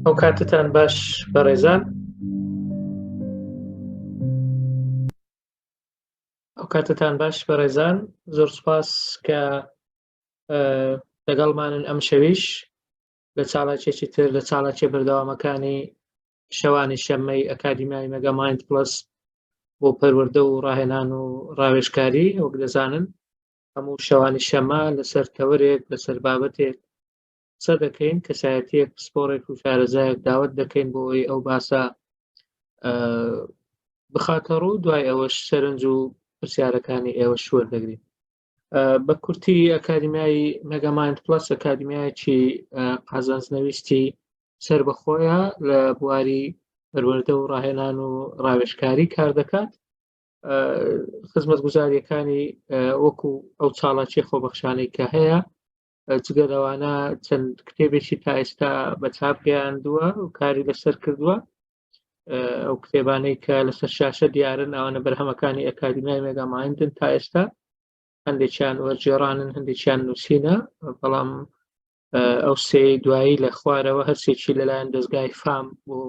ئەو کاتتان باش بەڕێزان ئەو کاتتان باش بەڕێزان زۆر سپاس کە لەگەڵمانن ئەم شەویش لە چاڵاکێکی تر لە چاڵاکیە بەردەوامەکانی شەوانی شەممەی ئەکادیمیای مەگامایند پلس بۆ پەروەردە و ڕاهێنان و ڕاوێژکاری وەک دەزانن هەموو شەوانی شەمە لەسەر تەوەرێک لەسەر بابەتێک قسە دەکەین کەسایەتیەک پسپۆڕێک و شارەزایەک داوت دەکەین بۆ ئەوەی ئەو باسە بخاتە ڕوو دوای ئەوەش سەرنج و پرسیارەکانی ئێوە شوەر دەگرین بە کورتی ئەکادیمیای مەگامایند پلس ئەکادیمیایەکی قازانج نەویستی سەربەخۆیە لە بواری پەروەردە و ڕاهێنان و ڕاوێژکاری کار دەکات خزمەتگوزاریەکانی وەکو ئەو چاڵاکی خۆبەخشانەی کە هەیە جگە لەوانە چەند کتێبێکی تا ئێستا بە چاپ گەیاندووە و کاری لەسەر کردووە ئەو کتێبانەی کە لەسەر شاشە دیارن ئەوانە بەرهەمەکانی ئەکادیمیای مێگامایندن تا ئێستا هەندێکیان وەرگێڕانن هەندێکیان نووسینە بەڵام ئەو سێ دوایی لە خوارەوە هەرسێکی لەلایەن دەستگای فام بۆ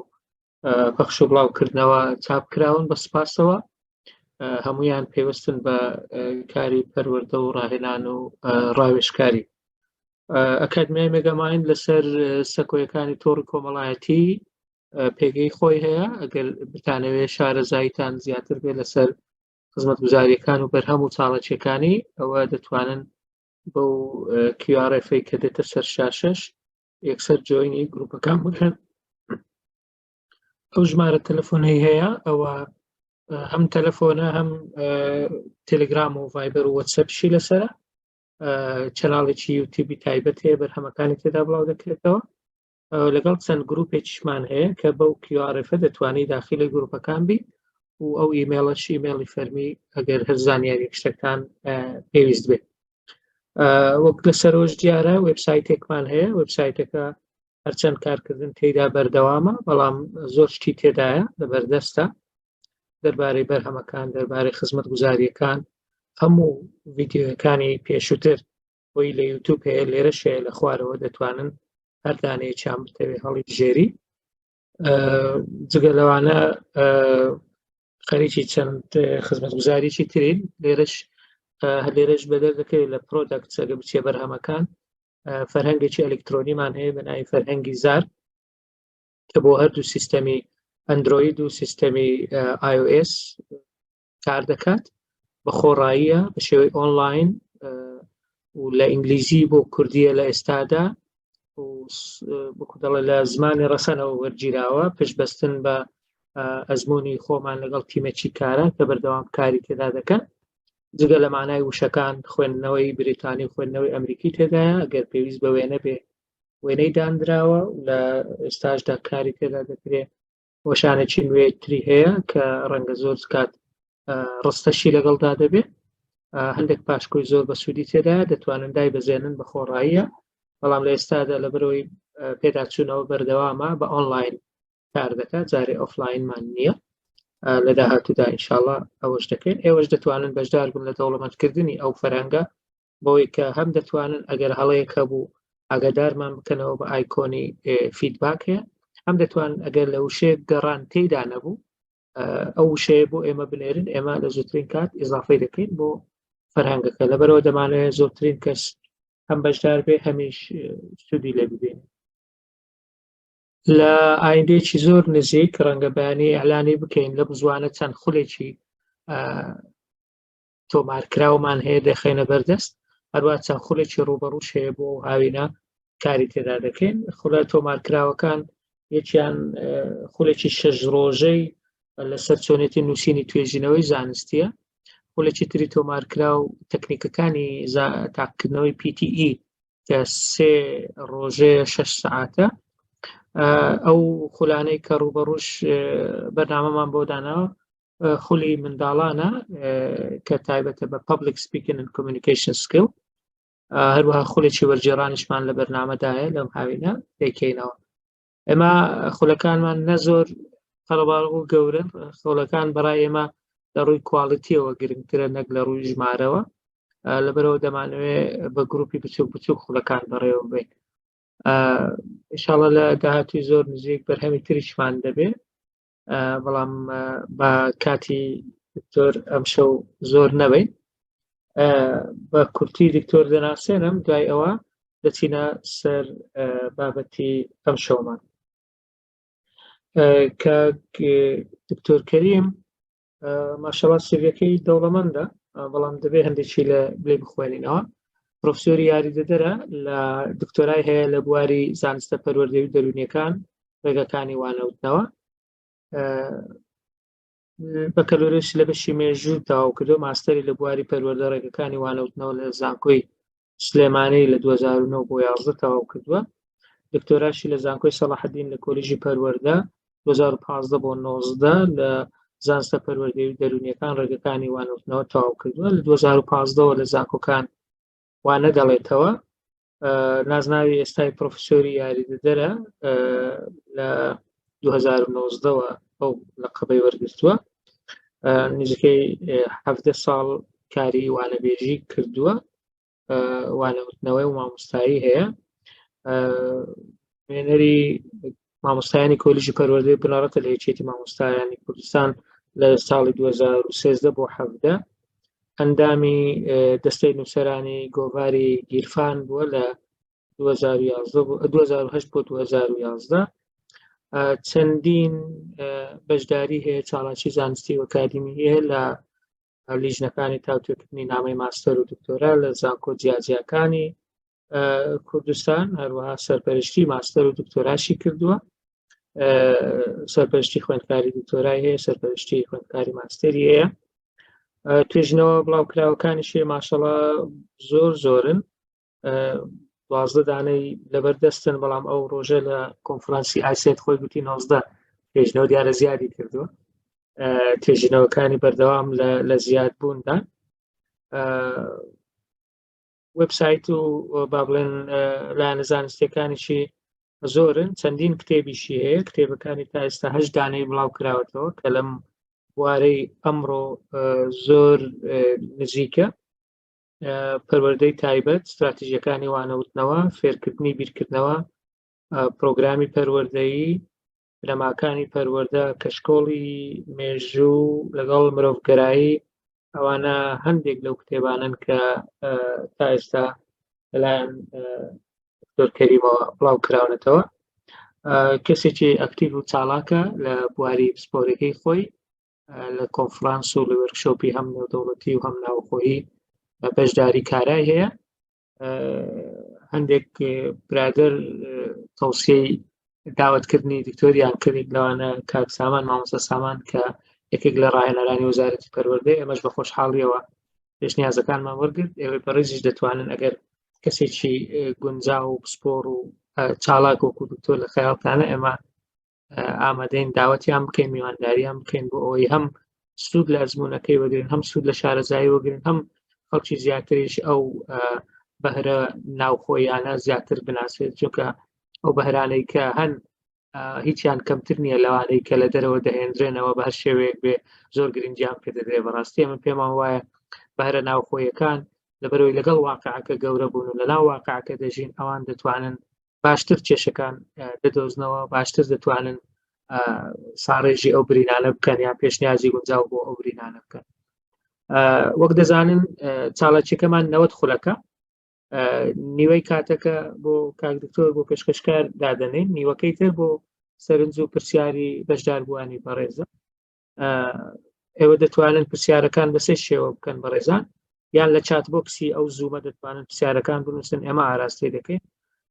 پەخش و بڵاوکردنەوە چاپ کراون بە سپاسەوە هەمویان پەیوەستن بە کاری پەروەردە و ڕاهێنان و ڕاوێژکاری ئەکادمیای مێگامایند لەسەر سەکۆیەکانی تۆڕی کۆمەڵایەتی پێگەی خۆی هەیە ئەگەر بتانەوێت شارەزاییتان زیاتر بێت لەسەر خزمەتگوزاریەکان و بەرهەم و چاڵەکیەکانی ئەوە دەتوانن بەو QRF کە دێتە سەر شاشەش یەکسەر جۆینی گروپەکان بکەن ئەو ژمارە تەلەفۆنەی هەیە ئەوە هەم تەلەفۆنە هەم تەلگرام و ڤایبەر و وەتسەپشی لەسرە چەناڵێکی یوتیوبی تایبەت هەیە بەرهەمەکانی تێدا بڵاو دەکرێتەوە لەگەڵ چەند گروپێکیشمان هەیە کە بەو QRF دەتوانی داخلی گروپەکان بی و ئەو ئیمێڵەش ئیمێڵی فەرمی ئەگەر هەر زانیاری شتەکان پێویست بێت وەک لە سەرۆژ دیارە وبسایتێکمان هەیە وبسایتەکە هەرچەند کارکردن تێیدا بەردەوامە بەڵام زۆر شتی تێدایە لە بەردەستە دەربارەی بەرهەمەکان دەربارەی خزمەتگوزاریەکان هەموو ڤیددیوەکانی پێشووتر خۆی لە یوتوب هەیە لێرەش هەیە لە خوارەوە دەتوانن هەر دانەیەکیان بتەوێ هەڵی بژێری جگە لەوانە خەریکی چەند خزمەتگوزاریی ترین لێرەش لێرەش بەدەر دەکەوێت لە product ئەگە بچێ بەرهەمەکان فەرهەنگێکی ئەلکترۆنیمان هەیە بە ناوی فەرهەنگی زار کە بۆ هەردوو سیستەمی ئەندرۆید و سیستەمی iOS کار دەکات بە خۆڕاییە بە شێوەی ئۆنلاین و لە ئینگلیزی بۆ کوردیە لە ئێستادا دەڵێ لە زمانی ڕەسەنەوە وەرگیراوە پشت بەستن بە ئەزمموی خۆمان لەگەڵ تیمێکی کارە کە بەردەوام کاری تێدا دەکەن جگە لە مانای وشەکان خوێندنەوەی بریتانی و خوێندنەوەی ئەمریکی تێدایە ئەگەر پێویست بە وێنە بێ وێنەی دانراوە لە ئێستاشدا کاری تێدا دەکرێت وەشانێکی نوێتری هەیە کە ڕەنگە زۆر کات ڕستەشی لەگەڵدا دەبێت هەندێک پاشکۆی زۆر بە سوودی تێدا دەتوانن دای بەزێنن بە خۆڕاییە بەڵام لە ئێستادا لە بەرەوەی پێداچوونەوە بەردەوامە بە ئۆنلاین کار دەکات جارێ ئۆفلاینمان نییە لە داهاتوودا ئینشاءاللە ئەوەش دەکەین ئێوەش دەتوانن بەشدار بن لە دەوڵەمەندکردنی ئەو فەرهەنگە بەوەی کە هەم دەتوانن ئەگەر هەڵەیەک هەبوو ئاگادارمان بکەنەوە بە ئایکۆنی feedback هەیە هەم دەتوان ئەگەر لە وشەیەک گەڕان تێیدا نەبوو ئەو وشەیە بۆ ئێمە بنێرن ئێمە لە زووترین کات ئیزافەی دەکەین بۆ فەرهەنگەکە لەبەرەوە دەمانەوێت زۆرترین کەس هەم بەشدار بێ هەمیش سوودی لێ ببینێ لە ئایندەیەکی زۆر نزیک ڕەنگە بەیانی ئیعلانی بکەین لە بزوانە چەند خولێکی تۆمارکراومان هەیە دەخەینە بەردەست هەروە چەند خولێکی ڕوبەڕوش هەیە بۆ هاوینە کاری تێدا دەکەین خولە تۆمارکراوەکان یەکیان خولێکی شەش ڕۆژەی لەسەر چۆنێتی نووسینی توێژینەوەی زانستیە خولێکی تری تۆمارکراو تەکنیکەکانی تاقکردنەوەی PTE کە سێ ڕۆژێ شەش سەعاتە ئەو خولانەی کە ڕوبەڕوش بەرنامەمان بۆ داناوە خولی منداڵانە کە تایبەتە بە public speaking and communication skill هەروەها خولێکی وەرگێڕانیشمان لە بەرنامەدایە لەم هاوینە دەیکەینەوە ئێمە خولەکانمان نە زۆر قەرەباڵغ و گەورن خولەکان بەڕای ئێمە لە ڕووی quality یەوە گرنگترە نەک لە ڕووی ژمارەوە. لەبەرەوە دەمانەوێ بە گروپی بچوک بچوک خولەکان بەڕێوە بین ئیشاڵە لە داهاتوی زۆر نزیک بەرهەمی تریشمان دەبێ بەڵام بە کاتی دکتۆر ئەمشەو زۆر نەبین بە کورتی دکتۆر دەناسێنم دوای ئەوە دەچینە سەر بابەتی ئەم شەومان کە دکتۆر کەریم ماشەڵا سیڤەکەی دەوڵەمەندە بەڵام دەبێ هەندێکی لە بلێ بخوێنینەوە پرۆفسۆری یاریدەدەرە لە دکتۆرای هەیە لە بواری زانستە پەروەردەی و دەرونیەکان ڕێگەکانی وانەوتنەوە بەکەلۆریۆسی لە بەشی مێژوو تەواو کردو ماستەری لە بواری پەروەردە ڕێگەکانی وانەوتنەوە لە زانکۆی سلێمانی لە 2009 بۆ 11 تەواو کردووە دکتۆراشی لە زانکۆی سەڵاحەدین لە کۆلیژی پەروەردە 2015 بۆ 19 لە زانستە پەروەردەی و دەرونیەکان ڕێگەکانی وانەوتنەوە تەواو کردووە لە 2015ەوە لە زانکۆکان وانە دەڵێتەوە نازناوی ئێستای پرۆفسۆری یاریدەدەرە لە 2019ەوە ئەو لە قەبەی وەرگرتووە نزیکەی حەفتە ساڵ کاری وانەبێژی کردووە وانەوتنەوەی و مامۆستایی هەیە نوێنەری مامۆستایانی کۆلیژی پەروەردەی بنەڕەتە لە یەکێتی مامۆستایانی کوردستان لە ساڵی 2013 بۆ 17 ئەندامی دەستەی نووسەرانی گۆڤاری گیرفان بووە لە 2008 بۆ 2011 چەندین بەشداری هەیە چاڵاکی زانستی و ئەکادیمی هەیە لە لیژنەکانی تاوتوێکردنی نامەی ماستەر و دکتۆرا لە زانکۆ جیاجیاکانی کوردستان هەروەها سەرپەرشتی ماستەر و دکتۆراشی کردووە سەرپەرشتی خوێندکاری دکتۆرای هەیە سەرپەرشتی خوێندکاری ماستەری هەیە توێژنەوە بڵاوکراوەکانیشی ماشەڵا زۆر زۆرن 12 دانەی لەبەر دەستن بەڵام ئەو ڕۆژە لە کۆنفرانسی ئایسێت خۆی گوتی 19 توێژنەوە دیارە زیادی کردووە توێژینەوەکانی بەردەوام لە زیاد بووندا وبسایت و با بڵێن لایەنە زانستیەکانیشی زۆرن چەندین کتێبیشی هەیە کتێبەکانی تا ئێستا هەشت دانەی بڵاو کراوەتەوە کە لەم بوارەی ئەمڕۆ زۆر نزیکە پەروەردەی تایبەت استراتیژیەکانی وانەوتنەوە فێرکردنی بیرکردنەوە پرۆگرامی پەروەردەیی بنەماکانی پەروەردە کەشکۆڵی مێژوو لەگەڵ مرۆڤگەرایی ئەوانە هەندێک لەو کتێبانن کە تا ئێستا لەلایەن دکتۆر کەریمەوە بڵاو کراونەتەوە کەسێکی ئەکتیڤ و چاڵاکە لە بواری پسپۆرەکەی خۆی لە کۆنفرانس و لە وەرکشۆپی هەم نێودەوڵەتی و هەم ناوخۆیی بەشداری کارای هەیە هەندێک برادر تەوسیەی داوەتکردنی دکتۆریان کرد لەوانە کاک سامان مامۆستا سامان کە یەکێک لە ڕاهێنەرانی وەزارەتی پەروەردەی ئەمەش بە خۆشحاڵیەوە پێشنیازەکانمان وەرگرت ئێوەی بەڕێزیش دەتوانن ئەگەر کەسێکی گونجاو و پسپۆڕ و چالاک وەکو دکتۆر لە خەیاڵتانە ئێمە ئامادەین داوەتیان بکەین میوانداریان بکەین بۆ ئەوەی هەم سوود لە ئەزمونونەکەی وەگرن هەم سوود لە شارەزایی وەگرن هەم خەڵکی زیاتریش ئەو بەهرە ناوخۆیانە زیاتر بناسێت چونکە ئەو بەهرانەی کە هەن هیچیان کەمتر نییە لەوانەی کە لە دەرەوە دەهێنرێنەوە بە هەر شێوەیەک بێ زۆر گرنگیان پێدەدرێ بەڕاستی من پێمان وایە بەهرە ناوخۆیەکان لەبەرەوەی لەگەڵ واقعەکە گەورە بوون و لەناو واقعەکە دەژین ئەوان دەتوانن باشتر کێشەکان دەدۆزنەوە باشتر دەتوانن ساڕێژی ئەو برینانە بکەن یان پێشنیازی گونجاو بۆ ئەو برینانە بکەن وەک دەزانن چاڵەچەکەمان 90 خولەکە نیوەی کاتەکە بۆ کاک دکتۆر بۆ پێشکەشکار دادەنین نیوەکەی تر بۆ سەرنج و پرسیاری بەشداربووانی بەڕێزە ئێوە دەتوانن پرسیارەکان بە سێ شێوە بکەن بەڕێزان یان لە chat box ی ئەو Zoom ە دەتوانن پرسیارەکان بنووسن ئێمە ئاراستەی دەکەین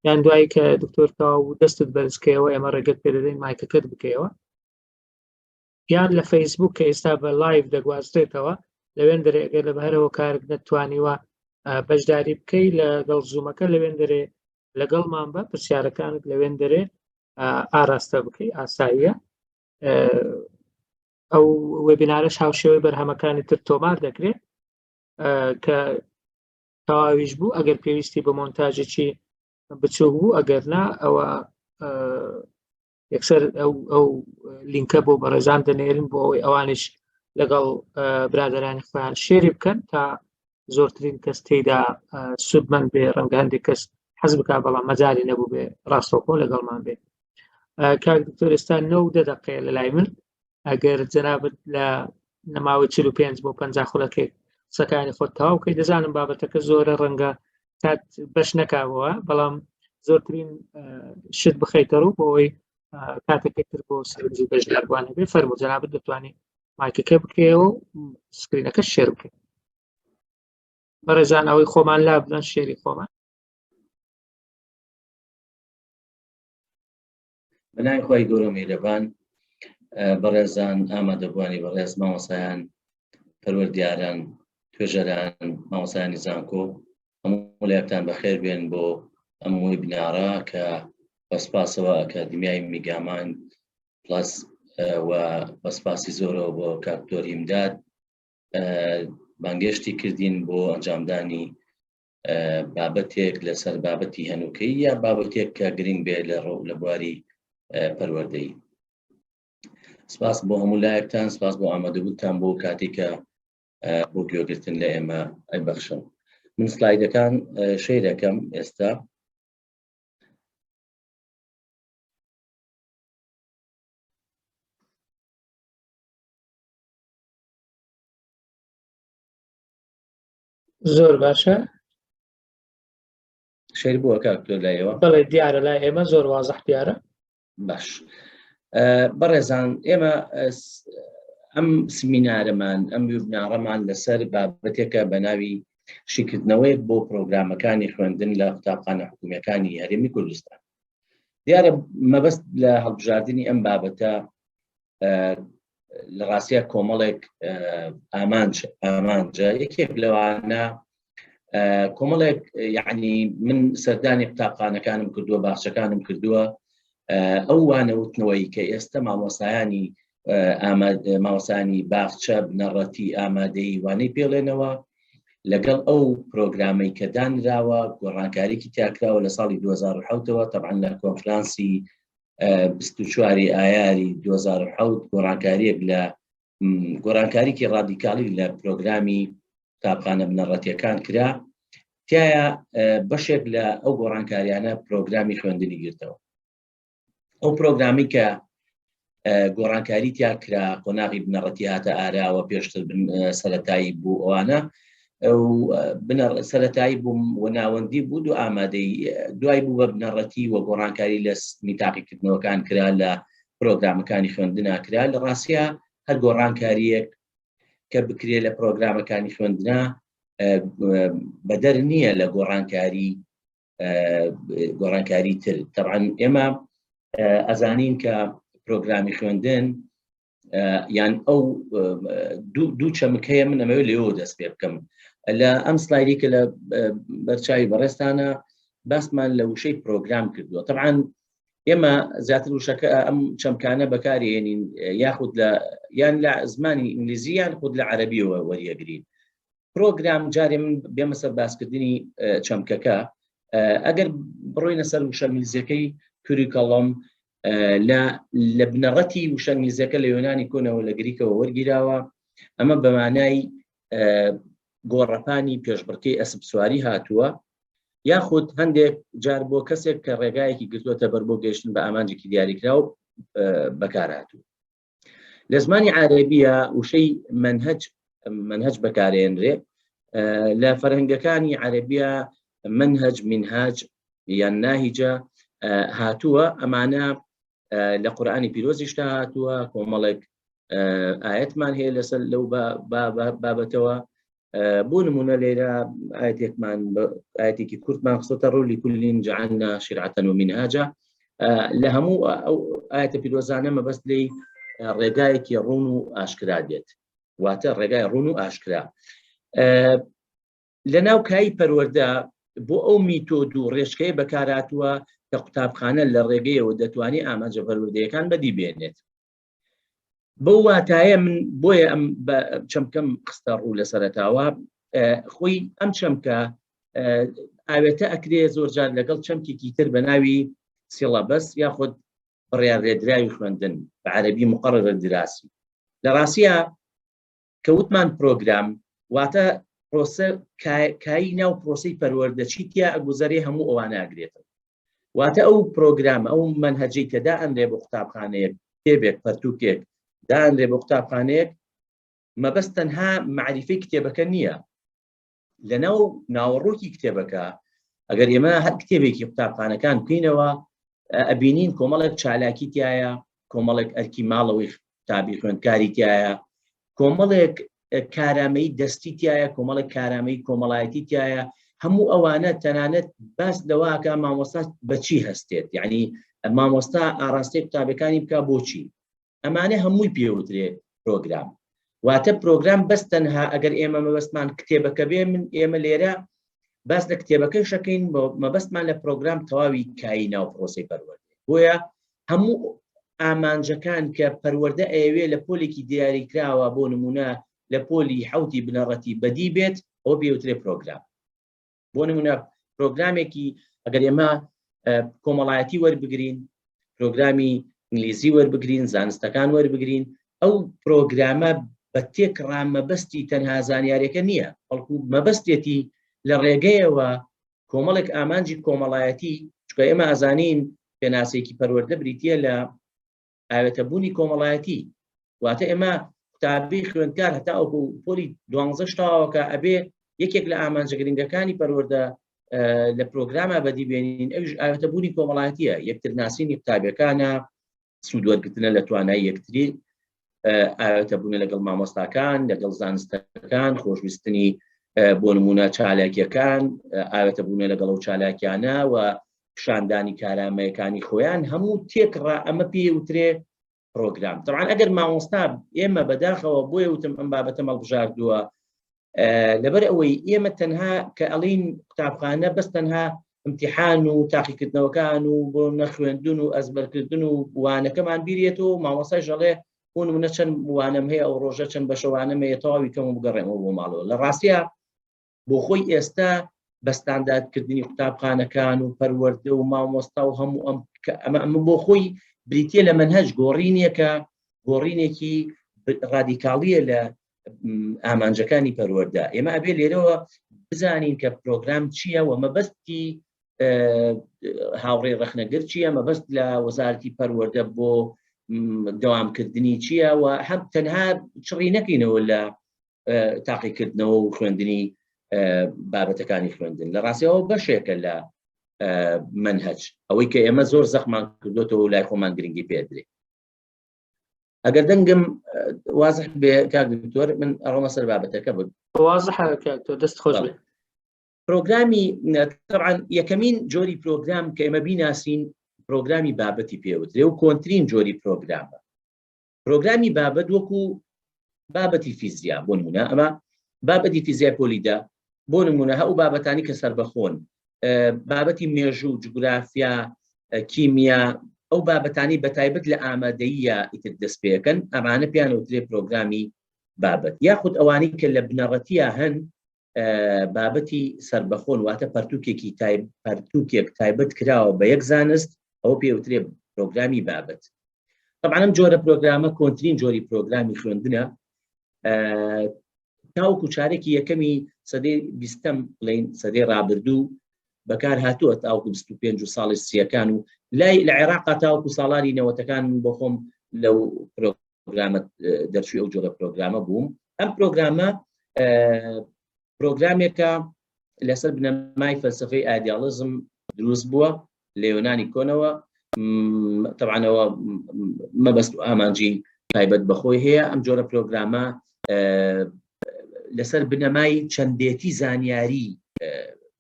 یان دوایی کە دکتۆر تەواو دەستت بەرزکەوە ئێمە ڕێگەت پێدەدەین مایکەکەت بکەیەوە یان لە فەیسبوک کە ئێستا بە live دەگوازرێتەوە لەوێن دەرێ ئەگەر لە بەهرەوە کارت نەتوانیوە بەشداری بکەی لەگەڵ Zoom ەکە لەوێن دەرێ لەگەڵمان بە پرسیارەکانت لەوێن دەرێ ئاراستە بکەی ئاساییە ئەو webinar ەش هاوشێوەی بەرهەمەکانی تر تۆمار دەکرێت کە تەواویش بوو ئەگەر پێویستی بە مۆنتاژێکی بچوک بوو ئەگەر نا ئەوە یەکسەر ئەو ئەو لینکە بۆ بەڕێزان دەنێرن بۆ ئەوەی ئەوانش لەگەڵ برادرانی خۆیان share ی بکەن تا زۆرترین کەس تێیدا سوودمەند بێ، ڕەنگە هەندێک کەس حەز بکا بەڵام مەجالی نەبوو بێ ڕاستەوخۆ لەگەڵمان بێ. کاک دکتۆر ئێستا نۆ و دە دەقەیە لە لای من، ئەگەر جەنابت لە نەماوەی 45 بۆ 50 خولەکێک قسەکانی خۆت تەواو بکەیت، دەزانم بابەتەکە زۆرە ڕەنگە کات بەش نەکاوە، بەڵام زۆرترین شت بخەیتە ڕوو بۆ ئەوەی کاتێکی تر بۆ سەرنج و بەشداربووان هەبێ. فەرموو جەنابت دەتوانێت مایکەکە بکەیەوە و سکرینەکە share بکەیت. بەڕێزان ئەوەی خۆمان لا بدەن share ی خۆمان. بەناوی خوای گەورە میهرەبان. بەڕێزان ئامادەبووانی بەڕێز، مامۆسایان، پەروەردیاران، توێژەران، مامۆسایانی زانکۆ، هەموو لایەکتان بەخێر بێن بۆ ئەم webinar ە کە بە سپاسەوە ئەکادیمیای میگامان پلاس و بە سپاسی زۆرەوە بۆ کاک دکتۆر هیمداد بانگێشتی کردین بۆ ئەنجامدانی بابەتێک لەسەر بابەتی هەنووکەی یا بابەتێک کە گرنگ بێ لە ڕۆ لە بواری پەروەردەی. سپاس بۆ هەموو لایەکتان، سپاس بۆ ئامادەبوونتان بۆ کاتی کە بۆ گوێگرتن لە ئێمە ئەیبەخشن. من سلایدەکان share ەکەم ئێستا. زۆر باشە. share بووە کاک تۆ لایەوە؟ بەڵێ دیارە لای ئێمە زۆر وازح دیارە. باش بەڕێزان، ئێمە ئەم سمینارەمان ئەم webinar ەمان لەسەر بابەتێکە بە ناوی شیکردنەوەیەک بۆ پرۆگرامەکانی خوێندن لە قوتابخانە حکومیەکانی هەرێمی کوردستان. دیارە مەبەست لە هەڵبژاردنی ئەم بابەتە لە ڕاستە کۆمەڵێک ئامانج ئامانجە. یەکێک لەوانە کۆمەڵێک یعنی من سەردانی قوتابخانەکانم کردووە، باخچەکانم کردووە، ئەو وانەوتنەوەی کە ئێستا مامۆسایانی مامۆسانی باخچە، بنەڕەتی، ئامادەی وانەی پێڵێنەوە لەگەڵ ئەو پرۆگرامەی کە دانراوە گۆڕانکاریکی تیاکراوە لە ساڵی 2007ەوە، تەبعەن لە کۆنفرانسی 24 ئایاری 2007 گۆڕانکاریەک لە گۆڕانکاریکی ڕادیکاڵی لە پرۆگرامی قوتابخانە بنەڕەتیەکان کرا، تایە بەشێک لە ئەو گۆڕانکاریانە پرۆگرامی خوێندنی گرتەوە. ئەو پرۆگرامی کە گۆڕانکاری تیا کرا، قۆناغی بنەڕەتی هاتە ئاراوە، پێشتر سەتایی بوو، ئەوانە سەتایی بووم و ناوەندی بوو و ئامادەی، دوای بوو بە بنەڕەتی و گۆڕانکاری لە سیستمی تاقیکردنەوەکان کرا، لە پرۆگرامەکانی خوێندنا کرا. لە ڕاستە هەر گۆڕانکاریەک کە بکرێت لە پرۆگرامەکانی خوێندنا بەدەر نییە لە گۆڕانکاری گۆڕانکاری تر. تەبعەن ئێمە ئەزانین کە پرۆگرامی خوێندن یان ئەو دوو چەمک هەیە، من ئەمەوێت لێەوە دەست پێ بکەم. لە ئەم سلایدی کە لە بەرچاوی بەڕێستانە باسمان لە وشەی پرۆگرام کردووە. تەبعەن ئێمە زیاتر وشەکە ئەم چەمکانە بەکارێنین یاخود لە یان لە زمانی ئینگلیزی یان خود لە عەربیەوە وەریەگرین پرۆگرام. جارێ من بێمە سەر باسکردنی چەمکەکە. ئەگەر بڕۆینە سەر وشە ئینگلیزیەکەی curriculum، لە لە بنەڕەتی وشە ئینگلیزیەکە لە یۆنانی کۆنەوە لە گریکەوە وەرگیراوە. ئەمە بە مانای گۆڕەپانی پێشبڕکێی ئەسپ سواری هاتووە، یاخود هەندێک جار بۆ کەسێک کە ڕێگایەکی گرتووەتە بەر بۆ گەیشتن بە ئامانجێکی دیاریکراو بەکارهاتوو. لە زمانی عربیە وشەی منهج منهج بەکارێنرێ. لە فەرهەنگەکانی عربیە منهج، منهاج یان ناهیجە هاتووە. ئەمانە لە قورآانی پیرۆزیشتا هاتووە، کۆمەڵێک ئاەتمان هەیە لەسەر لەو بابەتەوە. بۆ نمونە لێرە ئاەتێکمان ئاەتێکی کورتمان خستۆتە ڕوو، لكل جعلنا شرعة ومنهاجا. لە هەموو ئەو ئاەتە پیرۆزانە مەبەست لی ڕێگایەکی ڕوون و ئاشکرا دێت، واتە ڕێگای ڕوون و ئاشکرا لە ناو کایی پەروەردە بۆ ئەو میتۆد و ڕێچکەیە بەکارهاتووە کە قوتابخانە لە ڕێگەیەوە دەتوانێت ئامانجە پەروەردەیەکان بەدی بێنێت. بەو واتایە من بۆیە ئەم چەمکەم خستە ڕوو لە سەرەتاوە. خۆی ئەم چەمکە ئاوێتە ئەکرێ زۆر جار لەگەڵ چەمکێکی تر بە ناوی syllabus یاخود بڕیارلێدراوی خوێندن، بە عەربی مقرر دراسي. لە ڕاستیە کە وتمان پرۆگرام واتە پرۆسە کایی ناو پرۆسی پەروەردە چی تیا ئەگوزەرێ هەموو ئەوانە ئەگرێتەوە. واتە ئەو پرۆگرامە ئەو مەنهەجەی کە دائەنرێ بۆ قوتابخانەیەک، کتێبێک، پەرتوکێک دائەنرێ بۆ قوتابخانەیەک، مەبەست تەنها مەعریفەی کتێبەکە نییە، لەناو ناوەڕۆکی کتێبەکە ئەگەر ئێمە هەر کتێبێکی قوتابخانەکان بکەینەوە ئەبینین کۆمەڵێک چالاکی تایە، کۆمەڵێک ئەرکی ماڵەوەی قوتابی خوێندکاری تایە، کۆمەڵێک کارامەیی دەستی تایە، کۆمەڵێک کارامەیی کۆمەڵایەتی تایە. هەموو ئەوانە تەنانەت باس لەوەکە مامۆستا بەچی هەستێت، یعنی مامۆستا ئاراستەی قوتابەکانی بک بۆچی. ئەمانە هەمووی پێوترێ پرۆگرام. واتە پرۆگرام بەس تەنها ئەگەر ئێمە مەبەستمان کتێبەکە بێ، من ئێمە لێرە باس لە کتێبەکەی شەکەین، مەبەستمان لە پرۆگرام تەواوی کایی ناو پرۆسی پەروەردە. بۆیە هەموو ئامانجەکان کە پەروەردە ئەیەوێ لە پۆلێکی دیاریکراوە، بۆ نمونە لە پۆلی حوتی بنەڕەتی بەدی بێت، ئەو پێوترێ پرۆگرام. بۆ نمونە پرۆگرامێکی ئەگەر ئێمە کۆمەڵایەتی وەربگرین، پرۆگرامی ئینگلیزی وەربگرین، زانستەکان وەربگرین، ئەو پرۆگرامە بە تێکڕا مەبەستی تەنها زانیارەکە نییە، بەڵکو مەبەستێتی لە ڕێگەیەوە کۆمەڵێک ئامانجی کۆمەڵایەتی، چونکە ئێمە ئازانین پێناسێکی پەروەردە بریتە لە ئاوێتەبوونی کۆمەڵایەتی. واتە ئێمە قوتابی خوێندکار هەتا ئەوکو پۆلی دوانزە شتاوەکە ئەبێ یەکێک لە ئامانجە گرنگەکانی پەروەردە لە پرۆگرامە بەدی بێنین، ئەویش ئاوێتەبوونی کۆمەڵایەتیە، یەکتر ناسینی قوتابیەکانە، سوودوەرگرتنە لە توانای یەکتری، ئاوێتە بوونە لەگەڵ مامۆستاکان، لەگەڵ زانستەکان، خۆشویستنی بۆ نمونە چالاکیەکان، ئاوێتە بوونە لەگەڵ ئەو چالاکیانە و پیشاندانی کارامەیەکانی خۆیان، هەموو تێکڕا ئەمە پێی وترێ پرۆگرام. طبعا ئەگەر مامۆستا ئێمە بەداخەوە بۆیە وتم ئەم بابەتە هەڵبژاردووە، لەبەر ئەوەی ئێمە تەنها کە ئەڵین قوتابخانە بەس تەنها امتحان و تاقیکردنەوەکان و بۆ نەخوێندن و ئەزبەرکردن و وانەکەمان بیرێتەوە، مامۆستای ژەڵێ بۆ نمونە چەند وانەم هەیە ئەو ڕۆژە، چەند بەشەوانەم هەیە، تەواوی کەم و بگەڕێمەوە بۆ ماڵەوە. لە ڕاستیە بۆ خۆی ئێستا بە ستانداردکردنی قوتابخانەکان و پەروەردە و مامۆستا و هەموو ئەم ئەمە ئەمە بۆ خۆی بریتە لە مەنهەج گۆڕینێکە، گۆڕینێکی ڕادیکاڵیە لە ئامانجەکانی پەروەردە. ئێمە ئەبێ لێرەوە بزانین کە پرۆگرام چییە و مەبەستی هاوڕێ ڕەخنەگر چییە، مەبەست لە وەزارەتی پەروەردە بۆ دەوامکردنی چییە، و هەم تەنها چڕی نەکەینەوە لە تاقیکردنەوە و خوێندنی بابەتەکانی خوێندن. لە ڕاستیەوە بەشێکە لە منهج، ئەوەی کە ئێمە زۆر زەخمان کردوێتەوە و لای خۆمان گرنگی پێدرێ. ئەگەر دەنگم وازح بێ کاک دکتۆر، من ئەڕۆمە سەر بابەتەکە. بم وازحە کاک دکتۆر، دەست خۆش بێ. پرۆگرامی طبعا یەکەمین جۆری پرۆگرام کە ئێمە بیناسین پرۆگرامی بابەتی پێوترێ و کۆنترین جۆری پرۆگرامە. پرۆگرامی بابەت وەکو بابەتی فیزیا بۆ نمونە، ئەمە بابەتی فیزیای پۆلیدا بۆ نمونە، هەو بابەتانی کە سەربەخۆن، بابەتی مێژوو، جوگرافیا، کیمیا، ئەو بابەتانی بە تایبەت لە ئامادەییە ئیتر دەست پێەکەن، ئەمانە پیان وترێ پرۆگرامی بابەت. یاخود ئەوانەی کە لە بنەڕەتیە هەن بابەتی سربەخۆن، واتە پەرتوکێکی پەرتوکێک تایبەت کراوە بە یەک زانست، ئەو پێوترێ پرۆگرامی بابەت. طبعا ئەم جۆرە پرۆگرامە کۆنترین جۆری پرۆگرامی خوێندنە. تاوەکو چارێکی یەکەمی سەدەی بیستەم، بڵین سەدەی ڕابردوو، بەکار هاتووە، تاوەکو 25 و ساڵی سیەکان و لای لە عێراق تاوەکو ساڵانی نەوەتەکان بۆ خۆم لەو پرۆگرامە دەرچووی ئەو جۆرە پرۆگرامە بووم. ئەم پرۆگرامە پرۆگرامێکە لەسەر بنەمای فەلسفەی ئایدیاڵزم دروست بووە لە یۆنانی کۆنەوە. تەبعەنەوە مەبەست و ئامانجی تایبەت بەخۆی هەیە. ئەم جۆرە پرۆگرامە لەسەر بنەمای چەندێتی زانیاری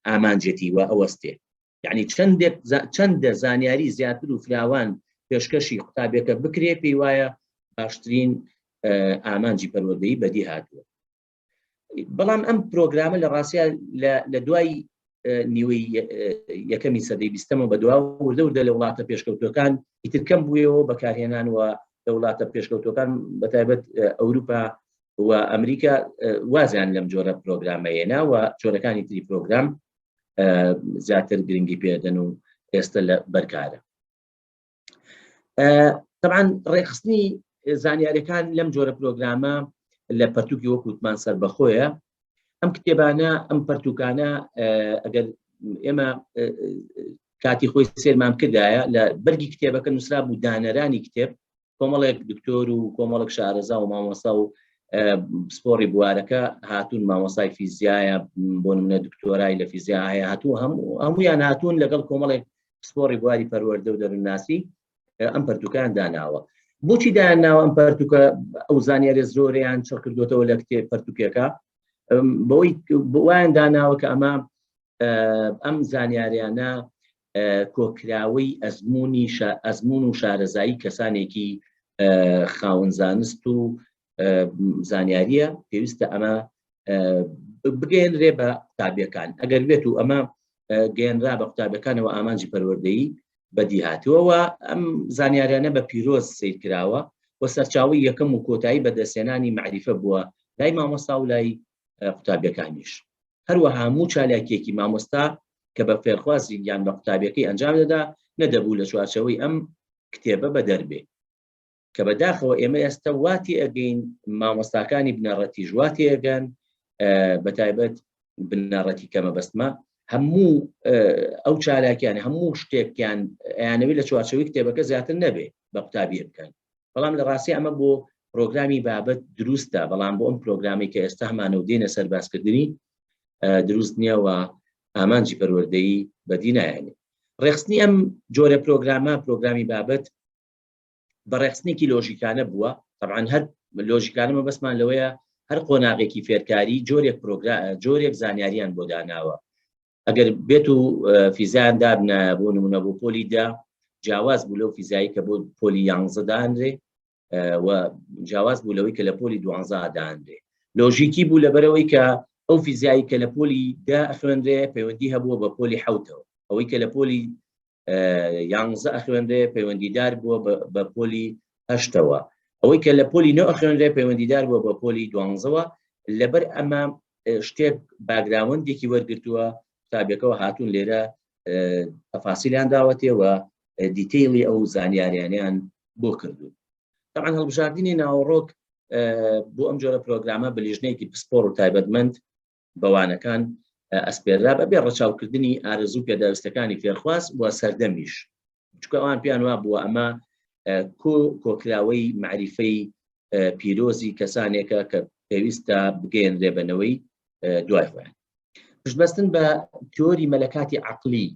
ئامانجێتی و ئەوەستێ، یعنی چەندێک چەندە زانیاری زیاتر و فراوان پێشکەشی قوتابیەکە بکرێ، پێی وایە باشترین ئامانجی پەروەردەیی بەدی هاتووە. بەڵام ئەم پرۆگرامە لە ڕاستیا لە دوای نیوەی یەکەمی سەدەی بیستەمەوە بەدوا وردە وردە لە وڵاتە پێشکەوتوەکان ئیتر کەم بوویەوە بەکارهێنانەوە. لە وڵاتە پێشکەوتوەکان بە تایبەت ئەوروپا و ئەمریکا وازیان لەم جۆرە پرۆگرامە هێنا و جۆرەکانی تری پرۆگرام زیاتر گرنگی پێدەن و ئێستا لە بەرکارە. طبعا ڕێکخستنی زانیاریەکان لەم جۆرە پرۆگرامە لە پەرتوکی وەکوتمان سەربەخۆیە. ئەم کتێبانە ئەم پەرتوکانە ئەگەر ئێمە کاتی خۆی سێرمان کردایە لە بەرگی کتێبەکە نووسرا بوو دانەرانی کتێب کۆمەڵێک دکتۆر و کۆمەڵێک شارەزا و مامۆستا و پسپۆڕی بوارەکە هاتوون مامۆستای فیزیایە بۆ نمونە دکتۆرای لە فیزیا هەیە هاتوو هەموو هەمویان هاتوون لەگەڵ کۆمەڵێک پسپۆڕی بواری پەروەردە و دەروونناسی ئەم پەرتوکان داناوە بۆچی دایان ناوە ئەم پەرتوکە ئەو زانیاری زۆریان چڕ کردوێتەوە لە کتێب پەرتوکێکە بەوەی وایان داناوە کە ئەمە ئەم زانیاریانە کۆکراوەی ئەزمموی ئەزمون و شارەزایی کەسانێکی خاون زانست و زانیاریە پێویستە ئەمە بگەێنرێ بە قوتابیەکان ئەگەر بێت و ئەمە گەێنرا بە قوتابەکانەوە ئامانجی پەروەردەیی بەدی هاتووەوە ئەم زانیاریانە بە پیرۆز سیر کراوە و سەرچاوی یەکەم و کۆتایی بەدەستێنانی معریفە بووە لای مامۆستا و لای قوتابیەکانیش هەروەها هەموو چالاکیەکی مامۆستا کە بە فێرخوازی یان بە قوتابیەکەی ئەنجام دەدا نەدەبوو لە چوارچەوەی ئەم کتێبە بەدەر بێ کە بەداخەوە ئێمە ئێستا وا تێئەگەین مامۆستاکانی بنەڕەتیش وا تێئەگەن بە تایبەت بنەڕەتی کە مەبەستمە هەموو ئەو چالاکیان هەموو شتێکیان ئەیانەوەی لە چوارچەوەی کتێبەکە زیاتر نەبێ بە قوتابیە بکەن بەڵام لە ڕاستی ئەمە بۆ پرۆگرامی بابەت دروستە بەڵام بۆ ئەم پرۆگرامی کە ئێستا هەمانە و دێنە سەر باسکردنی دروست نییە و ئامانجی پەروەردەیی بەدی نایەنێ ڕێخستنی ئەم جۆرە پرۆگرامە پرۆگرامی بابەت بە ڕێخستنێکی لۆژیکانە بووە طبعا هەر لۆژیکانە مەبەستمان لەوەیە هەر قۆناغێکی فێرکاری جۆرێک پرۆگرا جۆرێک زانیاریان بۆ داناوە ئەگەر بێت و فیزیان دابنایە بۆ نمونە بۆ پۆلی دا جیاواز بوو لەو فیزایی کە بۆ پۆلی یانزە دانرێ و جیاواز بوو لەوەی کە لە پۆلی دوانزە دانرێ لۆژیکی بوو لەبەرەوەی کە ئەو فیزیایی کە لە پۆلی دا ئەخوێنرێ پەیوەندی هەبووە بە پۆلی حوتەوە ئەوەی کە لە پۆلی یانزە ئەخوێنرێ پەیوەندیدار بووە بە پۆلی هەشتەوە ئەوەی کە لە پۆلی نۆ ئەخوێنرێ پەیوەندیدار بووە بە پۆلی دوانزەوە لەبەر ئەمە شتێک background ێکی وەرگتووە قوتابیەکەوە هاتوون لێرە تەفاسیلیان داوەتێ و detail ی ئەو زانیاریانیان بۆ کردوون طبعا هەڵبژاردنی ناوەڕۆک بۆ ئەم جۆرە پرۆگرامە بە لیژنەیەکی پسپۆر و تایبەتمەند بەوانەکان ئەسپێررا بەبێ ڕەچاوکردنی ئارەزوو پێداویستەکانی فێرخواز و سەردەمیش چونکە ئەوان پێیان وا بووە ئەمە کۆ کۆکراوەی معریفەی پیرۆزی کەسانێکە کە پێویستە بگەیەنرێ بەنەوەی دوای خۆیان پشتبەستن بە تیۆری مەلەکاتی عقلی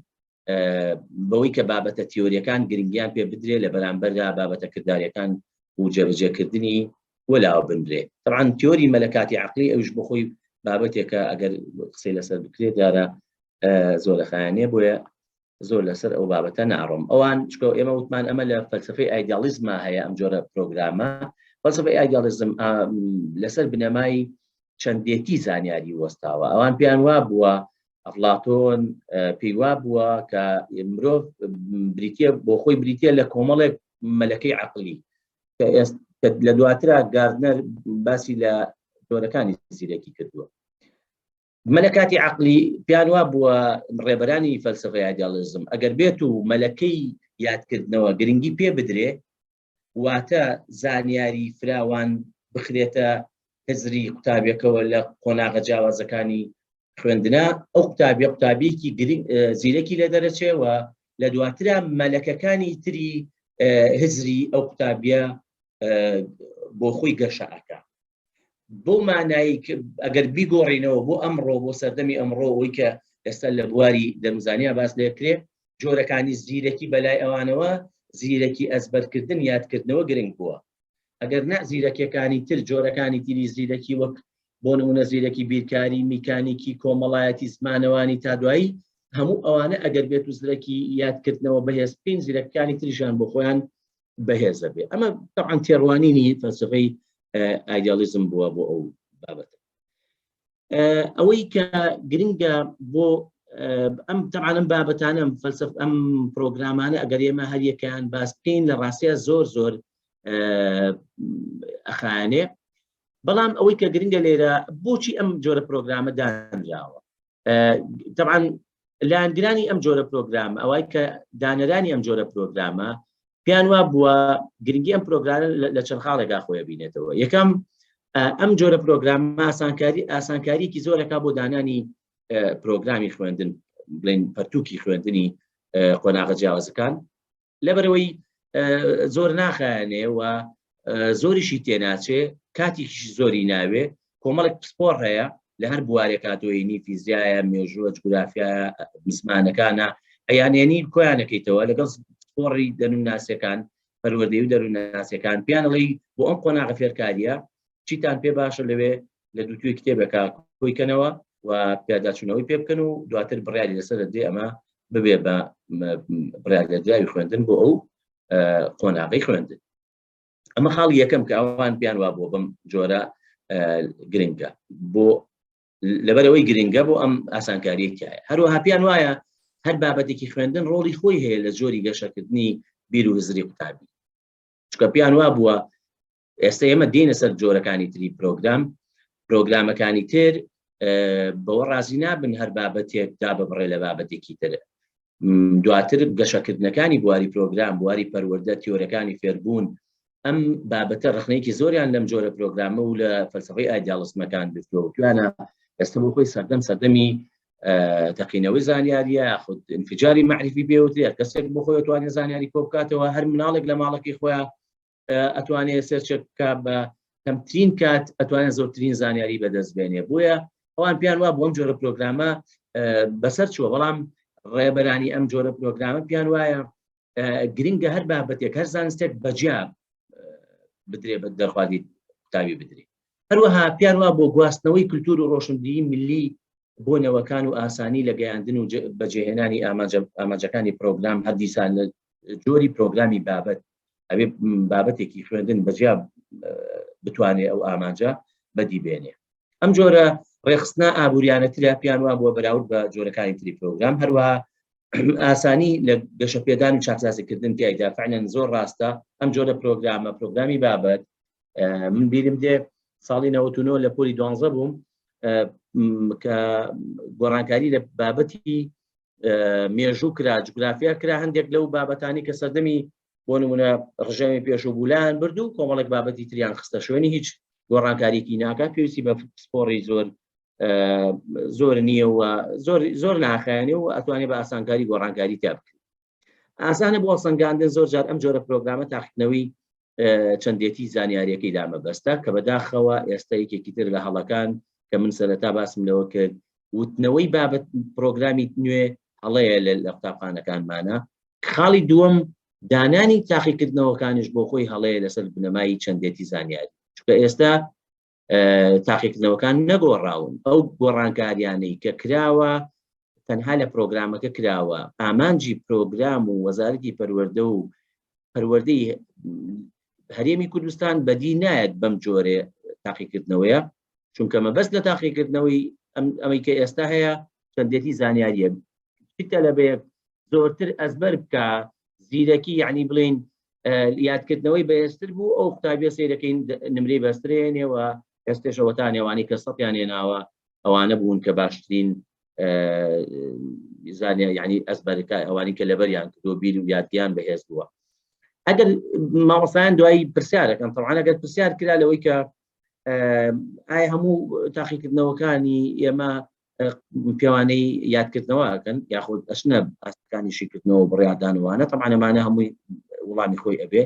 بەوەی کە بابەتە تیۆریەکان گرنگیان پێ بدرێ لە بەرامبەردا بابەتە کرداریەکان و جێبەجێکردنی وەلاوە بنرێ طبعا تیۆری مەلەکاتی عقلی ئەوش بخۆی بابەتێکە ئەگەر قسەی لەسەر بکرێت دیارە زۆر خایانێ بۆیە زۆر لەسەر ئەو بابەتە ناڕۆم ئەوان چکە ئێمە وتمان ئەمە لە فەلسفەی ئایدیالیزما هەیە ئەم جۆرە پرۆگرامە فەلسفەی ئایدیالیزم لەسەر بنەمای چەندێتی زانیاری وەستاوە ئەوان پێیان وا بووە ئەفلاتۆن پێی وا بووە کە مرۆڤ بریتە بۆ خۆی بریتە لە کۆمەڵێک مەلەکەی عقلی کە لە دواترا گاردنەر باسی لە جۆرەکانی زیرەکی کردووە مەلەکاتی عقلی پیان وا بووە ڕێبەرانی فەلسفەی ئایدیالیزم ئەگەر بێت و مەلەکەی یادکردنەوە گرنگی پێ بدرێ واتە زانیاری فراوان بخرێتە هزری قوتابیەکەوە لە قۆناغە جیاوازەکانی خوێندنا ئەو قوتابیە قوتابیەکی زیرەکی لە دەرەچێ و لە دواترا مەلەکەکانی تری هزری ئەو قوتابیە بۆ خۆی گەشە ئەکا بۆ مانایی ئەگەر بیگۆڕینەوە بۆ ئەمڕۆ بۆ سەردەمی ئەمڕۆ ئەوی کە ئێستا لە بواری دەروزانیا باس لێکرێ جۆرەکانی زیرەکی بەلای ئەوانەوە زیرەکی ئەزبەرکردن یادکردنەوە گرنگ بووە ئەگەر نا زیرەکیەکانی تر جۆرەکانی تری زیرەکی وەک بۆ نمونە زیرەکی بیرکاری میکانیکی کۆمەڵایەتی زمانەوانی تا دوایی هەموو ئەوانە ئەگەر بێت و زرەکی یادکردنەوە بەهێز بکەین زیرەکانی تریشان بۆ خۆیان بەهێزە بێ ئەمە طبعا تێڕوانینی فەلسفەی ئایدیالیزم بووە بۆ ئەو بابەتە ئەوەی کە گرنگە بۆ ئەم تەعاانم بابەتانم فەلسف ئەم پرۆگرامانە ئەگەر ئێمە هەریەکەیان باس بکەین لە ڕاستە زۆر زۆر ئەخایەنێ بەڵام ئەوەی کە گرنگە لێرە بۆچی ئەم جۆرە پرۆگرامە دانراوە طبعا لایەنگرانی ئەم جۆرە پرۆگرام ئەوەی کە دانەرانی ئەم جۆرە پرۆگرامە پێیان وا بووە گرنگی ئەم پرۆگرامە لە چەند خاڵێکا خۆی بینێتەوە یەکەم. ئەم جۆرە پرۆگرامە ئاسانکاری ئاسانکاریکی زۆرەکە بۆ دانانی پرۆگرامی خوێندن بڵێن پەرتوکی خوێندنی قۆناغە جیاوازەکان لەبەرەوەی زۆر ناخایەنێ و زۆریشی تێناچێ کاتێکیش زۆری ناوێ کۆمەڵێک پسپۆڕ هەیە لە هەر بوارێکا تۆینی فیزیایە مێژووە جوگرافیا زمانەکانە ئەیانێنی کۆیانەکەیتەوە لەگەڵ پسپۆڕی دەروونناسیەکان پەروەردەی و دەروونناسیەکان پیان ئەڵێی بۆ ئەم قۆناغە فێرکاریە چیتان پێ باشە لەوێ لە دووتوێ کتێبێکا کۆی کەنەوە و پیاداچوونەوەی پێ بکەن و دواتر بڕیاری لەسەر دەدرێ ئەمە ببێ بە بڕیار لێدراوی خوێندن بۆ ئەو قۆناغی خوێندن. ئەمە خاڵی یەکەم کە ئەوان پێیان وابووە بەم جۆرە گرنگە بۆ لەبەرەوەی گرنگە بۆ ئەم ئاسانکاریە تایە. هەروەها پێیان وایە هەر بابەتێکی خوێندن ڕۆڵی خۆی هەیە لە جۆری گەشەکردنی بیر و هزری قوتابی، چونکە پێیان وابووە ئێستا ئێمە دێنە سەر جۆرەکانی تری پرۆگرام، پرۆگرامەکانی تر بەوە ڕازی نابن هەر بابەتێک داببڕێ لە بابەتێکی تر. دواتر گەشەکردنەکانی بواری پرۆگرام، بواری پەروەردە، تیۆرەکانی فێربوون، ئەم بابەتە ڕەخنەیەکی زۆریان لەم جۆرە پرۆگرامە و لە فەلسەفەی ئایدیاڵسمەکان گرتووە و توانە ئێستا بۆ خۆی سەردەم سەردەمی تەقینەوەی زانیاریە خود انفجاری معرفی پێوترێت، کەسێک بۆ خۆی توانێت زانیاری کۆ بکاتەوە، هەر مناڵێک لە ماڵەکەی خۆیان ئەتوانێت search ێک بکە بە کەمترین کات ئەتوانێت زۆرترین زانیاری بەدەست بێنێ. بۆیە ئەوان پێیان وا بۆم جۆرە پرۆگرامە بەسەر چووە، بەڵام ڕێبەرانی ئەم جۆرە پرۆگرامە پێیان وایە گرنگە هەر بابەتێک هەر زانستێک بەجیا بدرێ بە دەرخوادی قوتابی بدرێ. هەروەها پێیان وا بۆ گواستنەوەی کللتور و ڕۆشنبیری ملی بۆ نەوەکان و ئاسانی لە گەیاندن و بەجێهێنانی ئامانجەکانی پرۆگرام، هەر دیسان لە جۆری پرۆگرامی بابەت ئەبێ بابەتێکی خوێندن بەجیا بتوانێ ئەو ئامانجە بەدی بێنێ. ئەم جۆرە ڕێخستنە ئابووریانەترە پێیان وا بووە بەراورد بە جۆرەکانی تری پرۆگرام. هەروەها ئاسانی لە گەشەپێدان و چاکسازیکردن تیایدا فعلەن زۆر ڕاستە ئەم جۆرە پرۆگرامە پرۆگرامی بابەت. من بیرم دێ ساڵی 99 لە پۆلی دوانزە بووم کە گۆڕانکاری لە بابەتی مێژوو کرا، جوگرافیا کرا، هەندێک لەو بابەتانی کە سەردەمی بۆ نمونە ڕژێمی پێشوو بولان برد و کۆمەڵێک بابەتی تریان خستە شوێنی، هیچ گۆڕانکاریکی ناکات، پێویستی بە پسپۆڕی زۆر زۆر نییە و زۆر زۆر ناخایەنێ و ئەتوانێت بە ئاسانکاری گۆڕانکاری تیا بکرێت. ئاسانە بۆ هەڵسەنگاندن. زۆر جار ئەم جۆرە پرۆگرامە تاقیکردنەوەی چەندێتی زانیاریەکەی دامەبەستە، کە بەداخەوە ئێستا یەکێکی تر لە هەڵەکان کە من سەرەتا باسم لەوە کرد، وتنەوەی بابەت پرۆگرامی نوێ هەڵەیە لە قوتابخانەکانمانە. خاڵی دووەم دانانی تاقیکردنەوەکانیش بۆ خۆی هەڵەیە لەسەر بنەمای چەندێتی زانیاری، چونکە ئێستا تاقیکردنەوەکان نەگۆڕاون، ئەو گۆڕانکاریانەی کە کراوە تەنها لە پرۆگرامەکە کراوە. ئامانجی پرۆگرام و وەزارەتی پەروەردە و پەروەردەی هەرێمی کوردستان بەدی نایەت بەم جۆرێ تاقیکردنەوەیە، چونکە مەبەست لە تاقیکردنەوەی ئەمەی کە ئێستا هەیە چەندێتی زانیاریە، تەلەبەیەک زۆرتر ئەزبەر بکە، زیرەکی یعنی بڵین یادکردنەوەی بەهێزتر بوو، ئەو قوتابیە سەیرەکەین نمرەی بەسترێنێ و ئێستێشەوە تا نێوانی کە سەتیان هێناوە ئەوانە بوون کە باشترین زانیا یعنی ئەزبەرەکە ئەوانی کە لەبەریان کردو بیر و یادگیان بەهێز بووە. ئەگەر مامۆستایان دوایی پرسیارەکەن طبعا ئەگەر پرسیار کرا لەوەی کە ئایا هەموو تاقیکردنەوەکانی ئێمە پێوانەی یادکردنەوە ئەکەن یاخود ئەشنە ئاستەکانی شیکردنەوە بڕیاردانوانە، طبعا ئەمانە هەمووی وڵامی خۆی ئەبێ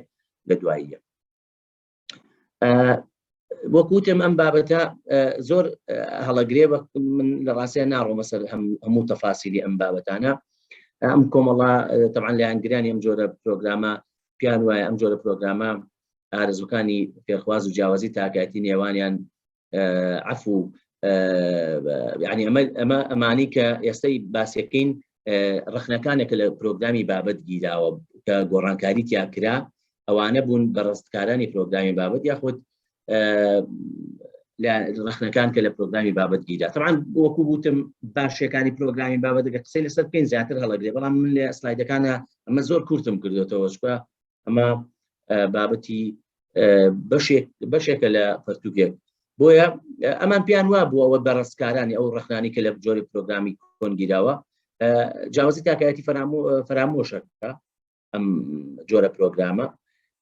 لە دواییە. وەک وتم ئەم بابەتە زۆر هەڵەگرێ، بە من لە ڕاستیان ناڕۆمە سەر هەموو تەفاسیلی ئەم بابەتانە. ئەم کۆمەڵە طبعا لایەنگرانی ئەم جۆرە پرۆگرامە پیان وایە ئەم جۆرە پرۆگرامە ئارەزوەکانی فێرخواز و جیاوازی تاکایەتی نێوانیان عفو یعنی ئەمە ئەمە ئەمانی کە ئێستای باسیەکەین ڕخنەکانێکە لە پرۆگرامی بابەت گیراوە کە گۆڕانکاری تیا کرا، ئەوانە بوون بە ڕستکارانی پرۆگرامی بابەت یاخود لە ڕخنەکان کە لە پرۆگرامی بابەت گیرا. طبعا وەکو بوتم باشەکانی پرۆگرامی بابەتەکە قسەی لەسەر بکەین زیاتر هەڵەگرێ، بەڵام من لە سلایدەکانە ئەمە زۆر کورتم کردوێتەوە، چکە ئەمە بابەتی بەشێک بەشێکە لە پەرتوکێک. بۆیە ئەمان پێیان وا بوو ئەوە بەڕستکارانی ئەو ڕخنانی کە لە جۆری پرۆگرامی کۆنگیراوە جیاوازی تاکایەتی فەرامۆشەکە ئەم جۆرە پرۆگرامە.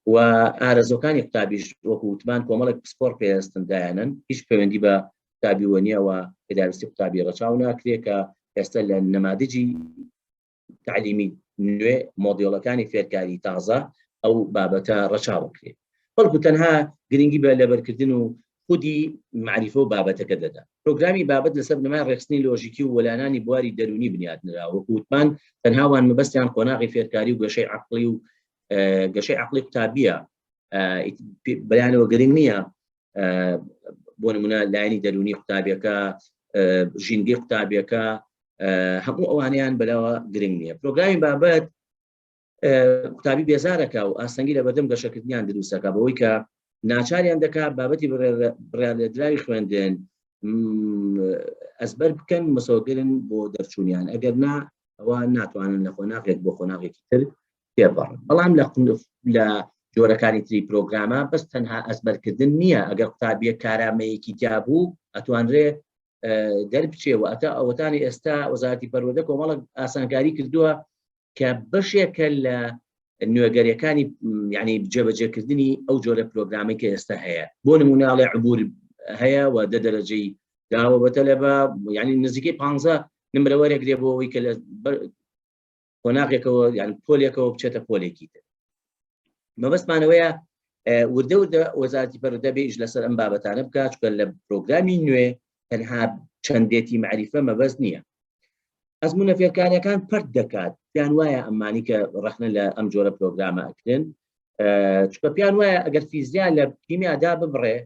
و ئارەزۆکانی قوتابیش وەکو وتمان کۆمەڵێک پسپۆر پێستن دایانن هیچ پەیوەندی بە قوتابیوە نییە و پێداویستی قوتابی ڕەچاو ناکرێت کە ئێستا لە نەمادجی تعلیمی نوێ مۆدیڵەکانی فێرکاری تازە ئەو بابەتە ڕەچاوکرێت بەڵکو تەنها گرنگی بە لەبەرکردن و خودی معریفە و بابەتەکە دەدا پرۆگرامی بابەت لەسەر بنەمای ڕێکخستنی لۆژیکی و وەلانانی بواری دەروونی بنیات نرا وەکو وتمان تەنها وان مەبەستیان قۆناغی فێرکاری و گەشەی عەقڵی و گەشەی عەقڵی قوتابیە بەیانەوە گرنگ نییە بۆ نمونە لایەنی دەروونی قوتابیەکە ژینگەی قوتابیەکە هەموو ئەوانیان بەلاوە گرنگ نییە پرۆگرامی بابەت قوتابی بێزارەکە و ئاستەنگی لە بەردەم گەشەکردنیان دروستەکە بەوەی کە ناچاریان دەکات بابەتی بڕیارلێدراوی خوێندن ئەزبەر بکەن مسۆگرن بۆ دەرچوونیان ئەگەر نا ئەوە ناتوانن لە قۆناغێک بۆ قۆناغێکی تر تێپەڕن بەڵام لە لە جۆرەکانی تری پرۆگرامە بەس تەنها ئەزبەرکردن نییە ئەگەر قوتابیە کارامەیەکی تیا بوو ئەتوانرێ دەربچێ و ئەتا ئەوەتانی ئێستا وەزارەتی پەروەردە کۆمەڵک ئاسانکاری کردووە کە بەشێکە لە نوێگەریەکانی یعنی جێبەجێکردنی ئەو جۆرە پرۆگرامی کە ئێستا هەیە بۆ نموناڵێ عبور هەیە و دە دەرەجەی داوە بە تەلەبە یعنی نزیکەی پ نمرە وەرەگرێ بۆ ئەوەی کە لە قۆناغێکەوە یان پۆلێکەوە بچێتە پۆلێکی تر مەبەستمانەوەیە وردە وردە وەزارتی پەروەردە بێ ئیش لەسەر ئەم بابەتانە بکات چونکە لە پرۆگرامی نوێ تەنها چەندێتی معریفە مەبەست نییە ئەزمونە فێرکاریەکان پەرت دەکات پێیان وایە ئەمانی کە ڕەخنە لە ئەم جۆرە پرۆگرامە ئەکرێن چونکە پێیان وایە ئەگەر فیزیا لە کیمیادا ببڕێ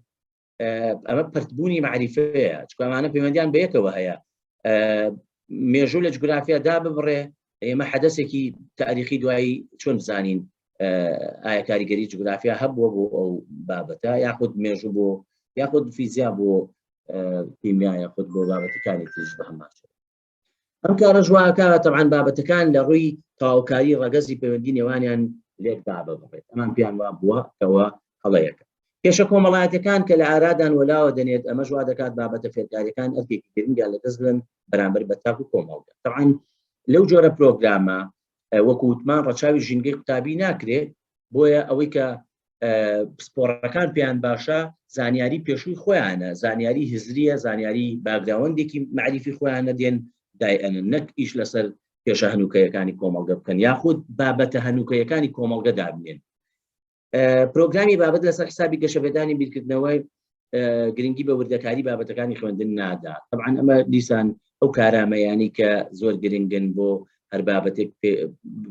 ئەمە پەرتبوونی معریفەیە چونکە ئەمانە پەیوەندیان بە یەکەوە هەیە مێژوو لە جوگرافیا دا ببڕێ ئێمە حەدەسێکی تاریخی دوایی چۆن بزانین ئایا کاریگەری جوگرافیا هەبووە بۆ ئەو بابەتە یاخود مێژوو بۆ یاخود فیزیا بۆ کیمیا یاخود بۆ بابەتەکانی تریش بە هەمان شێوە. ئەم کارە ژواکە تەبعەن بابەتەکان لە ڕووی تەواوکاری ڕەگەزی پەیوەندی نێوانیان لێک داببڕێت ئەمان پێیان وا بووە کەەوە هەڵەیەکە کێشە کۆمەڵایەتەکان کە لە ئارادان وەلاوە دەنێت ئەمەش وا دەکات بابەتە فێرکاریەکان ئەرکێکی گرنگیان لەدەست بدەن بەرامبەر بە تاک و کۆمەڵگە تەبعەن لەو جۆرە پرۆگرامە وەکو وتمان ڕەچاوی ژینگەی قوتابی ناکرێ بۆیە ئەوەی کە پسپۆڕەکان پێیان باشە زانیاری پێشووی خۆیانە زانیاری هزریە زانیاری background ێکی معریفی خۆیانە دێن دایئەنن نەک ئیش لەسەر کێشە هەنووکەیەکانی کۆمەڵگە بکەن یاخود بابەتە هەنووکەیەکانی کۆمەڵگە دابنێن پرۆگرامی بابەت لەسەر حسابی گەشەپێدانی بیرکردنەوەی گرنگی بە وردەکاری بابەتەکانی خوێندن نادا طبعا ئەمە دیسان ئەو کارامەیانی کە زۆر گرنگن بۆ هەر بابەتێک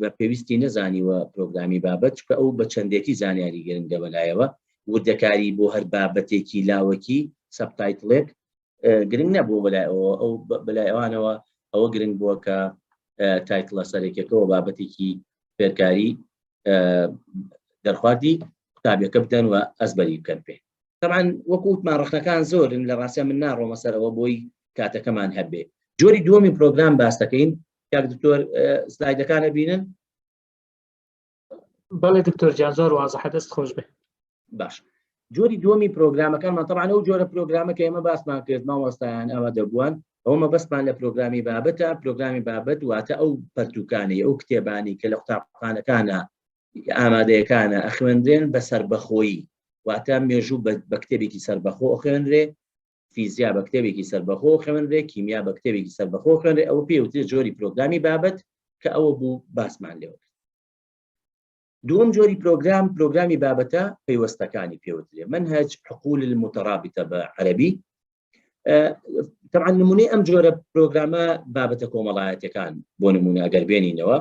بە پێویستی نەزانیوە پرۆگرامی بابەت چکە ئەو بە چەندێتی زانیاری گرنگە بەلایەوە وردەکاری بۆ هەر بابەتێکی لاوەکی subtitle ێک گرنگ نەبوو بەلای ئەوە ئەو بەلای ئەوانەوە ئەوە گرنگ بووە کە title ە سەرەکیەکەەوە بابەتێکی فێرکاری دەرخواردی قوتابیەکە بدەن و ئەزبەری بکەن پێ طبعا وەکو وتمان ڕەخنەکان زۆرن لە ڕاستە من ناڕۆمە سەرەوە بۆی کاتەکەمان هەبێ جۆری دووەمی پرۆگرام باس دەکەین کاک دکتۆر سلایدەکان ئەبینن بەڵێ دکتۆر جان زۆر وازحە دەست خۆش بێ باش جۆری دووەمی پرۆگرامەکانمان طبعا ئەو جۆرە پرۆگرامە کە ئێمە باسمان کرد مامۆستایان ئەوە دەبووان ئەوە مەبەستمان لە پرۆگرامی بابەتە پرۆگرامی بابەت واتە ئەو پەرتوکانی ئەو کتێبانی کە لە قوتابخانەکانە ئامادەیەکانە ئەخوێندرێن بە سەربەخۆیی واتە مێژوو بە کتێبێکی سەربەخۆ ئەخوێنرێ فیزیا بە کتێبێکی سەربەخۆ خوێنرێ کیمیا بە کتێبێکی سەربەخۆ خوێنرێ ئەوە پێوترێ جۆری پرۆگرامی بابەت کە ئەوە بوو باسمان لێوە دووەم جۆری پرۆگرام پرۆگرامی بابەتە پەیوەستەکانی پێوترێ منهج حقول المترابطە بە عەربی طبعا نمونەی ئەم جۆرە پرۆگرامە بابەتە کۆمەڵایەتەکان بۆ نمونە ئەگەر بێنینەوە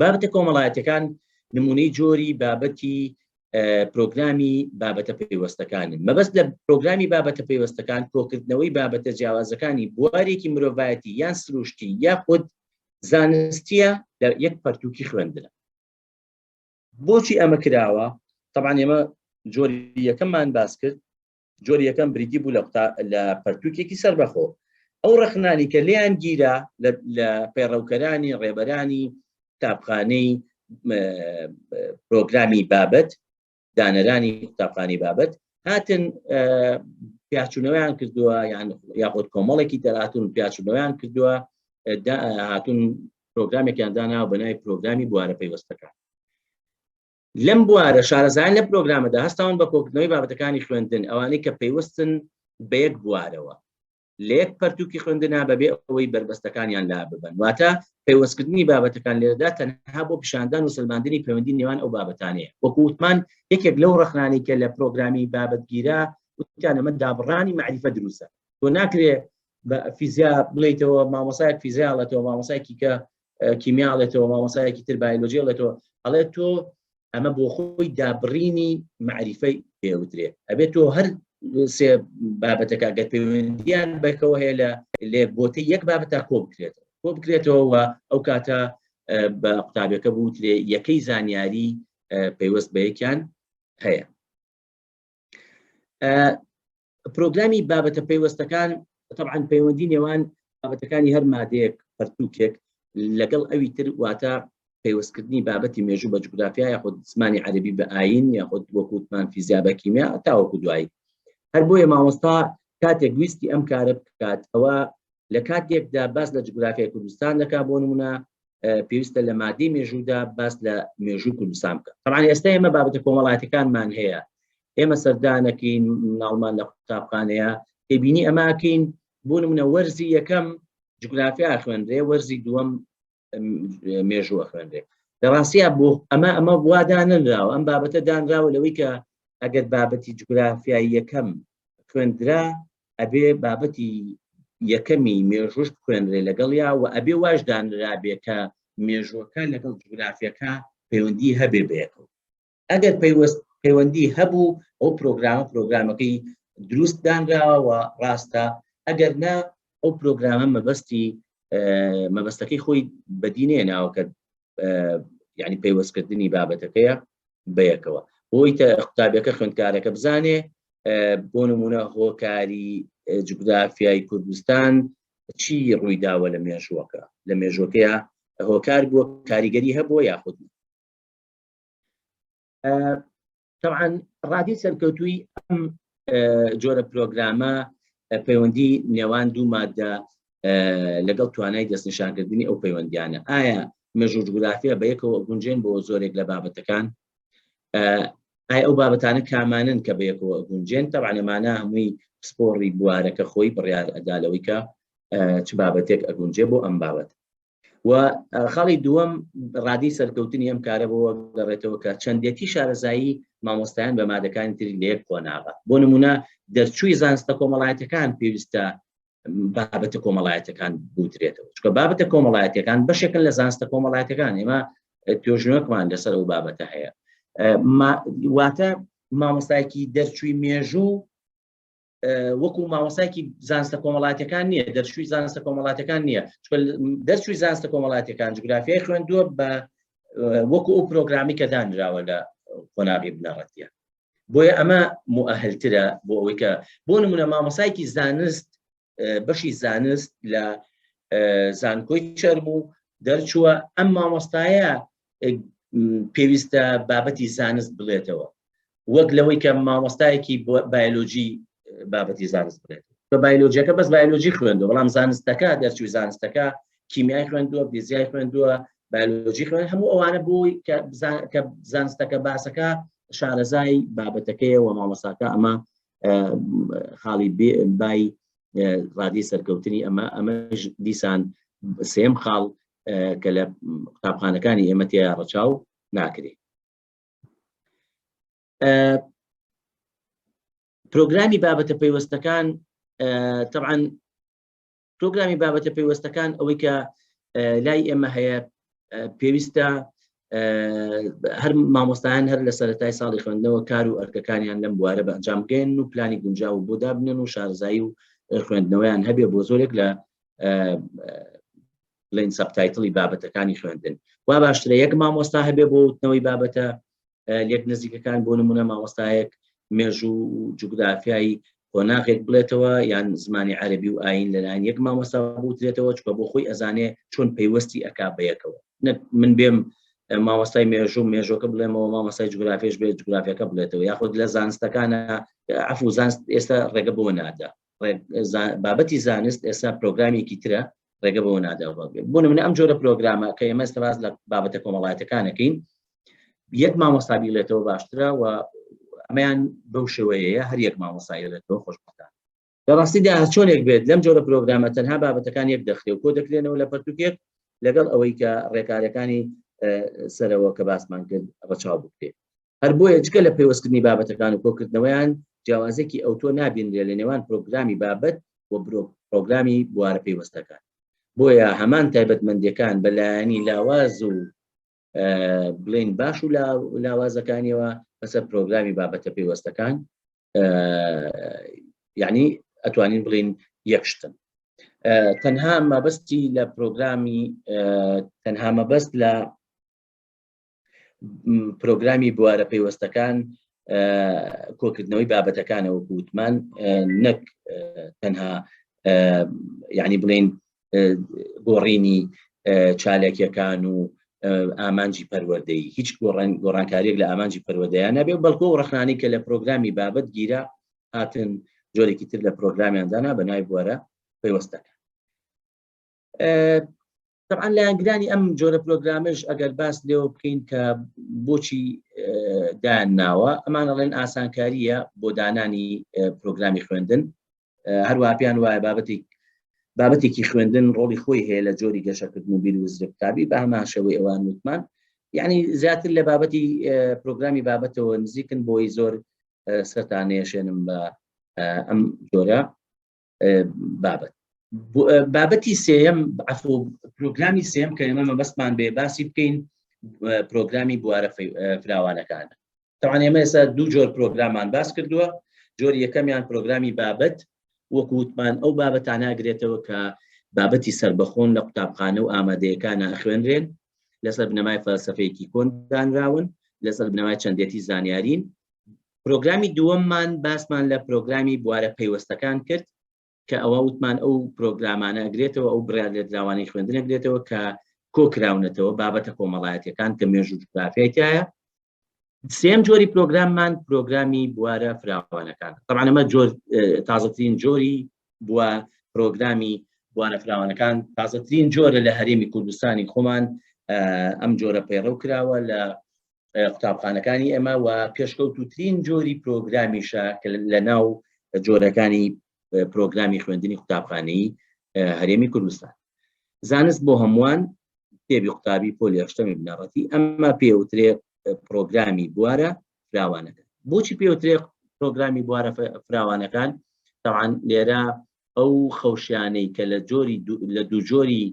بابەتە کۆمەڵایەتەکان نمونەی جۆری بابەتی پرۆگرامی بابەتە پەیوەستەکانن مەبەست لە پرۆگرامی بابەتە پەیوەستەکان کۆکردنەوەی بابەتە جیاوازەکانی بوارێکی مرۆڤایەتی یان سروشتی یاخود زانستیە لە یەک پەرتوکی خوێندنە بۆچی ئەمە کراوە طبعا ئێمە جۆری یەکەممان باس کرد جۆری یەکەم بریتی بوو لە پەرتوکێکی سەربەخۆ ئەو ڕەخنانی کە لێیان گیرا لە پەیڕەوکەرانی ڕێبەرانی قوتابخانەی پرۆگرامی بابەت دانەرانی قوتابخانی بابەت هاتن پیاچوونەوەیان کردووە یان یاخود کۆمەڵێکی دەراتون پیاچوونەوەیان کردووە هاتون پرۆگرامێکیان داناوە بە ناوی پرۆگرامی بوارە پەیوەستەکان. لەم بوارە شارەزایان لەم پرۆگرامەدا هەستاون بە کۆکردنەوەی بابەتەکانی خوێندن ئەوانەی کە پەیوەستن بە یەک بوارەوە لە یەک پەرتوکی خوێندنا بەبێ ئەوەی بەربەستەکانیان لا ببەن واتە پەیوەستکردنی بابەتەکان لێرەدا تەنها بۆ پیشاندان و سەلماندنی پەیوەندی نێوان ئەو بابەتانەیە وەکو وتمان یەکێک لەو ڕەخنانەی کە لە پرۆگرامی بابەتگیرا وتیان ئەمە دابڕانی مەعریفە دروستە تۆ ناکرێ بە فیزیا بڵیتەوە مامۆسایەک فیزیا ئەڵێتەوە مامۆسایەکی کە کیمیا ئەڵێتەوە مامۆسایەکی تر بایۆلۆجی ئەڵێتەوە ئەڵێت تۆ ئەمە بۆ خۆی دابڕینی مەعریفەی پێوترێ ئەبێت تۆ هەر سێ بابەتەکە گەر پەیوەندیان بەکەوە هەیە لە لێ بۆتە یەک بابەتە کۆ بکرێتەوە کۆ بکرێتەوە و ئەو کاتە بە قوتابیەکە بوترێ یەکەی زانیاری پەیوەست بە یەکیان هەیە. پرۆگرامی بابەتە پەیوەستەکان طبعا پەیوەندی نێوان بابەتەکانی هەر مادەیەک پەرتوکێک لەگەڵ ئەوی تر واتە پەیوەستکردنی بابەتی مێژوو بە جوگرافیا یاخود زمانی عەربی بە ئاین یاخود وەکوتمان فیزیا بە کیمیا تاوەکو دوایی هەر بۆیە مامۆستا کاتێک ویستی ئەم کارە بکات ئەوە لە کاتێکدا باس لە جوگرافیای کوردستان دەکات بۆ نمونە پێویستە لە مادەی مێژوودا باس لە مێژوو کوردستان بکە طبعا ئێستا ئێمە بابەتە کۆمەڵاتەکانمان هەیە ئێمە سەردانەکەین مناڵمان لە قوتابخانەیە تێبینی ئەماکەین بۆ نمونە وەرزی یەکەم جوگرافیا خوێندرێ وەرزی دووەم مێژووە خوێندرێ لە ڕاستیا بۆ ئەمە ئەمە وا دانەنراوە ئەم بابەتە دانراوە لەوەی کە ئەگەر بابەتی جوگرافیای یەکەم خوێندرا ئەبێ بابەتی یەکەمی مێژوش بخوێنرێ لەگەڵیا و ئەبێ واش دانرابێ کە مێژوەکە لەگەڵ جوگرافیەکە پەیوەندی هەبێ بەیەکەوە ئەگەر پەیوەست پەیوەندی هەبوو ئەو پرۆگرامە پرۆگرامەکەی دروست دانراوە و ڕاستە ئەگەر نا ئەو پرۆگرامە مەبەستی مەبەستەکەی خۆی بەدی نێناوە کە یعنی پەیوەستکردنی بابەتەکەیە بەیەکەوە بۆی قوتابیەکە خوێندکارەکە بزانێ بۆ نمونە هۆکاری جوگرافیای کوردستان چی ڕوویداوە لە مێژووەکە لە مێژوەکەیە هۆکار بووە کاریگەری هەبووە یاخود طبعا ڕادی سەرکەوتوی ئەم جۆرە پرۆگرامە پەیوەندی نێوان دوو مادە لەگەڵ توانای دەستنیشانکردنی ئەو پەیوەندیانە ئایا مێژوو جوگرافیا بە یەکەوە گونجێن بۆ زۆرێک لە بابەتەکان ئایا ئەو بابەتانە کامانن کە بەیەکەوە گونجێن تەبعەن ئەمانە هەمووی پسپۆڕی بوارەکە خۆی بڕیار ئەدا لەوەی کە چ بابەتێک ئەگونجێ بۆ ئەم بابەت و خاڵی دووەم ڕادی سەرکەوتنی ئەم کارە بۆ گەڕێتەوە کە چەندێتی شارەزایی مامۆستایان بە مادەکانی تری لە یەک قۆناغە بۆ نمونە دەرچووی زانستە کۆمەڵایەتەکان پێویستە بابەتە کۆمەڵایەتەکان بوترێتەوە چکە بابەتە کۆمەڵایەتەکان بەشێکن لە زانستە کۆمەڵایەتەکان ئێمە توێژینەوەکمان لەسەر ئەو بابەتە هەیە واتە مامۆستایەکی دەرچووی مێژوو وەکو مامۆستایەکی زانستە کۆمەڵاتەکان نییە دەرچووی زانستە کۆمەڵاتەکان نییە دەرچووی زانستە کۆمەڵاتەکان جوگرافیای خوێندووە بە وەکو ئەو پرۆگرامی کە دانراوە لە قۆناغی بنەڕەتیە بۆیە ئەمە موئەهلترە بۆ ئەوەی کە بۆ نمونە مامۆسایەکی زانست بەشی زانست لە زانکۆی چەرموو دەرچووە ئەم مامۆستایە پێویستە بابەتی زانست بڵێتەوە وەک لەوەی کە مامۆستایەکی بایۆلۆجی بابەتی زانست بڵێت بە بایۆلۆجیەکە بەس بایۆلۆجی خوێندووە بەڵام زانستەکە دەرچووی زانستەکە کیمیای خوێندووە فیزیای خوێندووە بایۆلۆجی خوێن هەموو ئەوانە بۆی کە زانستەکە باسەکە شارەزای بابەتەکەیە و مامۆساکە ئەمە خاڵی بای ڕادی سەرکەوتنی ئەمە ئەمەش دیسان سێم خاڵ کە لە قوتابخانەکانی ئێمە تێیا ڕەچاو ناکرێ پرۆگرامی بابەتە پەیوەستەکان طبعا پرۆگرامی بابەتە پەیوەستەکان ئەوەی کە لای ئێمە هەیە پێویستە هەر مامۆستایان هەر لە سەرەتای ساڵی خوێندنەوە کار و ئەرکەکانیان لەم بوارە بە ئەنجام بگەین و پلانی گونجاو بۆ دابنن و شارزایی و خوێندنەوەیان هەبێ بۆ زۆرێک لە بڵێن subtitle ی بابەتەکانی خوێندن وا باشترە یەک مامۆستا هەبێ بۆ وتنەوەی بابەتە لێک نزیکەکان بۆ نمونە مامۆستایەک مێژوو و جوگرافیای قۆناغێک بڵێتەوە یان زمانی عەربی و ئاین لەلایەن یەک مامۆستا بوترێتەوە چکە بۆ خۆی ئەزانێ چۆن پەیوەستی ئەک بەیەکەوە نەک من بێم مامۆستای مێژوو مێژۆکە بڵێمەوە مامۆستای جوگرافیش بێت جوگرافیەکە بڵێتەوە یاخود لە زانستەکانە عفو زانست ئێستا ڕێگە بۆ نادا بابەتی زانست ئێستا پرۆگرامێکی ترە ڕێگە بەوە نادا بۆ نمونە ئەم جۆرە پرۆگرامە کە ئێمە ئێستا باس لە بابەتە کۆمەڵایەتەکانەکەین. یەک مامۆستا بیڵێتەوە باشترە و ئەمەیان بەو شێوەیەیە هەر یەک مامۆستا یڵێتەوە خۆشببختان لە ڕاستیدا هەرچۆنێک بێت لەم جۆرە پرۆگرامە تەنها بابەتەکان یەک دەخرێ و کۆ دەکرێنەوە لە پەرتوکێک لەگەڵ ئەوەی کە ڕێکارەکانی سەرەوە کە باسمان کرد ڕەچاو بکرێت. هەر بۆیە جگە لە پەیوەستکردنی بابەتەکان و کۆکردنەوەیان جیاوازێکی ئەوتۆ نابینرێت لە نێوان پرۆگرامی بابەت و پرۆگرامی بوارە پەیوەستەکان. بۆیە هەمان تایبەتمەندیەکان بە لایەنی لاواز و بڵێن باش و لاوازەکانیەوە بەسەر پرۆگرامی بابەتە پەیوەستەکان یعنی ئەتوانین بڵین یەکشتن تەنها مەبەستی لە پرۆگرامی تەنها مەبەست لە پرۆگرامی بوارە پەیوەستەکان کۆکردنەوەی بابەتەکانە وەکو وتمان نەک تەنها یعنی بڵین گۆڕینی چالاکیەکان و ئامانجی پەروەردەی هیچ گۆڕانکاریەک لە ئامانجی پەروەردەیان نابێ بەڵکو و ڕخنانی کە لە پرۆگرامی بابەت گیرا هاتن جۆرێکی تر لە پرۆگرامیان دانا بە ناوی بوارە پەیوەستەکە طبعا لایەنگرانی ئەم جۆرە پرۆگرامش ئەگەر باس لێوە بکەین کە بۆچی دایان ناوە ئەمان ئەڵێن ئاسانکاریە بۆ دانانی پرۆگرامی خوێندن هەروە پێیان وایە بابەتێک بابەتێکی خوێندن ڕۆڵی خۆی هەیە لە جۆری گەشەکردن و بیر وزرە قوتابی بە هەمان شێوەی ئەوان وتمان یعنی زیاتر لە بابەتی پرۆگرامی بابەتەوە نزیکن بۆی زۆر سەرتان نێشێنم بە ئەم جۆرە بابەت بابەتی سێم عفو پرۆگرامی سێم کە ئێمە مەبەستمان بێ باسی بکەین پرۆگرامی بوارە فراوانەکان تاوان ئێمە ئێستا دوو جۆر پرۆگرامان باس کردووە جۆری یەکەمیان پرۆگرامی بابەت وەکو وتمان ئەو بابەتانە ئەگرێتەوە کە بابەتی سربەخۆن لە قوتابخانە و ئامادەیەکانە ئەخوێنرێن لەسەر بنەمای فەلسفەیەکی کۆن دانراون لەسەر بنەمای چەندێتی زانیارین پرۆگرامی دووەممان باسمان لە پرۆگرامی بوارە پەیوەستەکان کرد کە ئەوە وتمان ئەو پرۆگرامانە ئەگرێتەوە ئەو بڕیار لێدراوانەی خوێندن ئەگرێتەوە کە کۆکراونەتەوە بابەتە کۆمەڵایەتەکان کە مێژوو جوگرافیای تایە سێم جۆری پرۆگراممان پرۆگرامی بوارە فراوانەکان طبعا ئەمە جۆر تازەترین جۆری بووە پرۆگرامی بوارە فراوانەکان تازەترین جۆرە لە هەرێمی کوردستانی خۆمان ئەم جۆرە پەیڕەو کراوە لە قوتابخانەکانی ئێمە و پێشکەوتوترین جۆری پرۆگرامیشە کە لە ناو جۆرەکانی پرۆگرامی خوێندنی قوتابخانەی هەرێمی کوردستان زانست بۆ هەمووان کتێبی قوتابی پۆلی هەشتەمی بنەڕەتی ئەمە پێوترێ پرۆگرامی بوارە فراوانەکان بۆچی پێوترێ پرۆگرامی بوارە فراوانەکان تاوان لێرە ئەو خەوشیانەی کە لە جۆری لە دوو جۆری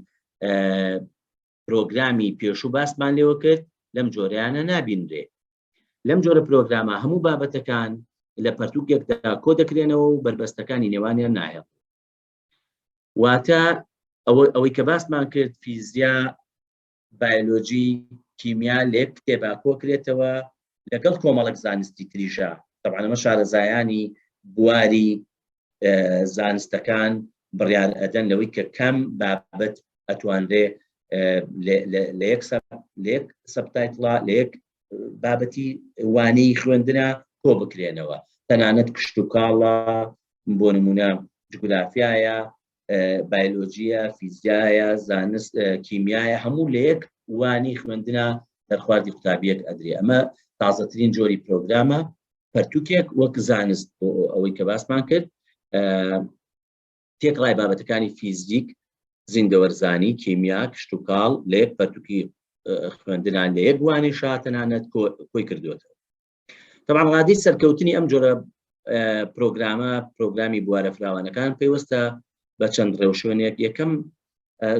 پرۆگرامی پێشوو باسمان لێوە کرد لەم جۆریانە نابینرێ لەم جۆرە پرۆگرامە هەموو بابەتەکان لە پەرتوکێکدا کۆ دەکرێنەوە و بەربەستەکانی نێوانیان نایە واتە ئەوەی کە باسمان کرد فیزیا بایۆلۆجی کیمیا لێک کتێبا کۆکرێتەوە لەگەڵ کۆمەڵک زانستی تریشە طبعا ئەمە شارەزایانی بواری زانستەکان بڕیار ئەدەن لەوەی کە کەم بابەت ئەتوانرێ لە یەک لە یەک subtitle ا لە یەک بابەتی وانەی خوێندنە کۆ بکرێنەوە تەنانەت کشتتوکاڵە بۆ نمونە جوگرافیایە بایلۆجیە فیزیایە زانست کیمیایە هەموو لە یەک وانی خوێندنە دەرخواردی قوتابیەک ئەدرێ ئەمە تازەترین جۆری پرۆگرامە پەرتوکێک وەک زانست بۆ ئەوەی کە باسمان کرد تێکڕای بابەتەکانی فیزیک زیندەوەرزانی کیمیا کشتتوکاڵ لە یەک پەرتوکی خوێندنان لە یەک وانی شاتەنانەت کۆی کردوێتەوە طبعا ڕادی سەرکەوتنی ئەم جۆرە پرۆگرامە پرۆگرامی بوارە فراوانەکان پەیوەستە بە چەند ڕێوشوێنێک یەکەم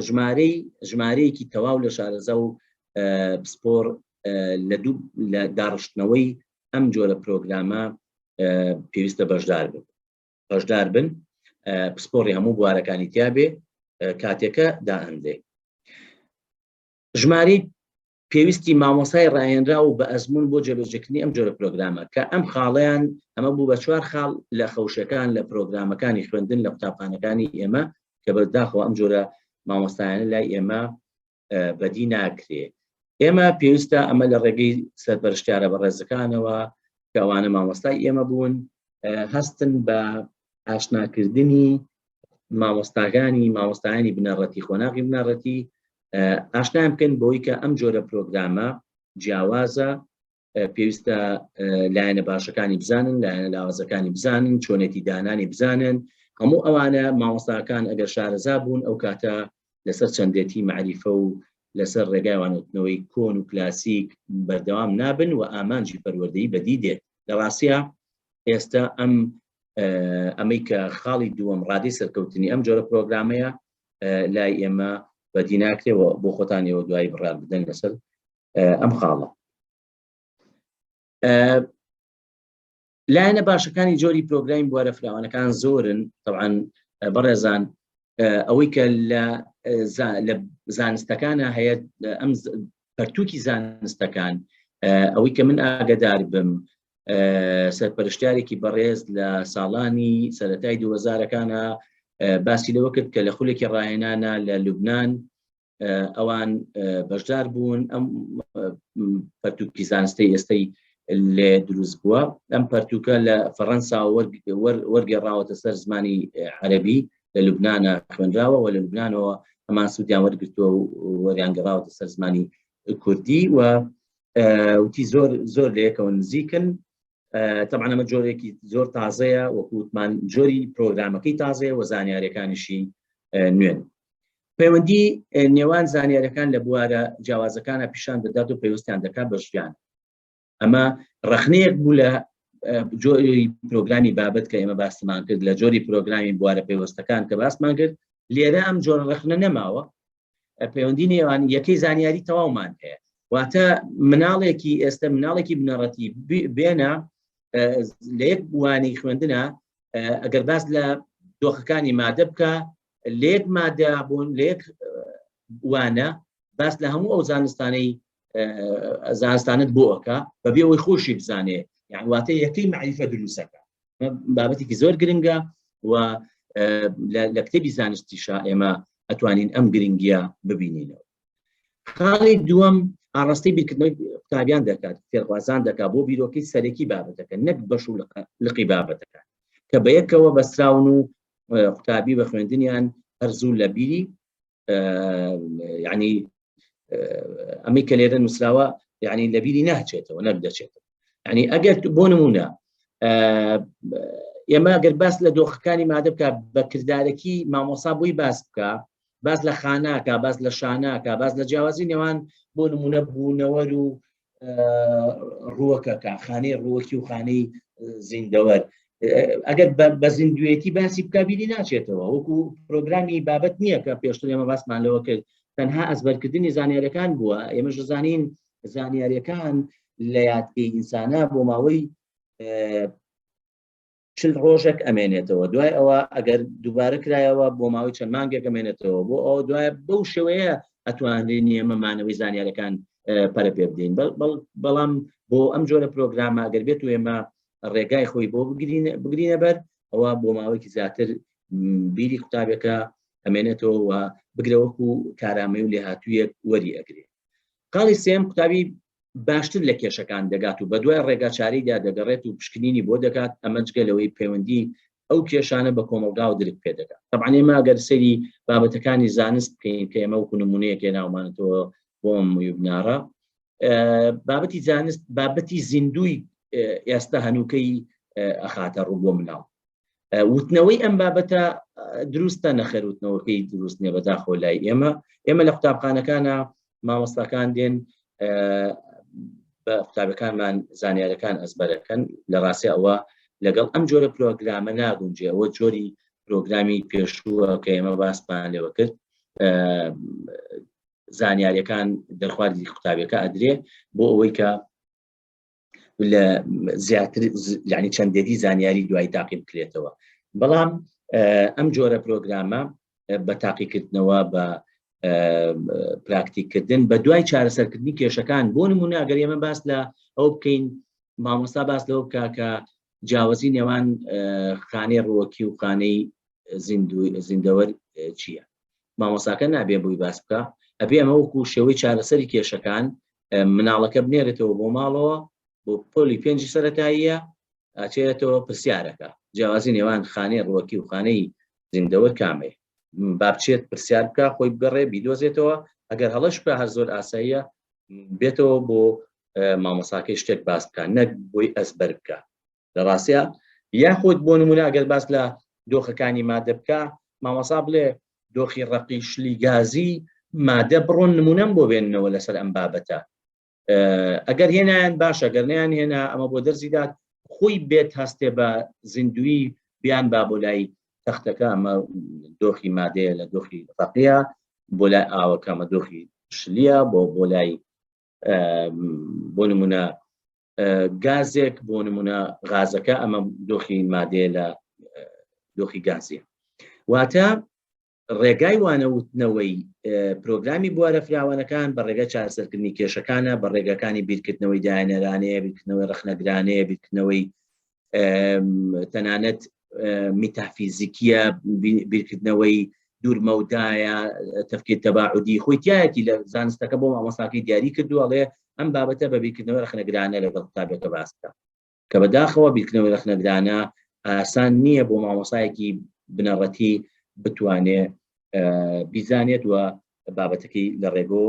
ژمارەی ژمارەیەکی تەواو لە شارەزا و پسپۆر لە دوو لە داڕشتنەوەی ئەم جۆرە پرۆگرامە پێویستە بەشدار بن بەشدار بن پسپۆڕی هەموو بوارەکانی تیاابێ کاتێکە دائەندێ ژمارەی پێویستی مامۆسای ڕاهێنراو و بە ئەزموون بۆ جێبەجێکردنی ئەم جۆرە پرۆگرامە کە ئەم خاڵیان ئەمە بوو بە چوار خاڵ لە خەوشەکان لە پرۆگرامەکانی خوێندن لە قوتابخانەکانی ئێمە کە بەداخەوە ئەم جۆرە مامۆستایانە لای ئێمە بەدی ناکرێ ئێمە پێویستە ئەمە لە ڕێگەی سەرپەرشتیارە بەڕێزەکانەوە کە ئەوانە مامۆستای ئێمە بوون هەستن بە ئاشناکردنی مامۆستاکانی مامۆستایانی بنەڕەتی قۆناغی بنەڕەتی ئاشنایان بکەن بۆی کە ئەم جۆرە پرۆگرامە جیاوازە. پێویستە لایەنە باشەکانی بزانن، لایەنە لاوازەکانی بزانن، چۆنێتی دانانی بزانن. هەموو ئەوانە مامۆستاکان ئەگەر شارەزا بوون ئەو کاتە لەسەر چەندێتی مەعریفە و لەسەر ڕێگای وانەوتنەوەی کۆن و کلاسیک بەردەوام نابن و ئامانجی پەروەردەیی بەدی دێت. لە ڕاستیا ئێستا ئەم ئەمەی کە خاڵی دووەم ڕادەی سەرکەوتنی ئەم جۆرە پرۆگرامەیە لای ئێمە بەدی ناکرێەوە، بۆ خۆتان ئێوە دوایی بڕیار بدەن لەسەر ئەم خاڵە. لایەنە باشەکانی جۆری پرۆگرامی بوارە فراوانەکان زۆرن. طبعا بەڕێزان ئەوەی کە لە زانستەکانە هەیە، ئەم پەرتوکی زانستەکان، ئەوەی کە من ئاگدار بم سەرپەرشتارێکی بەڕێز لە ساڵانی سەتای 2000ەکانە باسی لەوە کرد کە لە خولێکی ڕاهێنانە لە لوبناان ئەوان بەشدار بوون، ئەم پەرتوکی زانستی ئێستەی لێ دروست بووە. ئەم پەرتوکە لە فەڕەنسا وەرگێڕاوەتە سەر زمانی عەربی، لە لوبناە خوێنراوە و لە لوبناانەوە ئەمان سوودیان وەرگتووە و وەریانگەڕاوەتە سەر زمانی کوردی و وتی زۆر زۆر لەیەکەوە نزیکن. تەبعەن ئەمە جۆرێکی زۆر تازەیە، وەکووتمان جۆری پرۆگرامەکەی تازەیە و زانیاریەکانیشی نوێن. پەیوەندی نێوان زانیاریەکان لە بوارە جیاوازەکانە پیشان دەدات و پەیوەستیان دەکات بە ژیان. ئەمە ڕەخنەیەک بوو لە جۆری پرۆگرامی بابەت کە ئێمە باسمان کرد، لە جۆری پرۆگرامی بوارە پەیوەستەکان کە باسمان کرد. لێرە ئەم جۆرە ڕەخنە نەماوە، پەیوەندی نێوان یەکەی زانیاری تەواومان هەیە. واتە مناڵێکی ئێستا مناڵێکی بنەڕەتی بێنە لە یەک وانەی خوێندنە ئەگەر باس لە دۆخەکانی مادە بکە لە یەک مادە بوون لە یەک وانە باس لە هەموو ئەو زانستانەی زانستانت بۆ ئەکا بەبێ ئەوەی خۆشی بزانێ، یان واتە یەکەی مەعریفە دروستەکە. بابەتێکی زۆر گرنگە و لە کتێبی زانستیشا ئێمە ئەتوانین ئەم گرنگیە ببینینەوە. خاڵی دووەم ئاڕاستەی بیرکردنەوەی قوتابیان دەکات، فێرخوازان دەکات بۆ بیرۆکەی سەرەکی بابەتەکە نەک بەش و لقی بابەتەکە کە بە یەکەوە بەستراون و قوتابی بە خوێندنیان هەرزوو لە بیری یعنی ئەمەی کە لێرە نووسراوە یعنی لە بیری ناچێتەوە نەک دەچێتەوە. یعنی ئەگەر بۆ نمونە ئێمە ئەگەر باس لە دۆخەکانی مادە بکە بە کردارەکی مامۆسا بۆی باس بکە، باس لە خاناکە، باس لە شاناکە، باس لە جیاوازی نێوان بۆ نمونە بوونەوەر و ڕووەکەکە، خانەی ڕووەکی و خانەی زیندەوەر، ئەگەر بە زیندوێتی باسی بکە بیری ناچێتەوە. وەکو پرۆگرامی بابەت نییە کە پێشتر ئێمە باسمان لەوە کرد تەنها ئەزبەرکردنی زانیاریەکان بووە. ئێمەش دەزانین زانیاریەکان لە یادگەی ئینسانە بۆ ماوەی 40 ڕۆژێک ئەمێنێتەوە، دوای ئەوە ئەگەر دووبارە کرایەوە بۆ ماوەی چەند مانگێک ئەمێنێتەوە. بۆ ئەو دوای بەو شێوەیە ئەتوانرێن ئێمە مانەوەی زانیارەکان پەرە پێ بدەین. بەڵام بۆ ئەم جۆرە پرۆگرامە ئەگەر بێت و ئێمە ڕێگای خۆی بۆ بگرینە بەر، ئەوە بۆ ماوەیەکی زیاتر بیری قوتابێکە ئەمێنێتەوە و بگرە وەکو کارامەی و لێهاتوویەک وەری ئەگرێ. خاڵی سێم، قوتابی باشتر لە کێشەکان دەگات و بەدوای ڕێگاچارەیدا دەگەڕێت و پشکنینی بۆ دەکات، ئەمە جگە لەوەی پەیوەندی ئەو کێشانە بە کۆمەڵگاوە درک پێ دەکات. تەبعەن ئێمە ئەگەر سەیری بابەتەکانی زانست بکەین کە ئێمە وەکو نمونەیەک هێناومانەتەوە بۆ ئەم ویبنارە، بابەتی زانست بابەتی زیندوی ئێستا هەنووکەی ئەخاتە ڕوو بۆ مناڵ. وتنەوەی ئەم بابەتە دروستە؟ نەخێر، وتنەوەکەی دروست نییە بەداخەوە لای ئێمە. ئێمە لە قوتابخانەکانە مامۆستاکان دێن بە قوتابەکانمان زانیارەکان ئەزبەرەکەن. لە ڕاستی ئەوە لەگەڵ ئەم جۆرە پرۆگرامە ناگونجێ. ئەوە جۆری پرۆگرامی پێشووە کە ئێمە باسمان لێوە کرد، زانیاریەکان دەرخواردی قوتابیەکە ئەدرێ بۆ ئەوەی کە لە زیاتر یعنی چەندێتی زانیاری دوای تاقی بکرێتەوە. بەڵام ئەم جۆرە پرۆگرامە بە تاقیکردنەوە، بە پراکتیکردن، بە دوای چارەسەرکردنی کێشەکان. بۆ نمونە ئەگەر ئێمە باس لە ئەو بکەین، مامۆستا باس لەوە بکە کە جیاوازی نێوان خانەی ڕووەکی و خانەی زیندەوەر چییە، مامۆساکە نابێ بۆی باس بکە، ئەبێ ئەمە وەکو شێوەی چارەسەری کێشەکان مناڵەکە بنێرێتەوە بۆ ماڵەوە، بۆ پۆلی پێنجی سەتاییە ئاچێتەوە پرسیارەکە جیاوازی نێوان خانەی ڕوەکی و خانەی زیندەوەر کامەیە. با بچێت پرسیار بکە، خۆی بگەڕێ بیدۆزێتەوە، ئەگەر هەڵەش بکە هەر زۆر ئاساییە بێتەوە بۆ مامۆساکەی شتێک باس بکە نەک بۆی ئەزبەر بکە لە ڕاستە یاخود بۆ نمونە ئەگەر باس لە دۆخەکانی مادە بکە مامۆسا بڵێ دۆخی ڕەقی شلی گازی مادە بڕۆن نمونەم بۆ بێننەوە لەسەر ئەم بابەتە ئەگەر هێنایان باشە گەر نیان هێنا ئەمە بۆ دەرزی دات خۆی بێت هەستێ بە زیندوی بیان با بۆ لای تەختەکە ئەمە دۆخی مادەیە لە دۆخی ڕقیە بۆ لای ئاوەکە ئەمە دۆخی شلیە بۆ بۆ لای بۆ نمونە گازێک بۆ نمونە غازەکە ئەمە دۆخی مادەیە لە دۆخی گازیە واتە ڕێگای وانەوتنەوەی پرۆگرامی بوارە فراوانەکان بە ڕێگای چارەسەرکردنی کێشەکانە، بە ڕێگاکانی بیرکردنەوەی داهێنەرانەیە، بیرکردنەوەی ڕەخنەگرانەیە، بیرکردنەوەی تەنانەت میتافیزیکیە، بیرکردنەوەی دوورمەودایە، تەفکیر تەباعودی خۆی تایەتی لە زانستەکە بۆ مامۆستاکەی دیاری کردووە، ئەڵێ ئەم بابەتە بە بیرکردنەوەی ڕەخنەگرانە لەگەڵ قوتابیەکە باس بکە. کە بەداخەوە بیرکردنەوەی ڕەخنەگرانە ئاسان نییە بۆ مامۆسایەکی بنەڕەتی بتوانێ بیزانێت و بابەتەکەی لە ڕێگۆ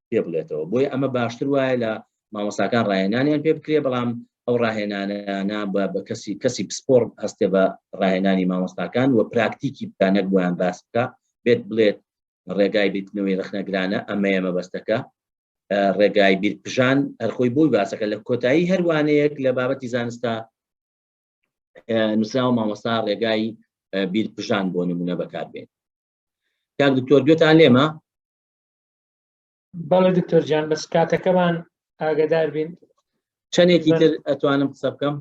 پێ بڵێتەوە بۆیە ئەمە باشتر وایە لە مامۆساکان ڕاهێنانیان پێ بکرێ بەڵام ئەو ڕاهێنانانە بە کەسی کەسی پسپۆر هەستێ بە ڕاهێنانی مامۆستاکان و پراکتیکی بکە نەک بۆیان باس بکە بێت بڵێت ڕێگای بیرکردنەوەی ڕەخنەگرانە ئەمەیە مەبەستەکە ڕێگای بیرپژان هەرخۆی بۆی باسەکە لە کۆتایی هەروانەیەک لە بابەتی زانستا نووسراوە مامۆستا ڕێگای بیرپژان بۆ نمونە بەکاربێن کاک دکتۆر گوێتان لێمە؟ بەڵێ دکتۆر جان بەس کاتەکەمان ئاگدار بین چەندێکی تر ئەتوانم قسە بکەم؟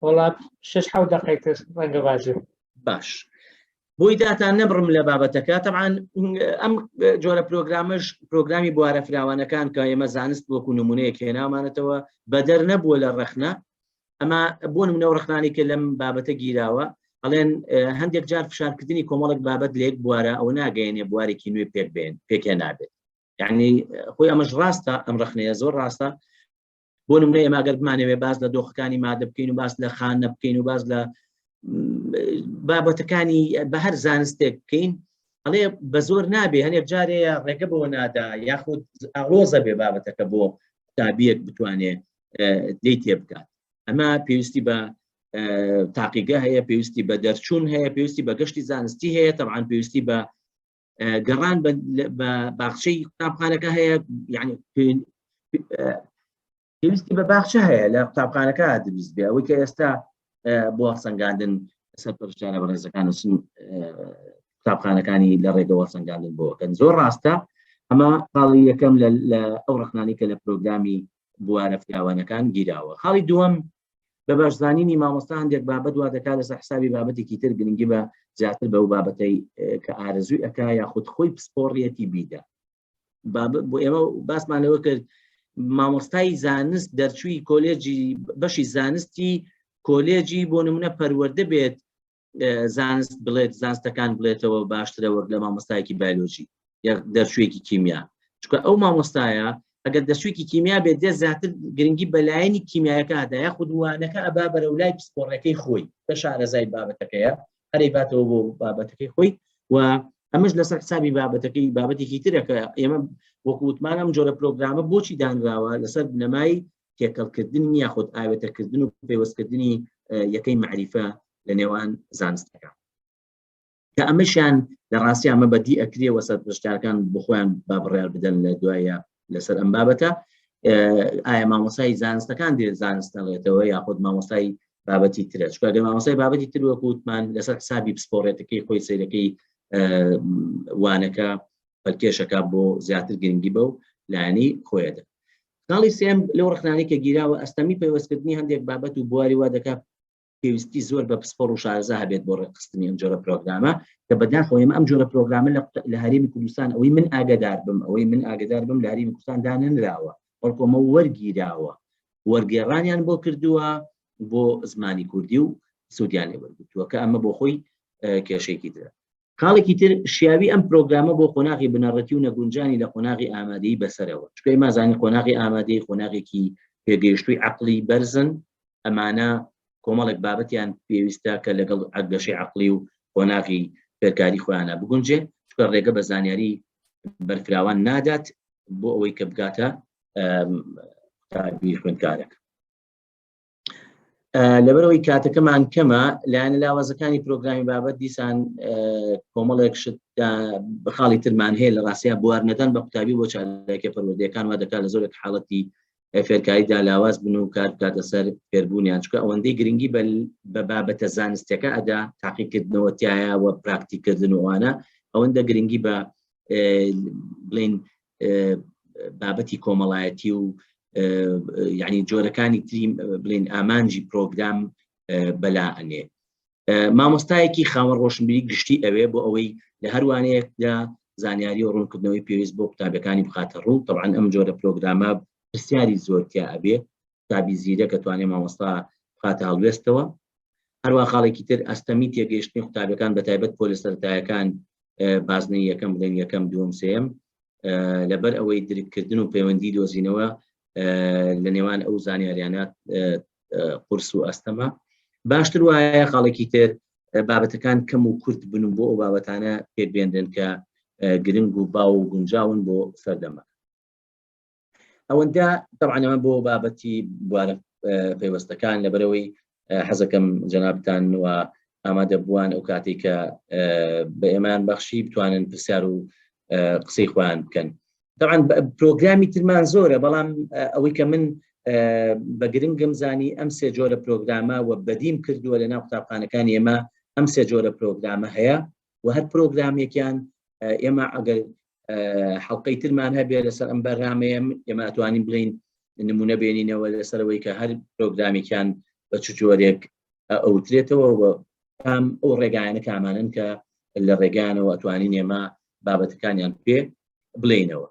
وەڵا شش حەوت دەقەی تر ڕەنگە باش بێ. باش بۆی داتان نەبڕم لە بابەتەکە تەبعەن ئەم جۆرە پرۆگرامەش پرۆگرامی بوارە فراوانەکان کە ئێمە زانست وەکو نمونەیەک هێنامانەتەوە بەدەر نەبووە لە ڕەخنە ئەمە بۆ نمونە و ڕەخنانی کە لەم بابەتە گیراوە ئەڵێن هەندێک جار فشارکردنی کۆمەڵک بابەت لە یەک بوارە ئەو ناگەیەنێ بوارێکی نوێ پێک بێن پێکهێنابێت یعنی خۆی ئەمەش ڕاستە ئەم ڕەخنەیە زۆر ڕاستە بۆ نمونە ئێمە گەر بمانەوێ باس لە دۆخەکانی مادە بکەین و باس لە خانە بکەین و باس لە بابەتەکانی بە هەر زانستێک بکەین ئەڵێ بە زۆر نابێ هەنێک جارەیە ڕێگە بەوە نادا یاخود ئاڵۆزە بێ بابەتەکە بۆ قوتابیەک بتوانێ لی تێ بکات ئەمە پێویستی بە تاقیگە هەیە پێویستی بە دەرچوون هەیە پێویستی بە گەشتی زانستی هەیە تەعاان پێویستی بە گەڕان بە باخچەی قوتابخانەکە هەیە یعنی پێویستی بە باخچە هەیە لە قوتابخانەکە دروست بێ ئەوەی کە ئێستا بۆ سنگاندن سەرپەرشتیانە بەڕێزەکان و قوتابخانەکانی لە ڕێگەوە سنگاندن بۆکەن زۆر ڕاستە ئەمە خاڵی یەکەم لە ئەو ڕخنانی کە لە پرۆگرامی بوارە فراوانەکان گیراوە خاڵی دووەم بە باش زانینی مامۆستا هەندێک بابەت وا دەکات لەسەر حسابی بابەتێکی تر گرنگی بە زیاتر بەو بابەتەی کە ئارەزووی ئەکا یاخود خۆی پسپۆڕیەتی بیدا بۆ ئێمە باسمان لەوە کرد مامۆستای زانست دەرچووی کۆلێجی بەشی زانستی کۆلێجی بۆ نمونە پەروەردە بێت زانست بڵێت زانستەکان بڵێتەوە باشترە وەک لە مامۆستایەکی بایلۆژی دەرچوویەکی کیمیا چونکە ئەو مامۆستایە ئەگەر دەرچوویەکی کیمیا بێت دێ زیاتر گرنگی بەلایەنی کیمیایەکە هەدا یاخود وانەکە ئەبا بەرەو لای پسپۆڕەکەی خۆی کە شارەزای بابەتەکەیە هەرەی باتەوە بۆ بابەتەکەی خۆی و ئەمەش لەسەر حسابی بابەتەکەی بابەتێکی ترە کە ئێمە وەکووتمان ئەم جۆرە پرۆگرامە بۆچی دانراوە لەسەر بنەمای تێکەڵکردنی یاخود ئاوێتەکردن و پەیوەستکردنی یەکەی مەعریفە لە نێوان زانستەکان کە ئەمەشیان لە ڕاستی ئەمە بەدی ئەکرێ وە سەرپەرشتیارەکان بۆ خۆیان با بڕیار بدەن لە دوایە لەسەر ئەم بابەتە ئایا مامۆسای زانستەکان دێ زانست دەڵێتەوە یاخود مامۆسای بابەتی ترە چونکە گەر مامۆسای بابەتی تر وەکو وتمان لەسەر حسابی پسپۆڕێتەکەی خۆی سەیرەکەی وانەکە پەلکێشەکە بۆ زیاتر گرنگی بەو لایەنی خۆیەدا خاڵی سێم لەو ڕخنانەی کە گیراوە ئەستەمی پەیوەستکردنی هەندێک بابەت و بواری وا دەکات پێویستی زۆر بە پسپۆڕ و شارەزا هەبێت بۆ ڕێکخستنی ئەم جۆرە پرۆگرامە کە بەداخەوە ئێمە ئەم جۆرە پرۆگرامە لە هەرێمی کوردستان ئەوەی من ئاگادار بم ئەوەی من ئاگادار بم لە هەرێمی کوردستان دانەنراوە بەڵکو ئەمە وەرگیراوە وەرگێڕانیان بۆ کردووە بۆ زمانی کوردی و سوودیان لێ وەرگرتووە کە ئەمە بۆ خۆی کێشەیەکی ترە. خاڵێکی تر شیاوی ئەم پرۆگرامە بۆ قۆناغی بنەڕەتی و نەگونجانی لە قۆناغی ئامادەیی بەسەرەوە چونکە ئێمە زانین قۆناغی ئامادەیی قۆناغێکی پێگەیشتووی عەقڵی بەرزن ئەمانە کۆمەڵێک بابەتیان پێویستە کە لەگەڵ گەشەی عەقڵی و قۆناغی فێرکاری خۆیانە بگونجێ چونکە ڕێگە بە زانیاری بەرفراوان نادات بۆ ئەوەی کە بگاتە. قوتابی خوێندکارەکە. لەبەرەوەی کاتەکەمان کەمە، لایەنە لاوازەکانی پرۆگرامی بابەت دیسان کۆمەڵێک شت خاڵی ترمان هەیە. لە ڕاستیا بوار نەدان بە قوتابی بۆ چالاکیە پەروەردەیەکان وا دەکات لە زۆرێک حاڵەتی فێرکاریدا لاواز بن و کار بکاتە سەر فێربوونیان، چونکە ئەوەندەی گرنگی بە بابەتە زانستیەکە ئەدا، تاقیکردنەوە تایە و پراکتیکردن و ئەوانە، ئەوەندە گرنگی بە بڵین بابەتی کۆمەڵایەتی و یعنی جۆرەکانی تری بڵین ئامانجی پرۆگرام بەلا ئەنێ. مامۆستایەکی خاوەن ڕۆشنبیری گشتی ئەوێ بۆ ئەوەی لە هەروانەیەکدا زانیاری و ڕوونکردنەوەی پێویست بۆ قوتابیەکانی بخاتە ڕوو. طبعا ئەم جۆرە پرۆگرامە پرسیاری زۆر تیا ئەبێ، قوتابی زیرە کە توانێ مامۆستا بخاتە هەڵوێستەوە. هەروە خاڵێکی تر ئەستەمی تێگەیشتنی قوتابیەکان بە تایبەت پۆلە سەرەتایەکان، بازنەی یەکەم بڵێن یەکەم دووەم سێم، لەبەر ئەوەی درککردن و پەیوەندی دۆزینەوە لە نێوان ئەو زانیاریانە قورس و ئەستەمە. باشتر وایە خاڵێکی تر بابەتەکان کەم و کورت بن و بۆ ئەو بابەتانە پێک بێنرێن کە گرنگ و باو و گونجاون بۆ سەردەمە. ئەوەندە طبعا ئەمە بۆ بابەتی بوارە پەیوەستەکان، لەبەرەوەی حەزەکەم جەنابتان و ئامادە بووان ئەو کاتێک کە بە ئێمان بەخشی بتوانن پرسیار و قسەی خۆیان بکەن. طبعا پرۆگرامی ترمان زۆرە، بەڵام ئەوەی کە من بە گرنگم زانی ئەم سێ جۆرە پرۆگرامە و بەدیم کردووە لە ناو قوتابخانەکانی ئێمە ئەم سێ جۆرە پرۆگرامە هەیە و هەر پرۆگرامێکیان ئێمە ئەگەر حڵلقەی ترمان هەبێ لەسەر ئەم بەرنمەیە ئێمە ئەتوانین بڵین نمونە بێنینەوە لەسەرەوەی کە هەر پرۆگرامێکیان بە چ جۆرێک ئەوترێتەوە و کام ئەو ڕێگایانە کامانن کە لە ڕێگانەوە ئەتوانین ئێمە بابەتەکانیان پێ بڵێینەوە.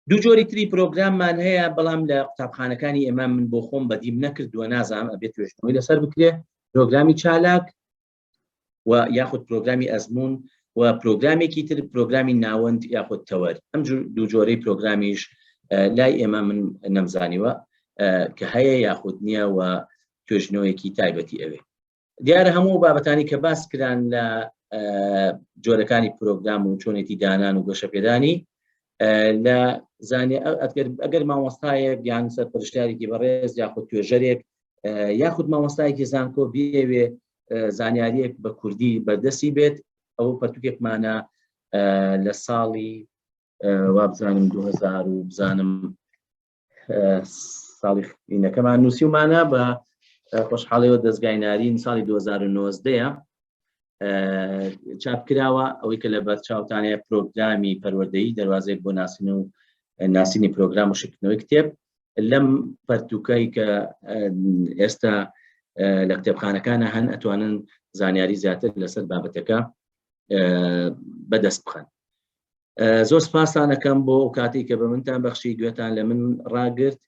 دوو جۆری تری پرۆگراممان هەیە، بەڵام لە قوتابخانەکانی ئێمە من بۆ خۆم بەدیم نەکردووە، نازانم ئەبێت توێژینەوەی لەسەر بکرێ. پرۆگرامی چالاک و یاخود پرۆگرامی ئەزمون و پرۆگرامێکی تر پرۆگرامی ناوەند یاخود تەوەر. ئەم دوو جۆرەی پرۆگرامیش لای ئێمە من نەمزانیوە کە هەیە یاخود نییە و توێژینەوەیەکی تایبەتی ئەوێ. دیارە هەموو بابەتانی کە باس کران لە جۆرەکانی پرۆگرام و چۆنێتی دانان و گەشەپێدانی لە زانێ، ئەگەر مامۆستایەک یان سەرپەرشتارێکی بەڕێز یاخود توێژەرێک یاخود مامۆستایەکی زانکۆ بیەوێ زانیاریەک بە کوردی بەردەستی بێت، ئەو پەرتوکێکمانە لە ساڵی وابزانم 2000 و بزانم ساڵی اینەکەمان نووسیومانە، بە خۆشحاڵیەوە دەستگای نارین ساڵی 2019 چاپ کراوە. ئەوەی کە لە بەرچاوتانەیە پرۆگرامی پەروەردەیی دەواازێک بۆ ناسین و ناسینی پرۆگرام و شکردنەوەی کتێب. لەم پەرتوکەی کە ئێستا لە کتێبخانەکانە هەن ئەتوانن زانیاری زیاتر لەسەر بابەتەکە بەدەست بخەن. زۆر سپاستان ئەەکەم بۆ ئەو کاتی کە بە منتان بەخشی، گوێتان لە من ڕاگرت.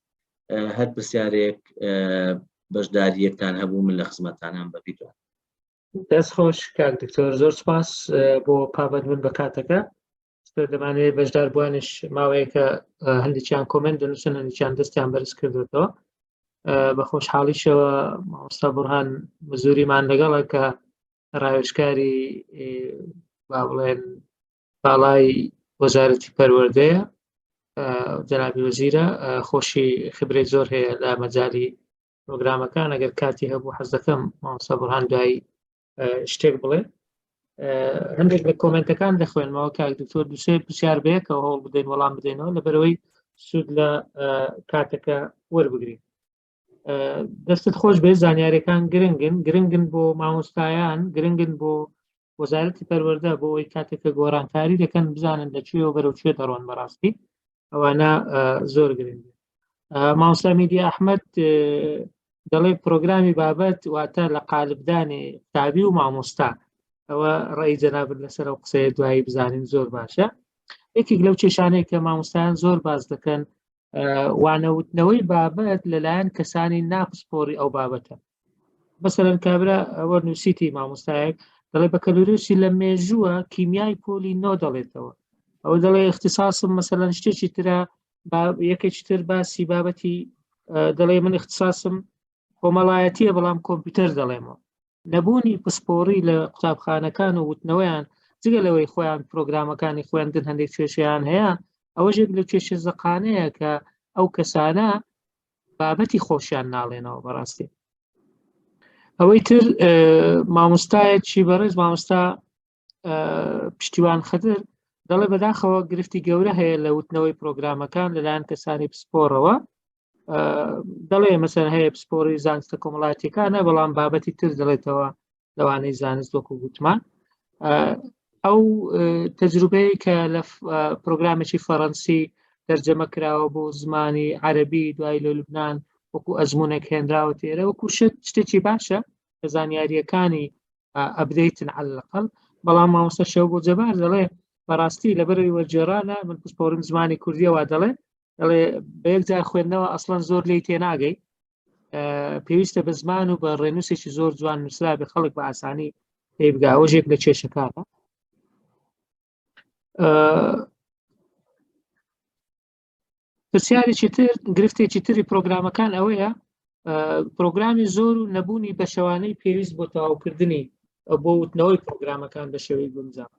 هەر پرسیارێک بەشداریەکتان هەبوو من لە خزمەتانام بە پیتوان. دەست خۆش کاک دکتۆر، زۆر سپاس بۆ پابندبوون بە کاتەکە. دەمانەوێت بەشداربووانش ماوەیەکە هەندێکیان کۆمنت دەنووسن، هەندێکیان دەستیان بەرز کردوێتەوە. بە خۆشحاڵیشەوە مامۆستا بورهان مزوریمان لەگەڵە کە ڕاوێژکاری با بڵێن باڵای وەزارەتی پەروەردەیە، جەنابی وەزیرە، خۆشی خبرەی زۆر هەیە لە مەجالی پرۆگرامەکان. ئەگەر کاتی هەبوو حەز دەکەم مامۆستا بورهان دوایی شتێک بڵێ. هەندێک لە کۆمنتەکان دەخوێنمەوە کاک دکتۆر، دوسێ پرسیار بەیەکەوە هەوڵ بدەین وەڵام بدەینەوە لەبەرەوەی سوود لە کاتەکە وەربگرین. دەستت خۆش بێ، زانیاریەکان گرنگن، گرنگن بۆ مامۆستایان، گرنگن بۆ وەزارەتی پەروەردە بۆ ئەوەی کاتێک کە گۆڕانکاری دەکەن بزانن لە کوێوە بەرەو کوێ دەڕۆن. بەڕاستی ئەوانە زۆر گرنگ. مامۆستا میدیا ئەحمد دەڵێ پرۆگرامی بابەت واتە لە قالبدانی قوتابی و مامۆستا. ئەوە ڕێی جەنابت لەسەر ئەو قسەیە دوایی بزانین زۆر باشە. یەکێک لەو کێشانەیە کە مامۆستایان زۆر باز دەکەن وانەوتنەوەی بابەت لەلایەن کەسانی ناپسپۆری ئەو بابەتە. مەسەلەن کابرا ئەوە نووسیتی مامۆستایەک دەڵێ بەکەلوریوسی لە مێژووە کیمیای پۆلی نۆ دەڵێتەوە، ئەو دەڵێ اختصاصم مەسەلەن شتێکی ترە، یەکێکی تر باسی بابەتی دەڵێ من اختصاصم کۆمەڵایەتیە بەڵام کۆمپیوتەر دەڵێمەوە. نەبوونی پسپۆڕی لە قوتابخانەکان و وتنەوەیان، جگە لەوەی خۆیان پرۆگرامەکانی خوێندن هەندێک کێشەیان هەیە، ئەوەش یەک لە کێشە زەقانەیە کە ئەو کەسانە بابەتی خۆشیان ناڵێنەوە بەڕاستی. ئەوەی تر مامۆستایەکی بەڕێز مامۆستا پشتیوان خدر دەڵێ بەداخەوە گرفتی گەورە هەیە لە وتنەوەی پرۆگرامەکان لەلایەن کەسانی پسپۆڕەوە دەڵێ مەسەر هەیە پسپۆری زانستە کۆمەڵاتیەکانە بەڵام بابەتی تر دەڵێتەوە لەوانەی زانست وەکو گوتمان ئەو تەجروبەیە کە لە پرۆگرامێکی فەڕەنسی تەرجەمە کراوە بۆ زمانی عەربی دوای لە لوبناان وەکو ئەزمونێک هێنراوە تێرە وەکو شت شتێکی باشە کە زانیاریەکانی ئەبدەیتن عەلەقەل بەڵام مامۆستا شەو بۆ جەبار دەڵێ بەڕاستی لەبەرەوەی وەرگێڕانە من پسپۆرم زمانی کوردیەوە دەڵێ دەڵێ بە یەکجار خوێندنەوە ئەسڵەن زۆر لی تێناگەی پێویستە بە زمان و بە ڕێنووسێکی زۆر جوان نووسرا بێ خەڵک بە ئاسانی پێی بگا ئەوەش یەک لە کێشەکانە. پرسیارێکی تر گرفتێکی تری پرۆگرامەکان ئەوەیە پرۆگرامی زۆر و نەبوونی بەشەوانەی پێویست بۆ تەواوکردنی بۆ وتنەوەی پرۆگرامەکان بە شێوەی گونجاو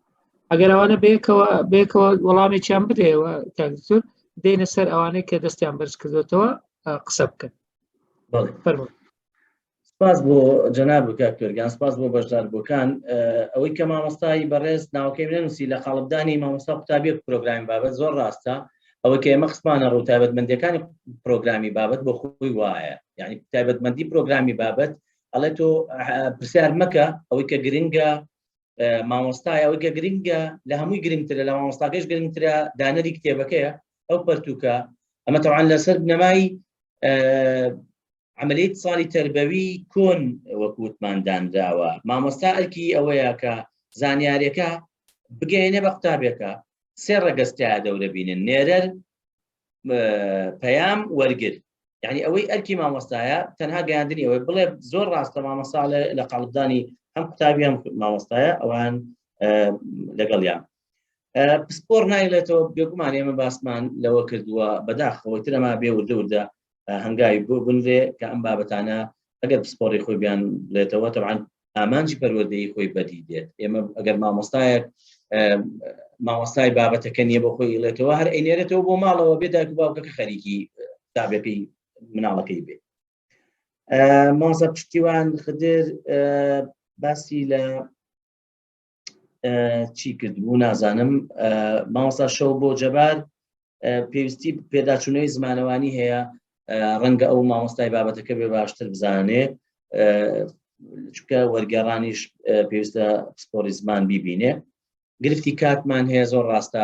ئەگەر ئەوانە بەیەکەوە بەیەکەوە وەڵامێکیان بدەیەوە کاک دکتۆر دێنە سەر ئەوانەی کە دەستیان بەرز کردوێتەوە قسە بکەن فەرموو. سپاس بۆ جەناب کاک تۆرگیان سپاس بۆ بەشداربووەکان ئەوەی کە مامۆستای بەڕێز ناوەکەی نەنووسی لە قاڵبدانی مامۆستا قوتابیەک پرۆگرامی بابەت زۆر ڕاستە ئەوەی کە ئێمە خستمانە ڕوو تایبەتمەندیەکانی پرۆگرامی بابەت بۆ خۆی وایە یعنی تایبەتمەندی پرۆگرامی بابەت ئەڵێ تۆ پرسیار مەکە ئەوەی کە گرنگە مامۆستای ئەوەی کە گرنگە لە هەمووی گرنگترە لە مامۆستاکەش گرنگترە دانەری کتێبەکەیە ئەو پەرتوکە ئەمە تەوان لەسەر بنەمای عملیەی اتصالی تەربەوی کۆن وەک وتمان دانراوە مامۆستا ئەرکی ئەوەیە کە زانیارەکە بگەێنێ بە قوتابێکە سێ ڕەگەز تیا دەورە بینن نێرەر پەیام وەرگر یعنی ئەوەی ئەرکی مامۆستایە تەنها گەیاندنی ئەوەی بڵێ زۆر ڕاستە مامۆستا لە قاڵبدانی هەم قوتابی هەم مامۆستایە ئەوان لەگەڵیان پسپۆر نایڵێتەوە بێگومان ئێمە باسمان لەوە کردووە بەداخەوە ترەما بێ وردە وردە هەنگاوی بۆ بنرێ کە ئەم بابەتانە ئەگەر پسپۆڕی خۆی بیان بڵێتەوە تەبعەن ئامانجی پەروەردەیی خۆی بەدی دێت ئێمە ئەگەر مامۆستایەک مامۆستای بابەتەکە نییە بۆ خۆی ئیڵێتەوە هەر ئەینێرێتەوە بۆ ماڵەوە بێ دایک و باوکەکە خەریکی قوتابیەکەی مناڵەکەی بێ مامۆستا پشتیوان خدر باسی لە چی کردبوو نازانم مامۆستا شەو بۆ جەبار پێویستی پێداچوونەوەی زمانەوانی هەیە ڕەنگە ئەو مامۆستای بابەتەکە بێ باشتر بزانێ چونکە وەرگێڕانیش پێویستە پسپۆری زمان بیبینێ گرفتی کاتمان هەیە زۆر ڕاستە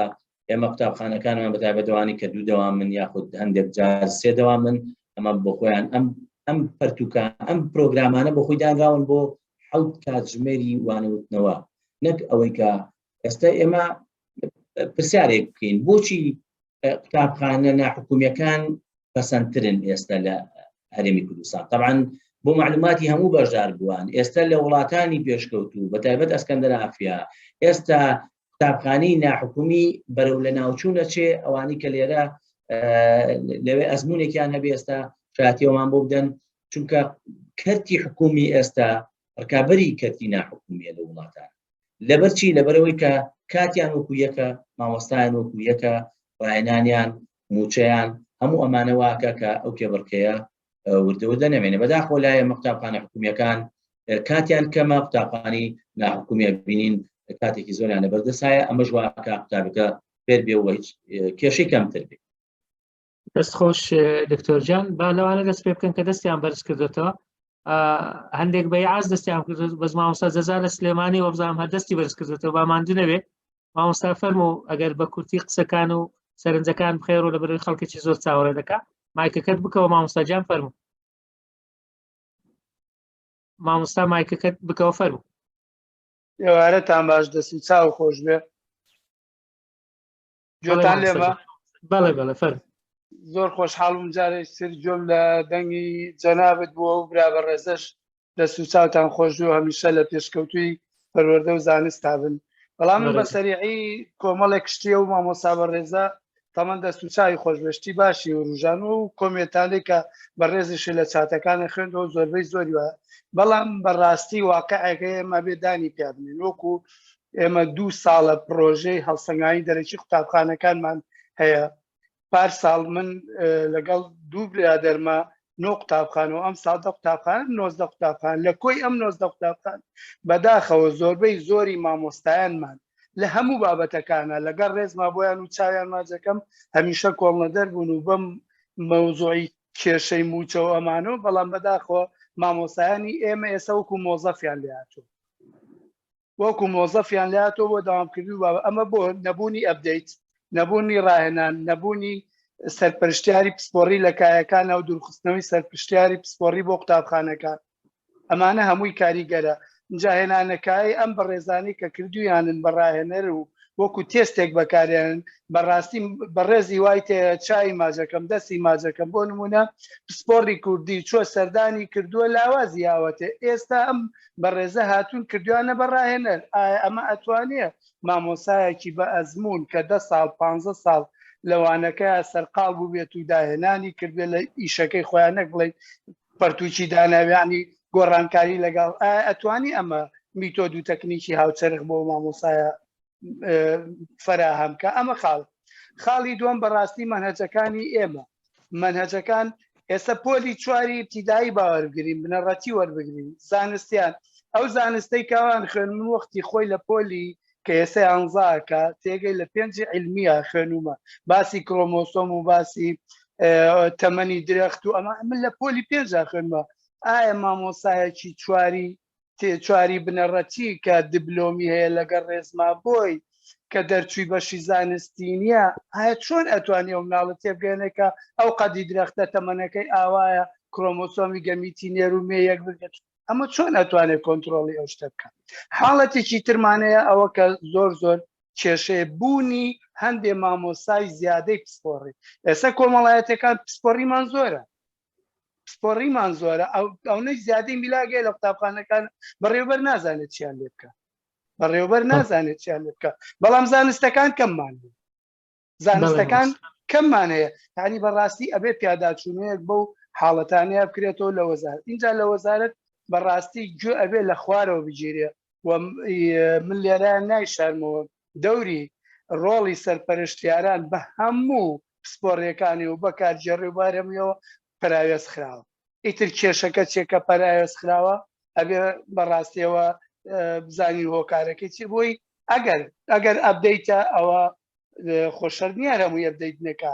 ئێمە قوتابخانەکانمان بە تایبەتوانی کە دوو دەوام من یاخود هەندێک جار سێ دەوام من ئەمە بۆ خۆیان ئەم ئەم پەرتوکە ئەم پرۆگرامانە بۆ خۆی دانراون بۆ حەوت کاتژمێری وانەوتنەوە نەک ئەوەی کە ئێستا ئێمە پرسیارێک بکەین بۆچی قوتابخانە ناحکومیەکان پەسەندترن ئێستا لە هەرێمی کوردستان طبعا بۆ معلوماتی هەموو بەشدار بووان ئێستا لە وڵاتانی پێشکەوتوو بە تایبەت ئەسکەندەنافیا ئێستا قوتابخانەی ناحکومی بەرەو لە ناوچوو نەچێ ئەوانی کە لێرە لەوێ ئەزمونێکیان هەبێ ئێستا شاتیەوەمان بۆ بدەن چونکە کەرتی حکومی ئێستا ڕکابی کەرتی ناحکومیە لە وڵاتان لەبەر چی لەبەرەوەی کە کاتیان وەکو یەکە مامۆستایان وەکو یەکە ڕاهێنانیان موچەیان هەموو ئەمانە واکە کە ئەو کێبڕکەیە وردە وردە نەمێنێ بەداخۆ لایە قوتابخانە حکومیەکان کاتیان کەمە قوتابخانی ناحکومیە بینین کاتێکی زۆریان لەبەردەسایە ئەمەش واکە قوتابەکە فێر بێ و هیچ کێشەی کەمتر بێ. دەست خۆش دکتۆر جان با لەوانە دەست پێ بکەن کە دەستیان بەرز کردێتەوە هەندێک بە یاز دەستیان کرد بەس مامۆستا جەزا لە سلێمانی وەبزانام هەر دەستی بەرز کردێتەوە با ماندوو نەبێ مامۆستا فەرموو ئەگەر بە کورتی قسەکان و سەرنجەکان بخێر و لە بەرەوەی خەڵکێکی زۆر چاوەڕێ دەکا مایکەکەت بکەوە مامۆستا جان فەرموو مامۆستا مایکەکەت بکەوە فەرموو ئێوارەتان باش دەست و چاو خۆش بێ گوێتان لێمە؟ بەڵێ بەڵێ فەرموو. زۆر خۆشحاڵ بووم جارێکی تر گوێم لە دەنگی جەنابت بووە و برا بەڕێزەش دەست و چاوتان خۆش بێ و هەمیشە لە پێشکەوتووی پەروەردە و زانستا بن بەڵام من بە سەریعی کۆمەڵێک شتی ئەو مامۆستا بەڕێزە تەمەن دەست و چاوی خۆش بێ شتی باشی وروژان و کۆمێنتانەی کە بەڕێزیشی لە چاتەکانی خوێندەوە زۆربەی زۆری وایە بەڵام بەڕاستی واقعێکە ئێمە بێ دانی پیا بنێین وەکو ئێمە دوو ساڵە پرۆژەی هەڵسەنگانی دەرەکی قوتابخانەکانمان هەیە پار ساڵ من لەگەڵ دوو برادەرمە نۆ قوتابخانە و ئەم ساڵ دە قوتابخانە 19 قوتابخانە لە کۆی ئەم 19 قوتابخانە بەداخەوە زۆربەی زۆری مامۆستایانمان لە هەموو بابەتەکانە لەگەڵ ڕێزما بۆیان و چاویان ماجەکەم هەمیشە کۆڵنەدەر بوون و بەم مەوزوعی کێشەی موچە و ئەمانەوە بەڵام بەداخەوە مامۆستایانی ئێمە ئێستا وەکو مۆزەفیان لێهاتوو وەکو مۆزەفیان لاتۆ بۆ داوامکردن بابە ئەمە بۆ نەبوونی update نەبوونی ڕاهێنان نەبوونی سەرپەرشتیاری پسپۆڕی لە کایەکانە و دوورخستنەوەی سەرپشتیاری پسپۆڕی بۆ قوتابخانەکان ئەمانە هەمووی کاریگەرە اینجا هێنانەکای ئەم بەڕێزانی کە کردویانن بە ڕاهێنەر و وەکو تێستێک بەکارێن بەڕاستی بەڕێزی وای تێ چای ماجەکەم دەستی ماجەکەم بۆ نمونە پسپۆڕی کوردی چۆ سەردانی کردووە لاوازی یاوەتێ ئێستا ئەم بەڕێزە هاتوون کردویانە بە ڕاهێنەر ئایا ئەمە ئەتوانێ مامۆسایەکی بە ئەزموون کە دە ساڵ پ ساڵ لەوانەکە سەرقاڵ بووبێت و داهێنانی کردێت لە ئیشەکەی خۆیان نەک بڵێ پەرتوکی داناویانی گۆڕانکاری لەگەڵ ئایا ئەتوانی ئەمە میتۆد و تەکنیکی هاوچەرخ بۆ مامۆسایە فەراهەم کە ئەمە خاڵ خاڵی دووەم بەڕاستی مەنهەجەکانی ئێمە مەنهەجەکان ئێستا پۆلی چواری ئیبتیدایی باوەربگرین بنەڕەتی وەربگرین زانستیان ئەو زانستەی کاوان خوێن من وەختی خۆی لە پۆلی کە ئێستا یانزاکە تێگەی لە پێنجی علمیە خوێنومە باسی کرۆمۆسۆم و باسی تەمەنی درەخت و ئەمە من لە پۆلی پێنجا خوێنمە ئایا مامۆسایەکی چواری تێچواری بنەڕەتی کە دبلۆمی هەیە لەگەڵ ڕێزما بۆی کە دەرچووی بەشی زانستی نییە ئایا چۆن ئەتوانی ئەو مناڵە تێبگەێنێ کە ئەو قەدی درەختە تەمەنەکەی ئاوایە کرۆمۆسۆمی گەمیتی نێر و مێ یەک بگرێت ئەمە چۆن ئەتوانێت کۆنتترۆڵی ئەو شتە بکە حاڵەتێکی ترمانەیە ئەوە کە زۆر زۆر کێشەیە بوونی هەندێ مامۆسای زیادەی پسپۆڕی ئێستا کۆمەڵایەتەکان پسپۆڕیمان زۆرە پسپۆڕیمان زۆرە ئەونەی زیادەی میلاگەیە لە قوتابخانەکان بەڕێوبەر نازانێت چیان لێ بکە بەڕێوبەر نازانێت چیان لێ بکە بەڵام زانستەکان کەممان بوو زانستەکان کەممان هەیە یعنی بەڕاستی ئەبێ پیاداچوونەیەک بەو حاڵەتانەیە بکرێتەوە لە وەزارەت اینجا لە وەزارەت بەڕاستی گوێ ئەبێ لە خوارەوە بگیرێ و من لێرە نایشارمەوە دەوری ڕۆڵی سەرپەرشتیاران بە هەموو پسپۆڕیەکانی و بە کارگێڕی و بارەمیەوە پەراوێز خراوە ئیتر کێشەکە چێکە پەراوێز خراوە ئەبێ بەڕاستیەوە بزانین هۆکارەکەی چی بۆی ئەگەر ئەگەر update ە ئەوە خۆشەر نییە هەمووی update نەکە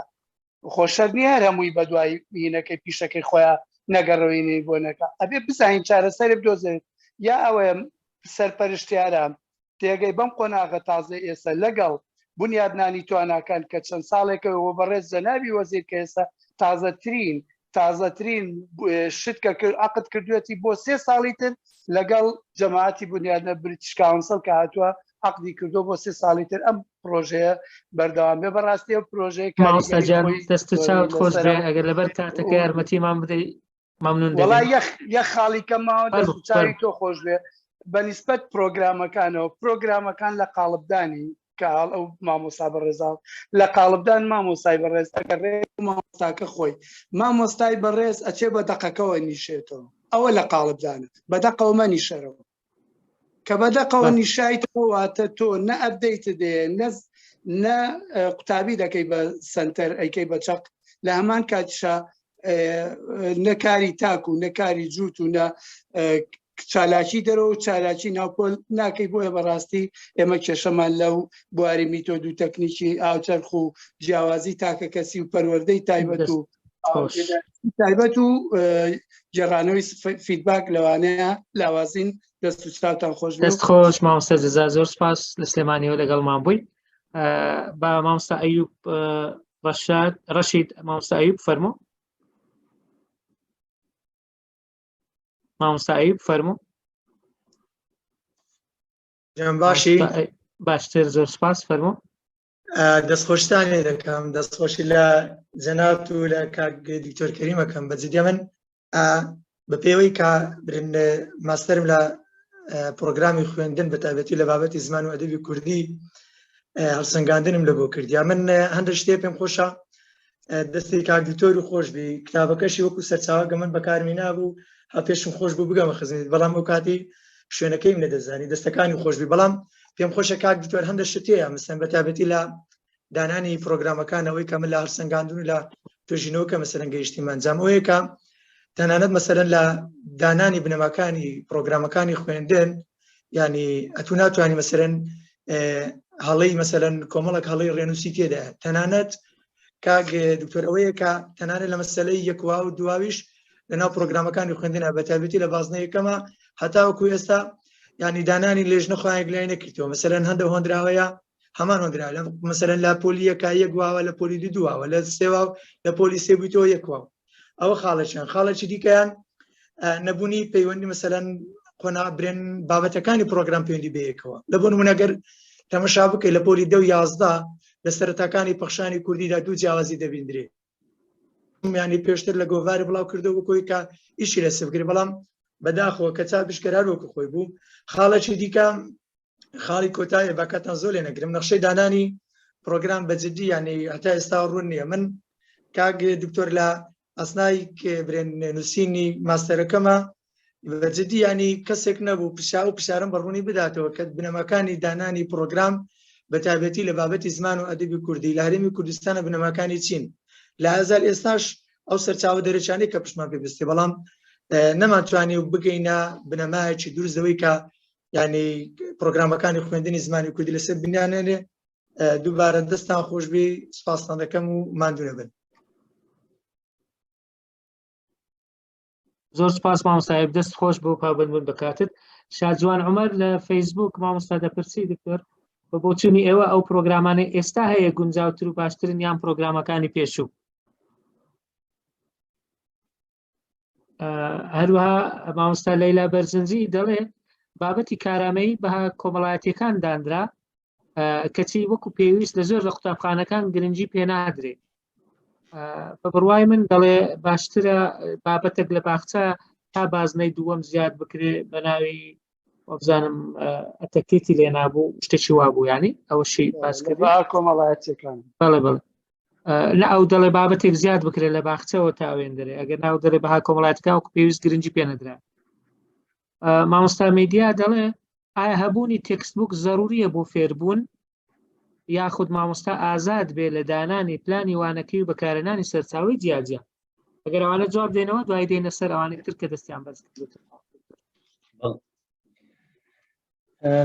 خۆشەر نییە هەمووی بە دوای هینەکەی پیشەکەی خۆیان نەگەڕەوینی بۆ نەکە ئەبێ بزانین چارەسەری بدۆزێت یا ئەوەیە سەرپەرشتیارە تێگەی بەم قۆناغە تازەی ئێستا لەگەڵ بونیادنانی تواناکان کە چەند ساڵێکە و بەڕێز جەنابی وەزیر کە ئێستا تازەترین تازەترین شت کە کرد عقد کردوێتی بۆ سێ ساڵی تر لەگەڵ جەماعەتی بونیادنە British Council کە هاتووە عقدی کردو بۆ سێ ساڵی تر ئەم پرۆژەیە بەردەوام بێ بەڕاستی ئەو پرۆژەیە مامۆستا گیان دەست و چاوت خۆش بێ ئەگەر لەبەر کاتەکە یارمەتیمان بدەیت مەمنون وەڵا یەخ یەخ خاڵی کەم ماوە دەست و چاوی تۆ خۆش بێ بە نیسبەت پرۆگرامەکانەوە پرۆگرامەکان لە قاڵبدانی کە هاڵ ئەو مامۆستا بەڕێزا لە قاڵبدان مامۆستای بەڕێز ئەگەر ڕێ مامۆستاکە خۆی مامۆستای بەڕێز ئەچێ بە دەقەکەوە نیشێتەوە ئەوە لە قاڵبدانە بە دەقەوە مەنیشەرەوە کە بەدەقەوە نیشایتەوە واتە تۆ نە update دێ نە نە قوتابی دەکەی بە سنتەر ئەیکەی بە چەق لە هەمان کاتیشا نەکاری تاک و نەکاری جووت و نە چالاکی دەرەوە و چالاکی ناوپۆل ناکەی بۆیە بەڕاستی ئێمە کێشەمان لەو بواری میتۆد و تەکنیکی ئاوچەرخ و جیاوازی تاکە کەسی و پەروەردەی تایبەت و تایبەت و گێڕانەوەی feedback لەوانەیە لاوازین دەست و چاوتان خۆش دەست خۆش مامۆستا جزا زۆر سپاس لە سلێمانیەوە لەگەڵمان بووی با مامۆستا ئەیوب ڕەشاد ڕەشید مامۆستا ئەیوب فەرموو مامۆستا ئەیوب فەرموو جان باشی باشتر زۆر سپاس فەرموو دەستخۆشتان لێ دەکەم دەستخۆشی لە جەنابت و لە کاک دکتۆر کەریمەکەم بە جدی من بە پێوەی کە برن ماستەرم لە پرۆگرامی خوێندن بە تایبەتی لە بابەتی زمان و ئەدەبی کوردی هەڵسەنگاندنم لە بۆ کردیا من هەندە شتێ پێم خۆشە دەستی کاک دکتۆر و خۆش بی کتابەکەشی وەکو سەرچاوە گە من بەکارمی نابوو ها پێشم خۆش بوو بگەمە خزمەت بەڵام ئەو کاتی شوێنەکەیم نەدەزانی دەستەکانی خۆشبی بەڵام پێم خۆشە کاک دکتۆر هەندە شتەیە مەسەن بە تایبەتی لە دانانی پرۆگرامەکانەوەی کە من لە هەڵسەنگاندن و لە توێژینەوە کە مەسەلەن گەیشتیم ئەنجام ئەوەیە کە. تەنانەت مەسەلەن لە دانانی بنەماکانی پرۆگرامەکانی خوێندن ینی ئەتو ناتوانانی مەسەرەن هەڵەی مەسەلەن کۆمەڵک هەڵەی ڕێنووسی تێدا تەنانەت کاک دکتۆر ئەوەیە کە تەنانەت لە مەسەلەی یەکوا و دواویش لەناو پرۆگرامەکانی خوێندنە بە تایبەتی لە بازنە یەکەمە هەتاوەکو ئێستا ینی دانانی لێژنە خۆیان یەکلای نەکردەوە مەسەلەن هەندە هۆندراوەیە هەمان هۆندرا لە مەسەلەن لە پۆلی یەکە یەک واوە لە پۆلی دوو دواوە لە سێوا لە پۆلی سێ بوویتەوە یەک واو ئەوە خاڵێکیان خاڵێکی دیکەیان نەبوونی پەیوەندی مەسەلەن قۆنا برێن بابەتەکانی پرۆگرام پەیوەندی بەیەکەوە لە بۆ نمونەگەر تەمەشا بکەیت لە پۆلی دە و 11 لە سەرەتاکانی پەخشانی کوردیدا دوو جیاوازی دەبیندرێ ینی پێشتر لە گۆڤاری بڵاو کردەوە بکۆی کە ئیشی لە سبگری بەڵام بەداخەوە کە چاپش کرا وەکو خۆی بوو خاڵێکی دیکە خاڵی کۆتایی باکاتان زۆر لێ نەگرم نەخشەی دانانی پرۆگرام بە جدی یعنی هەتا ئێستا ڕوون نییە من کاک دکتۆر لە ئەسنای برێن نووسینی ماستەرەکەمە بە جدی ینی کەسێک نەبوو پرسیار و پرسیارم بە ڕوونی بداتەوە کە بنەماکانی دانانی پرۆگرام بە تایبەتی لە بابەتی زمان و ئەدەبی کوردی لە هەرێمی کوردستانە بنەماکانی چین لە ئازار ئێستاش ئەو سەرچاوە دەرەچانەی کە پشتمان پێ بستێ بەڵام نەمانتوانی و بگەینە بنەمایەکی دروست لەوەی کە یعنی پرۆگرامەکانی خوێندنی زمانی کوردی لەسەر بنیانێنێ دووبارە دەستان خۆشببی سپاستان دەکەم و ماندوو نەبن. زۆر سپاس مامۆستایب دەست خۆش بۆ پابندبوون بە کاتت شاجوان عمر لە فەیسبوک مامۆستا دەپرسی دکتۆر بە بۆچوونی ئێوە ئەو پرۆگرامانەی ئێستا هەیە گونجاوتر و باشترن یان پرۆگرامەکانی پێشوو هەروەها مامۆستا لەیلا بەرزنجی دەڵێ بابەتی کارامەیی بەها کۆمەڵایەتیەکان دانرا کەچی وەکو پێویست لە زۆر لە قوتابخانەکان گرنگی پێنادرێ بە بڕوای من دەڵێ باشترە بابەتێک لە باخچە تا بازنەی دووەم زیاد بکرێ بە ناوی وابزانم ئەتەکێتی لێ نابوو شتێکی وابوو ینی ئەوەشی باس کرد کۆمەڵایەتەکان بەڵێ بەڵێ لە ئەو دەڵێ بابەتێک زیاد بکرێت لە باخچەوە تا ئەوێندرێ ئەگەر ناو دەڵێ بەها کۆمەڵاتەکە وەکو پێویست گرنگی پێ نەدرا مامۆستا میدیا دەڵێ ئایا هەبوونی textbook زەروریە بۆ فێربوون یاخود مامۆستا ئازاد بێ لە دانانی پلانی وانەکەی و بەکارهێنانی سەرچاوەی جیاجیا ئەگەر ئەوانە جواب دێنەوە دوای دێنە سەر ئەوانەی تر کە دەستیان بەرز کردووەتەوە.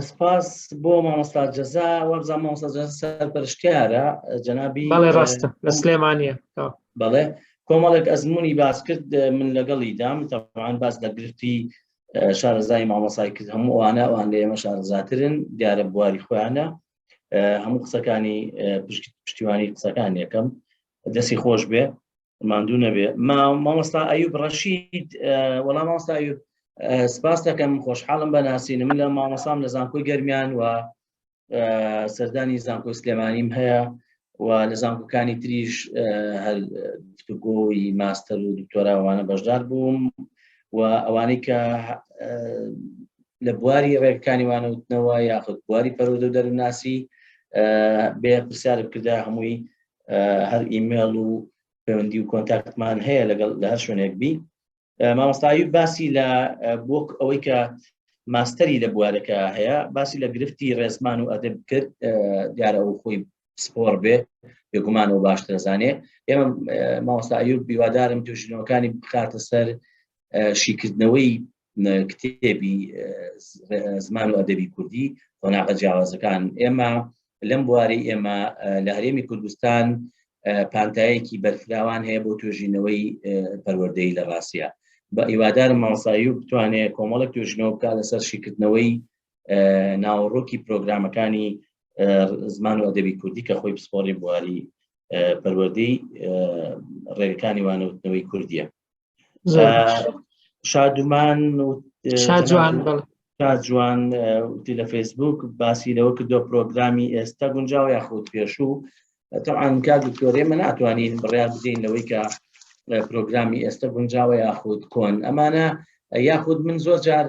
سپاس بۆ مامۆستا جەزا وەبزان مامۆستا جەزا سەرپەرشتیارە جەنابی بەڵێ ڕاستە لە سلێمانیە بەڵێ کۆمەڵێک ئەزمموی باس کرد من لەگەڵی دام تەوان باس لە گرفتی شارەزای مامۆسای کرد هەموو ئەوانە ئەوان لە ئێمە شارەزاترن دیارە بواری خۆیانە هەموو قسەکانی پشتیوانی قسەکان یەکەم دەستی خۆش بێ ماندوو نەبێ مامۆستا ئەیوب ڕەشید وەڵام مامۆستا ئەیوب سپاس دەکەم خۆشحاڵم بە ناسینم من لە مامۆسام لە زانکۆی گەرمیان و سەردانی زانکۆی سلێمانیم هەیە و لە زانکۆکانی تریش هەر گفتوگۆی ماستەر و دکتۆراوانە بەشدار بووم و ئەوانەی کە لە بواری ڕێکانی وانەوتنەوە یاخود بواری پەرۆدە و دەروناسی بێ پرسیار بکردا هەمووی هەر ئیمێڵ و پەیوەندی و کۆنتاکتمان هەیە لەگەڵ لە هەر شوێنێک بی مامۆستایی باسی لە بۆ ئەوەی کە ماستەری لە بوارەکە هەیە باسی لە گرفتی ڕێزمان و ئەدەب کرد دیارە ئەو خۆی پسپۆڕ بێ بێگومان و باشتر زانێ ئێمە مامۆستا ئەیوب بیوادارم توێژینەوەکانی بخاتە سەر شیکردنەوەی کتێبی زمان و ئەدەبی کوردی قۆناغە جیاوازەکان ئێمە لەم بواری ئێمە لە هەرێمی کوردستان پانتایەکی بەرفراوان هەیە بۆ توێژینەوەی پەروەردەی لە ڕاستە بە هیوادارم مامۆستایی و بتوانێت کۆمەڵک توێژینەوە بکات لەسەر شیکردنەوەی ناوەڕۆکی پرۆگرامەکانی زمان و ئەدەبی کوردی کە خۆی پسپۆڕی بواری پەروەردەی ڕێگەکانی وانەوتنەوەی کوردیە شادومان شاجوان شاجوان وتی لە فەیسبوک باسی لەوە کردو پرۆگرامی ئێستا گونجاوە یاخود پێشوو طبعا کاک دکتۆر ئێمە ناتوانین بڕیار بدەین لەوەی کە پرۆگرامی ئێستا گونجاوە یاخود کۆن ئەمانە یاخود من زۆر جار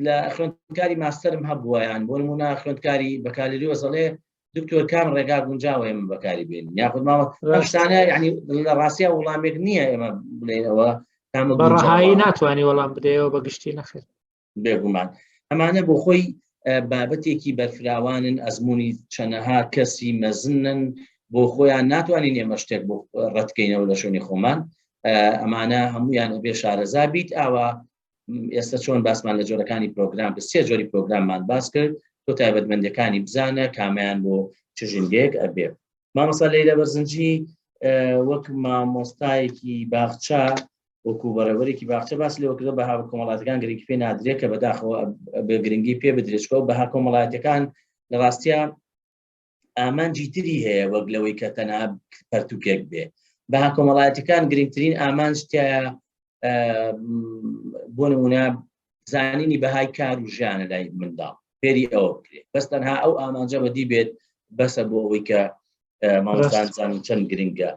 لە خوێندکاری ماستەرم هەبووە یان بۆ نمونە خوێندکاری بەکالریۆس ئەڵێ دکتۆر کام ڕێگا گونجاوە ئێمە بەکاری بێن یاخود ماوە شتانە یعنی لە ڕاستیا وڵامێک نییە ئێمە بڵێنەوە بەڕەهایی ناتوانانی وەڵام بدەیەوە بە گشتی نەخێر بێگومان ئەمانە بۆ خۆی بابەتێکی بەرفراوانن ئەزمموی چەنەها کەسی مەزنن بۆ خۆیان ناتوانین ئێمە شتێک بۆ ڕەتکەینەوە لە شوێنی خۆمان. ئەمانە هەمویان ئەبێ شارەزا بیت ئاوا ئێستا چۆن باسمان لە جۆرەکانی پرۆگرام کرد سێ جۆری پرۆگراممان باس کرد تۆ تایبەتمەندەکانی بزانە کامیان بۆ چ ژینگەیەک ئەبێ مامۆستا لەیلە بەرزنجی وەک مامۆستایەکی باخچە وەکو بەڕێوەرێکی باخچە باس لەوە کردو بەها کۆمەڵاتەکان گرنگی پێ نادرێت کە بەداخەوە بە گرنگی پێ بدرێت چکە بەها کۆمەڵایەتەکان لە ڕاستە ئامانجی تری هەیە وەک لەوەی کە تەنها پەرتوکێک بێ بەها کۆمەڵایەتەکان گرنگترین ئامانج تایە بۆ نمونە زانینی بەهای کار و ژیانە لای منداڵ فێری ئەوە بکرێت بەس تەنها ئەو ئامانجە بەدی بێت بەسە بۆ ئەوەی کە مامۆستان زانین چەند گرنگە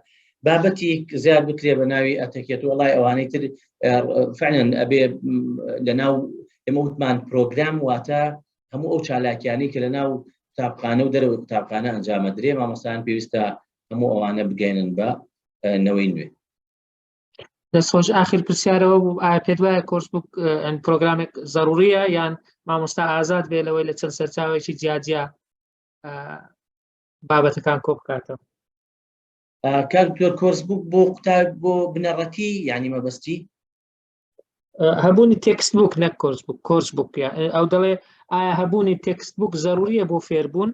بابەتی زیاد بکرێ بە ناوی ئەتەکێت وڵای ئەوانەی تر فعلا ئەبێ لە ناو ئێمە وتمان پرۆگرام واتە هەموو ئەو چالاکیانەی کە لە ناو قوتابخانە و دەرەوەی قوتابخانە ئەنجامەدرێ مامۆستایان پێویستە هەموو ئەوانە بگەێنن بە نەوەی نوێ. دەستخۆش ئاخر پرسیارەوە بوو ئایا پێت وایە course book پرۆگرامێک زەروریە یان مامۆستا ئازاد بێ لەوەی لە چەند سەرچاوێکی جیاجیا بابەتەکان کۆ بکاتەوە؟ کاک دکتۆر course book بۆ قوتاب بۆ بنەڕەتی یعنی مەبەستی هەبوونی text book نەک course book course book ئەو دەڵێ ئایا هەبوونی text book زەروریە بۆ فێربوون؟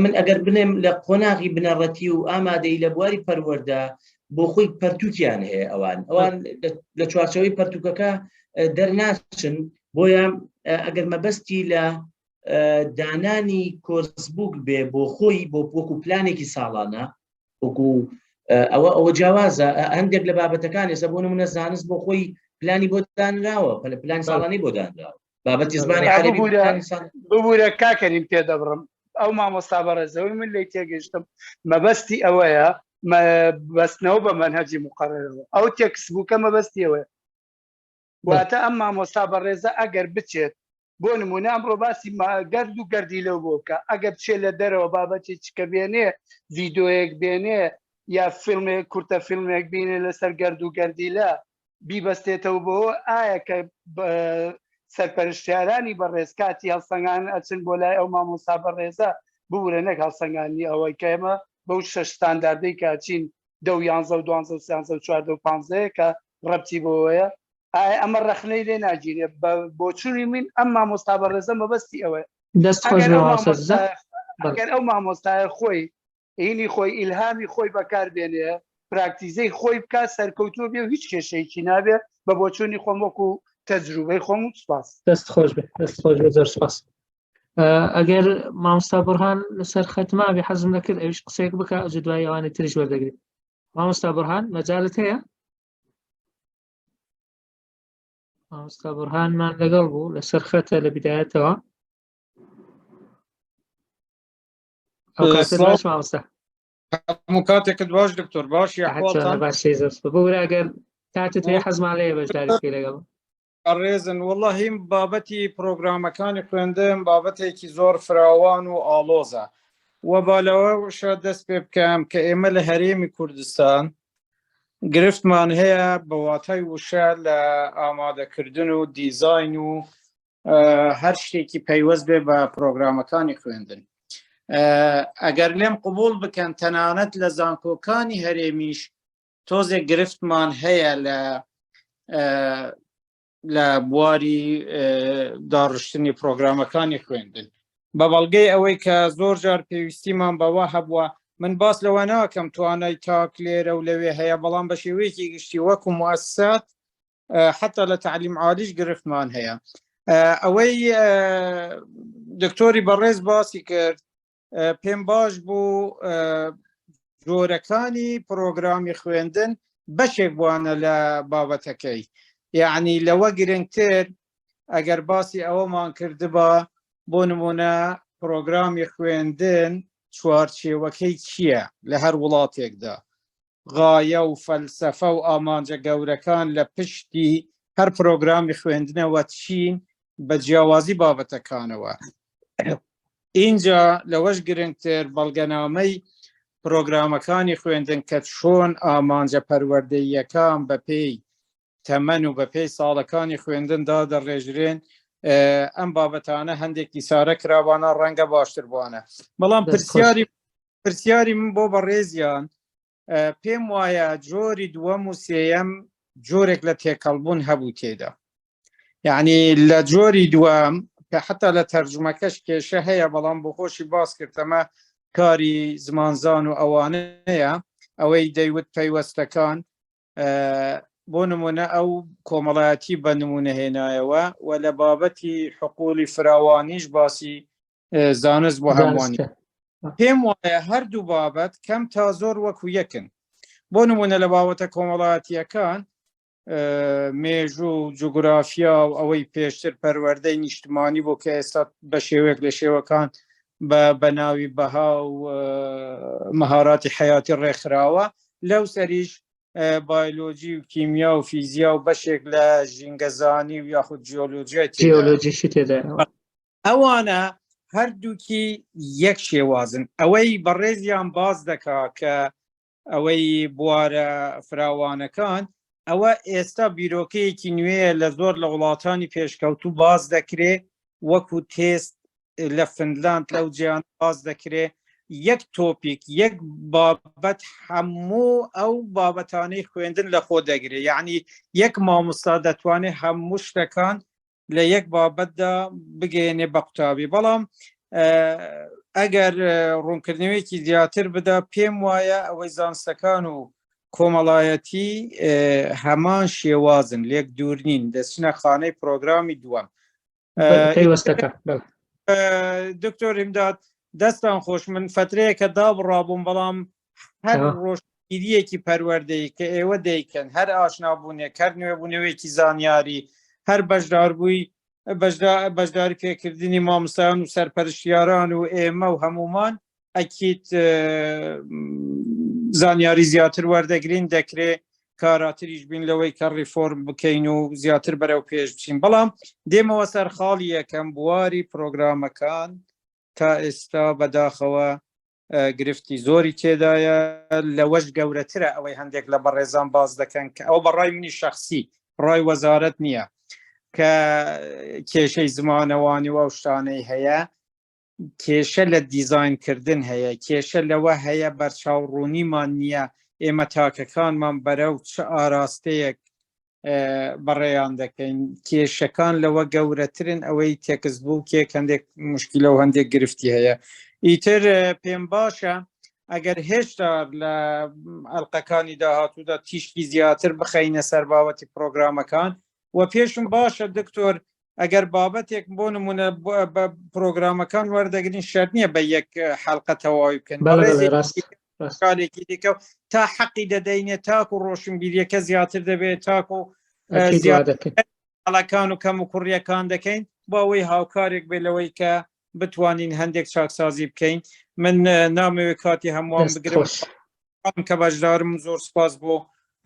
من ئەگەر بنێم لە قۆناغی بنەڕەتی و ئامادەی لە بواری پەروەردە بۆ خۆی پەرتوکیان هەیە ئەوان ئەوان لە چوارچەوەی پەرتوکەکە دەرناچن بۆیە ئەگەر مەبەستی لە دانانی course book بێ بۆ خۆی بۆ وەکو پلانێکی ساڵانە وەکو ئەوە ئەوە جیاوازە هەندێک لە بابەتەکان ئێستا بۆ نمونە زانست بۆ خۆی پلانی بۆ دانراوە پلانی ساڵانی بۆ دانراوە بابەتی زمانی عەرەبی ببوورە کاکەریم پێ دەبڕم ئەو مامۆستا بەڕێزەوەی من لی تێگەیشتم مەبەستی ئەوەیە بەستنەوە بە مەنهەجی مقەرەرەوە ئەو text book ە مەبەستی ئەوەیە واتە ئەم مامۆستا بەڕێزە ئەگەر بچێت بۆ نمونە ئەمڕۆ باسی گەرد و گەردی لەو بۆ بکە ئەگەر بچێت لە دەرەوە بابەتی چکە بێنێ ڤیدۆیەک بێنێ یا فیلمێک کورتە فیلمێک بینێ لەسەر گەرد و گەردیلە بیبەستێتەوە بۆ ئایا کە سەرپەرشتیارانی بەڕێز کاتی هەڵسەنگان ئەچن بۆ لای ئەو مامۆستا بەڕێزە ببورە نەک هەڵسەنگانی ئەوەی کە ئێمە بەو شەش ستانداردەی کە ئەچین دە و یانزە و دوانزە و سیانزە و چواردە و پانزەیە کە ڕەبتی بۆوەیە ئایا ئەمە ڕەخنەی لێ ناگیرێ بە بۆچوونی من ئەم مامۆستا بەڕێزە مەبەستی ئەوەیە دەست خۆش ئەگەر بێ ئەو مامۆستا مامۆستایە ئەگەر ئەو مامۆستایە خۆی هینی خۆی ئیلهامی خۆی بەکار بێنێ پراکتیزەی خۆی بکات سەرکەوتوو بێ و هیچ کێشەیەکی نابێ بە بۆچوونی خۆم وەکو تەجروبەی خۆم و سپاس. دەست خۆش بێ دەست خۆش بێ زۆر سپاس. ئەگەر مامۆستا بڕهان لەسەر خەت مابێ حەزم دەکرد ئەویش قسەیەک بکە ئەوجە دوای ئەوانی تریش وەردەگرین. مامۆستا بڕهان مەجالت هەیە؟ مامۆستا بڕهانمان لەگەڵ بوو لەسەر خەتە لە بدایەتەوە. ئەو کاتت باش مامۆستا. هەموو کاتێکت باش دکتۆر باش یاخواڵتان باشی زۆر سپاس. ببورە ئەگەر کاتت هەیە حەزمان لێیە بەشداری بکەی لەگەڵ. بەڕێزن وەڵاهی بابەتی پرۆگرامەکانی خوێندن بابەتێکی زۆر فراوان و ئاڵۆزە و با لەوەشە دەست پێ بکەم کە ئێمە لە هەرێمی کوردستان گرفتمان هەیە بە واتای وشە لە ئامادەکردن و دیزاین و هەر شتێکی پەیوەست بێ بە پرۆگرامەکانی خوێندن ئەگەر لێم قوبول بکەن تەنانەت لە زانکۆکانی هەرێمیش تۆزێک گرفتمان هەیە لە لە بواری داڕشتنی پرۆگرامەکانی خوێندن بە بەڵگەی ئەوەی کە زۆر جار پێویستیمان بەوە هەبووە من باس لەوە ناکەم توانای تاک لێرە و لەوێ هەیە بەڵام بە شێوەیەکی گشتی وەکو موسسات حتا لە تعلیم عالیش گرفتمان هەیە ئەوەی دکتۆری بەڕێز باسی کرد پێم باش بوو جۆرەکانی پرۆگرامی خوێندن بەشێک بوانە لە بابەتەکەی یعنی لەوە گرنگتر ئەگەر باسی ئەوەمان کردبا بۆ نمونە پرۆگرامی خوێندن چوارچێوەکەی چییە لە هەر وڵاتێکدا غایە و فەلسەفە و ئامانجە گەورەکان لە پشتی هەر پرۆگرامی خوێندنەوە چین بە جیاوازی بابەتەکانەوە ئینجا لەوەش گرنگتر بەڵگەنامەی پرۆگرامەکانی خوێندن کە چۆن ئامانجە پەروەردەییەکان بەپێی تەمەن و بەپێی ساڵەکانی خوێندن دادەڕێژرێن ئەم بابەتانە هەندێکی سارە کرابانە ڕەنگە باشتر بوانە بەڵام پرسیاری پرسیاری من بۆ بەڕێزیان پێم وایە جۆری دووەم و سێیەم جۆرێک لە تێکەڵبوون هەبوو تێدا یعنی لە جۆری دووەم کە حتا لە تەرجمەکەش کێشە هەیە بەڵام بۆ خۆشی باس کردەمە کاری زمانزان و ئەوانەیە ئەوەی دەیوت پەیوەستەکان بۆ نمونە ئەو کۆمەڵایەتی بە نمونە هێنایەوە و لە بابەتی حقولی فراوانیش باسی زانست بۆ هەمووانی پێم وایە هەردوو بابەت کەم تا زۆر وەکو یەکن بۆ نمونە لە باوەتە کۆمەڵایەتیەکان مێژوو و جوگرافیا و ئەوەی پێشتر پەروەردەی نیشتمانی بۆ کە ئێستا بە شێوەیەک لە شێوەکان بە بەناوی بەها و مەهاراتی حیاتی ڕێکخراوە لەو سەریش بایلۆجی و کیمیا و فیزیا و بەشێک لە ژینگەزانی و یاخود جیۆلۆجیای جیۆلۆجیشی تێدا ئەوانە هەردووکی یەک شێوازن ئەوەی بەڕێزیان باز دەکا کە ئەوەی بوارە فراوانەکان ئەوە ئێستا بیرۆکەیەکی نوێیە لە زۆر لە وڵاتانی پێشکەوتوو باز دەکرێ وەکو تێست لە فنلاند لەو جیان باز دەکرێ یەک topic یەک بابەت هەموو ئەو بابەتانەی خوێندن لە خۆ دەگرێ یعنی یەک مامۆستا دەتوانێت هەموو شتەکان لە یەک بابەتدا بگەیەنێ بە قوتابی بەڵام ئەگەر ڕوونکردنەوەیەکی زیاتر بدا پێم وایە ئەوەی زانستەکان و کۆمەڵایەتی هەمان شێوازن لێک دوور نین دەچنە خانەی پرۆگرامی دووەم پەیوەستەکە دکتۆر ئیمداد دەستان خۆش من فترەیەکە دابڕابووم بەڵام هەر ڕۆشنبیریەکی پەروەردەیی کە ئێوە دەیکەن هەر ئاشنابوونێک هەر نوێبوونەوەیەکی زانیاری هەر بەشداربووی بەشداری پێکردنی مامۆستایان و سەرپەرشتیاران و ئێمە و هەمومان ئەکیت زانیاری زیاتر وەردەگرین دەکرێ کاراتریش بین لەوەی کە ڕیفۆرم بکەین و زیاتر بەرەو پێش بچین بەڵام دێمەوە سەر خاڵی یەکەم بواری پرۆگرامەکان تا ئێستا بەداخەوە گرفتی زۆری تێدایە لەوەش گەورەترە ئەوەی هەندێک لە بەڕێزان باز دەکەن کە ئەو بەڕای منی شخصی ڕای وەزارەت نییە کە کێشەی زمانەوانی و ئەو شتانەی هەیە کێشە لە دیزاینکردن هەیە کێشە لەوە هەیە بەرچاو ڕوونیمان نییە ئێمە تاکەکانمان بەرەو چ ئاراستەیەک بەڕێیان دەکەین کێشەکان لەوە گەورەترن ئەوەی text book ێک هەندێک مشکلە و هەندێک گرفتی هەیە ئیتر پێم باشە ئەگەر هێشتا لە ئەلقەکانی داهاتوودا تیشکی زیاتر بخەینە سەر باوەتی پرۆگرامەکان و پێشم باشە دکتۆر ئەگەر بابەتێک بۆ نمونە بە پرۆگرامەکان وەردەگرین شەرت نییە بە یەک حلقە تەواوی بکەن کارێکی دیکە تا حەقی دەدەینێ تاکو ڕۆشنبیریەکە زیاتر دەبێت تاکو زیاتەکان و کەم و کوڕیەکان دەکەین بۆ ئەوەی هاوکارێک بێ لەوەی کە بتوانین هەندێک چاکسازی بکەین من نامەوێت کاتی هەمووان بگرم کە بەشدارم زۆر سپاس بۆ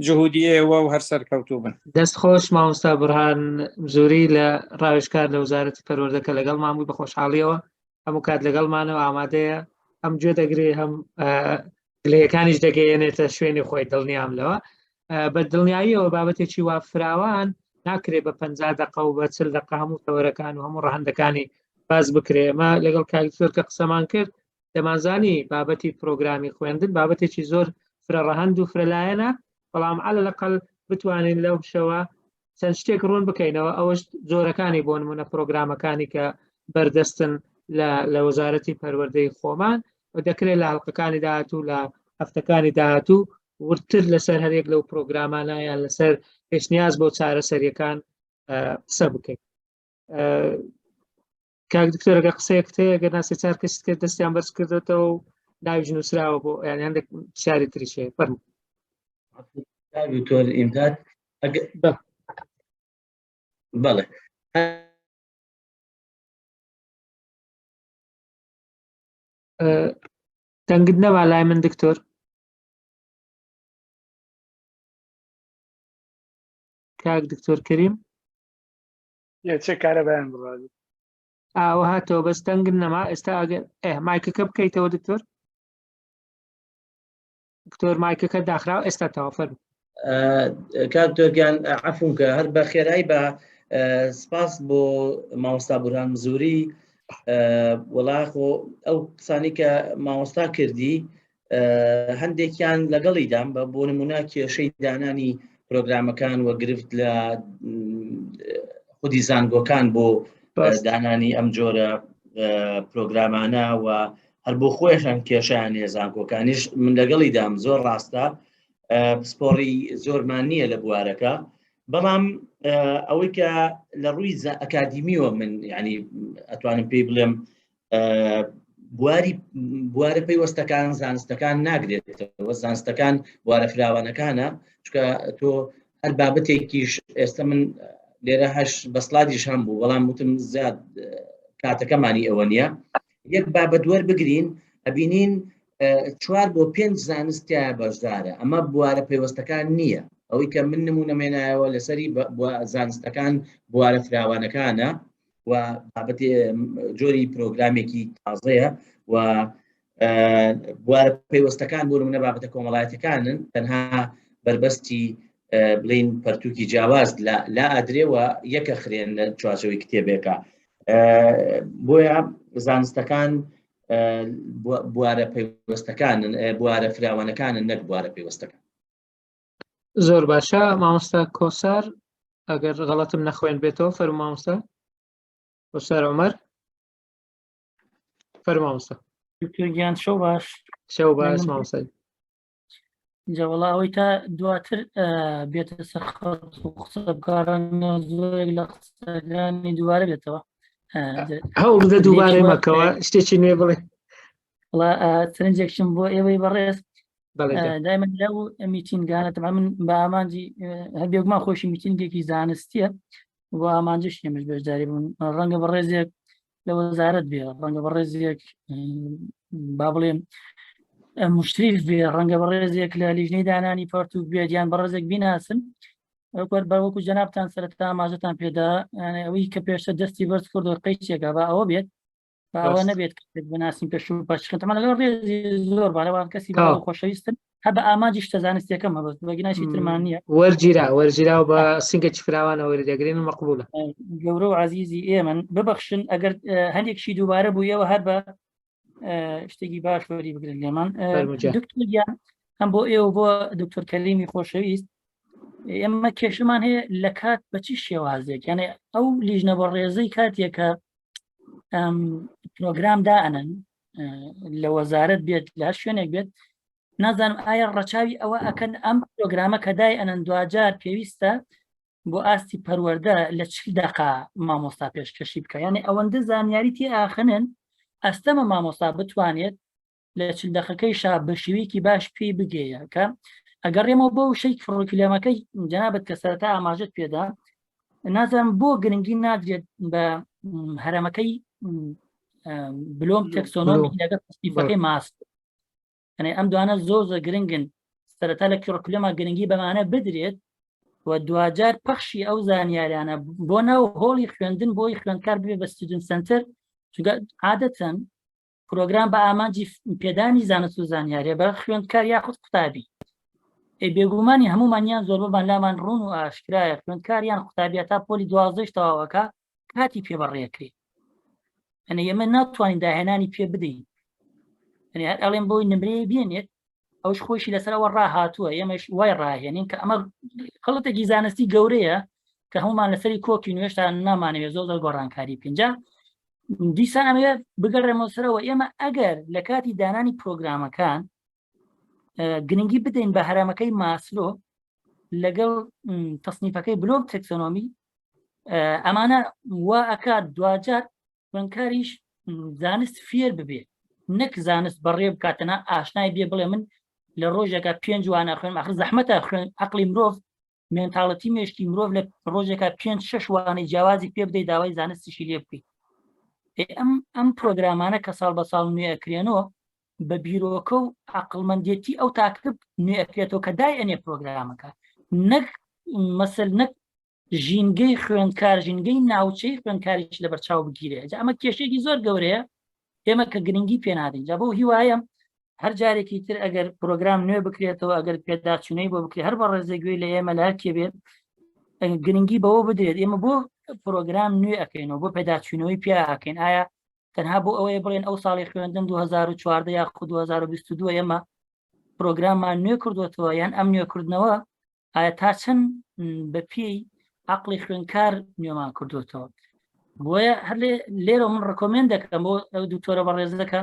جهودی ئێوە و هەر سەرکەوتوو بن. دەست خۆش مامۆستا بورهان مزوری لە ڕاوێژکار لە وەزارەتی پەروەردە کە لەگەڵمان بووی بە خۆشحاڵیەوە هەموو کات لەگەڵمانەوە ئامادەیە هەم گوێ دەگرێ هەم گلەیەکانیش دەگەیەنێتە شوێنی خۆی دڵنیام لەوە بە دڵنیاییەوە بابەتێکی وا فراوان ناکرێ بە پ دقە و بە چل دقە هەموو تەوەرەکان و هەموو ڕەهەندەکانی باز بکرێ ئەمە لەگەڵ کاک دکتۆر کە قسەمان کرد دەمانزانی بابەتی پرۆگرامی خوێندن بابەتێکی زۆر فرەڕەهەند و فرەلایەنە بەڵام عەلە لەقەل بتوانین لەو شەوە چەند شتێک ڕوون بکەینەوە ئەوەش جۆرەکانی بۆ نمونە پرۆگرامەکانی کە بەردەستن لە وەزارەتی پەروەردەی خۆمان و دەکرێت لە هەڵقەکانی داهاتوو لە هەفتەکانی داهاتوو وردتر لەسەر هەرێک لەو پرۆگرامانە یان لەسەر پێشنیاز بۆ چارەسەریەکان قسە بکەین کاک دکتۆر ئەگەر قسەیەکت هەیە ئەگەر ناسێ چار کەست کرد دەستیان بەرز کردێتەوە و ناویش نووسراوە بۆ یان هەندێک پرسیاری تریش هەیە فەرموو کاک دکتۆر ئیمداد ئەگەر بەڵێ دەنگت نەما لای من دکتۆر کاک دکتۆر کەریم یە چه کارەبایان بڕابێت ئاوە هاتەوە بەس دەنگت نەما ئێستا ئەگەر ئێ مایکەکە بکەیتەوە دکتۆر دکتۆر مایکەکە داخراوە ئێستا تەوا فەرموو کاک دکتۆر گیان عەفوم کە هەر بە خێرایی بە سپاس بۆ مامۆستا بورهان مزوری وەڵا خۆ ئەو قسانی کە مامۆستا کردی. هەندێکیان لەگەڵیدام بە بۆ نمونە کێشەی دانانی پرۆگرامەکان و گرفت لە خودی زانگۆکان بۆ دانانی ئەم جۆرە پرۆگرامانە و هەر بۆ خۆیشان کێشیان هەیە زانکۆکانیش من لەگەڵی دام زۆر ڕاستە پسپۆڕی زۆرمان نییە لە بوارەکە بەڵام ئەوەی کە لە ڕووی ئەکادیمیەوە من ینی ئەتوانم پێی بڵێم بواری بوارە پەیوەستەکان زانستەکان ناگرێتەوە زانستەکان بوارە فراوانەکانە چکە تۆ هەر بابەتێکیش ئێستا من لێرە هەش بەسلادیش هەم بوو بەڵام وتم زیاد کاتەکەمانی ئەوە نییە یەک بابەت وەربگرین ئەبینین چوار بۆ پێنج زانستیا بەشدارە ئەمە بوارە پەیوەستەکان نییە ئەوەی کە من نمونەمێنایەوە لەسەری زانستەکان بوارە فراوانەکانە و بابەتی جۆری پرۆگرامێکی تازەیە و بوارە پەیوەستەکان بۆ نمونە بابەتە کۆمەڵایەتەکانن تەنها بربەستی بڵین پەرتوکی جیاواز لا ئادرێ و یەکە خرێن لە چوارچەوەی کتێبێکە بۆیە زانستەکان بوارە پەیوەستەکانن بوارە فراوانەکانن نەک بوارە پەیوەستەکان. زۆر باشە مامۆستا کۆسار ئەگەر غەڵەتم نەخوێن بێتەوە فەرموو مامۆستا کۆسار عمر فەرموو مامۆستا. دکتۆر گیان شەو باش. شەو باش مامۆستا. جا وەڵا ئەوەی تا دواتر بێتە سەر خەت و قسە بکا ڕەنگە زۆرێک لە قسەکانی دووبارە بێتەوە. هەوڵ بدە دووبارە مەکەوە شتێکی نوێ بڵێ. وەڵا سەرنجێکشم بۆ ئێوەی بەڕێز دایمە لەو میتینگانە تەبعا من بە ئامانجی هەر بێگومان خۆشی میتینگێکی زانستیە و ئامانجش ئێمەش بەشداری بوون ڕەنگە بەڕێزێک لە وەزارەت بێ ڕەنگە بەڕێزێک با بڵێم مشتریف بێ ڕەنگە بەڕێزێک لە لیژنەی دانانی پەرتوک بێت یان بەڕێزێک بیناسن بە وەکو جەنابتان سەرەتا ئاماژەتان پێدا ئەوەی کە پێشتر دەستی بەرز کردو قەیچێکە با ئەوە بێت باوە نەبێت کەسێک بناسین پێش و پاشخن تەمان لەگەڵ ڕێزی زۆر باڵەوان کەسی باوە خۆشەویستن هە بە ئامانجی شتە زانستیەکەم هەبست بەگیناشی ترمان نییە وەرگیرا وەرگیرا و بە سنگێکی فراوانە وەری دەگرین و مەقبولە گەورە و عزیزی ئێمن ببەخشن ئەگەر هەندێکشی دووبارە بوویەوە هەر بە شتێکی باش وەری بگرن لێمان دکتۆر گیان هەم بۆ ئێوە بۆ دکتۆر کەلیمی خۆشەویست ئێمە کێشەمان هەیە لە کات بە چی شێوازێک یانێ ئەو لیژنە بە ڕێزەی کاتێکە پرۆگرام دائەنن لە وەزارەت بێت لە هەر شوێنێک بێت نازانم ئایا ڕەچاوی ئەوە ئەکەن ئەم پرۆگرامە کە دای ئەنەن دواجار پێویستە بۆ ئاستی پەروەردە لە چل دقا مامۆستا پێشکەشی بکە یعنی ئەوەندە زانیاری تێ ئاخنن ئەستەمە مامۆستا بتوانێت لە چل دەقەکەیشا بە شێوەیەکی باش پێی بگەیە کە ئەگەڕێمەوە بۆ وشەی فڕۆکلێمەکەی جەنابەت کە سەرەتا ئاماژەت پێدا نازانم بۆ گرنگی نادرێت بە هەرەمەکەی بلۆم تەکسۆنۆمی لەگەڵ تەسنیفەکەی ماست یعنی ئەم دوانە زۆر زۆر گرنگن سەرەتا لە curriculum ا گرنگی بەمانە بدرێت و دواجار پەخشی ئەو زانیاریانە بۆ ناو هۆڵی خوێندن بۆی خوێندکار بێ بە student center چونکە عادەتەن پرۆگرام بە ئامانجی پێدانی زانست و زانیاریە بە خوێندکار یاخود قوتابی ئەی بێگومانی هەمومان یان زۆربەمان لامان ڕوون و ئاشکرایە خوێندکار یان قوتابیە تا پۆلی دوازدەش تەواوەکە کاتی پێ بەڕێکرێ ئەنە ئێمە ناتوانین داهێنانی پێ بدەین ئەنی هەر ئەڵێن بۆی نمرەیە بێنێت ئەوش خۆشی لەسەرەوە ڕاهاتووە ئێمەش وای ڕاهێنین کە ئەمە خەڵەتێکی زانستی گەورەیە کە هەمومان لەسەری کۆکی نوێشتا نامانەوێت زۆر زۆر گۆڕانکاری بکەین جا دیسان ئەمەوێ بگەڕێمەوە سەرەوە ئێمە ئەگەر لە کاتی دانانی پرۆگرامەکان گرنگی بدەین بە هەرامەکەی ماسلۆ لەگەڵ تەصنیفەکەی بلۆم taxonomy ئەمانە وا ئەکات دواجار خوێندکاریش زانست فێر ببێ نەک زانست بەڕێ بکاتەنا ئاشنای بێ بڵێ من لە ڕۆژێکە پێنج وانە خوێن ئەخر زەحمەتە خوێن عقلی مرۆڤ mentality مێشکی مرۆڤ لە ڕۆژێکا پێنج شەش وانەی جیاوازی پێ بدەی داوای زانستیشی لێ بکەیت ئەم ئەم پرۆگرامانە کە ساڵ بە ساڵ نوێ ئەکرێنەوە بە بیرۆکە و عقلمەندێتی ئەو تاکە نوێ ئەکرێتەوە کە دای ئەنێ پرۆگرامەکە نەک مەسل نەک ژینگەی خوێندکار ژینگەی ناوچەی خوێندکاریش لەبەرچاو بگیرێت ئەمە کێشێکی زۆر گەورەیە ئێمە کە گرنگی پێنادەین جا بۆ هیوایەم هەر جارێکی تر ئەگەر پرۆگرام نوێ بکرێتەوە ئەگەر پێداچوونەی بۆ بکرێت هەر بە ڕێزێ گوێی لە ئێمە لە هەر کێ بێت گرنگی بەوە بدرێت ئێمە بۆ پرۆگرام نوێ ئەەکەینەوە بۆ پێداچوونەوەی پیا ئەکەین ئایا تەنها بۆ ئەوەیە بڵێن ئەو ساڵی خوێندن 2014 یاخود 2022 ئێمە پرۆگراممان نوێ کردوێتەوە یان ئەم نوێکردنەوە ئایا تا چەند بە پێی عقلی خوێنکار نوێمان کردوێتەوە بۆیە هەر لێرە من recommend دەکەم بۆ ئەو دکتۆرە بەڕێزەکە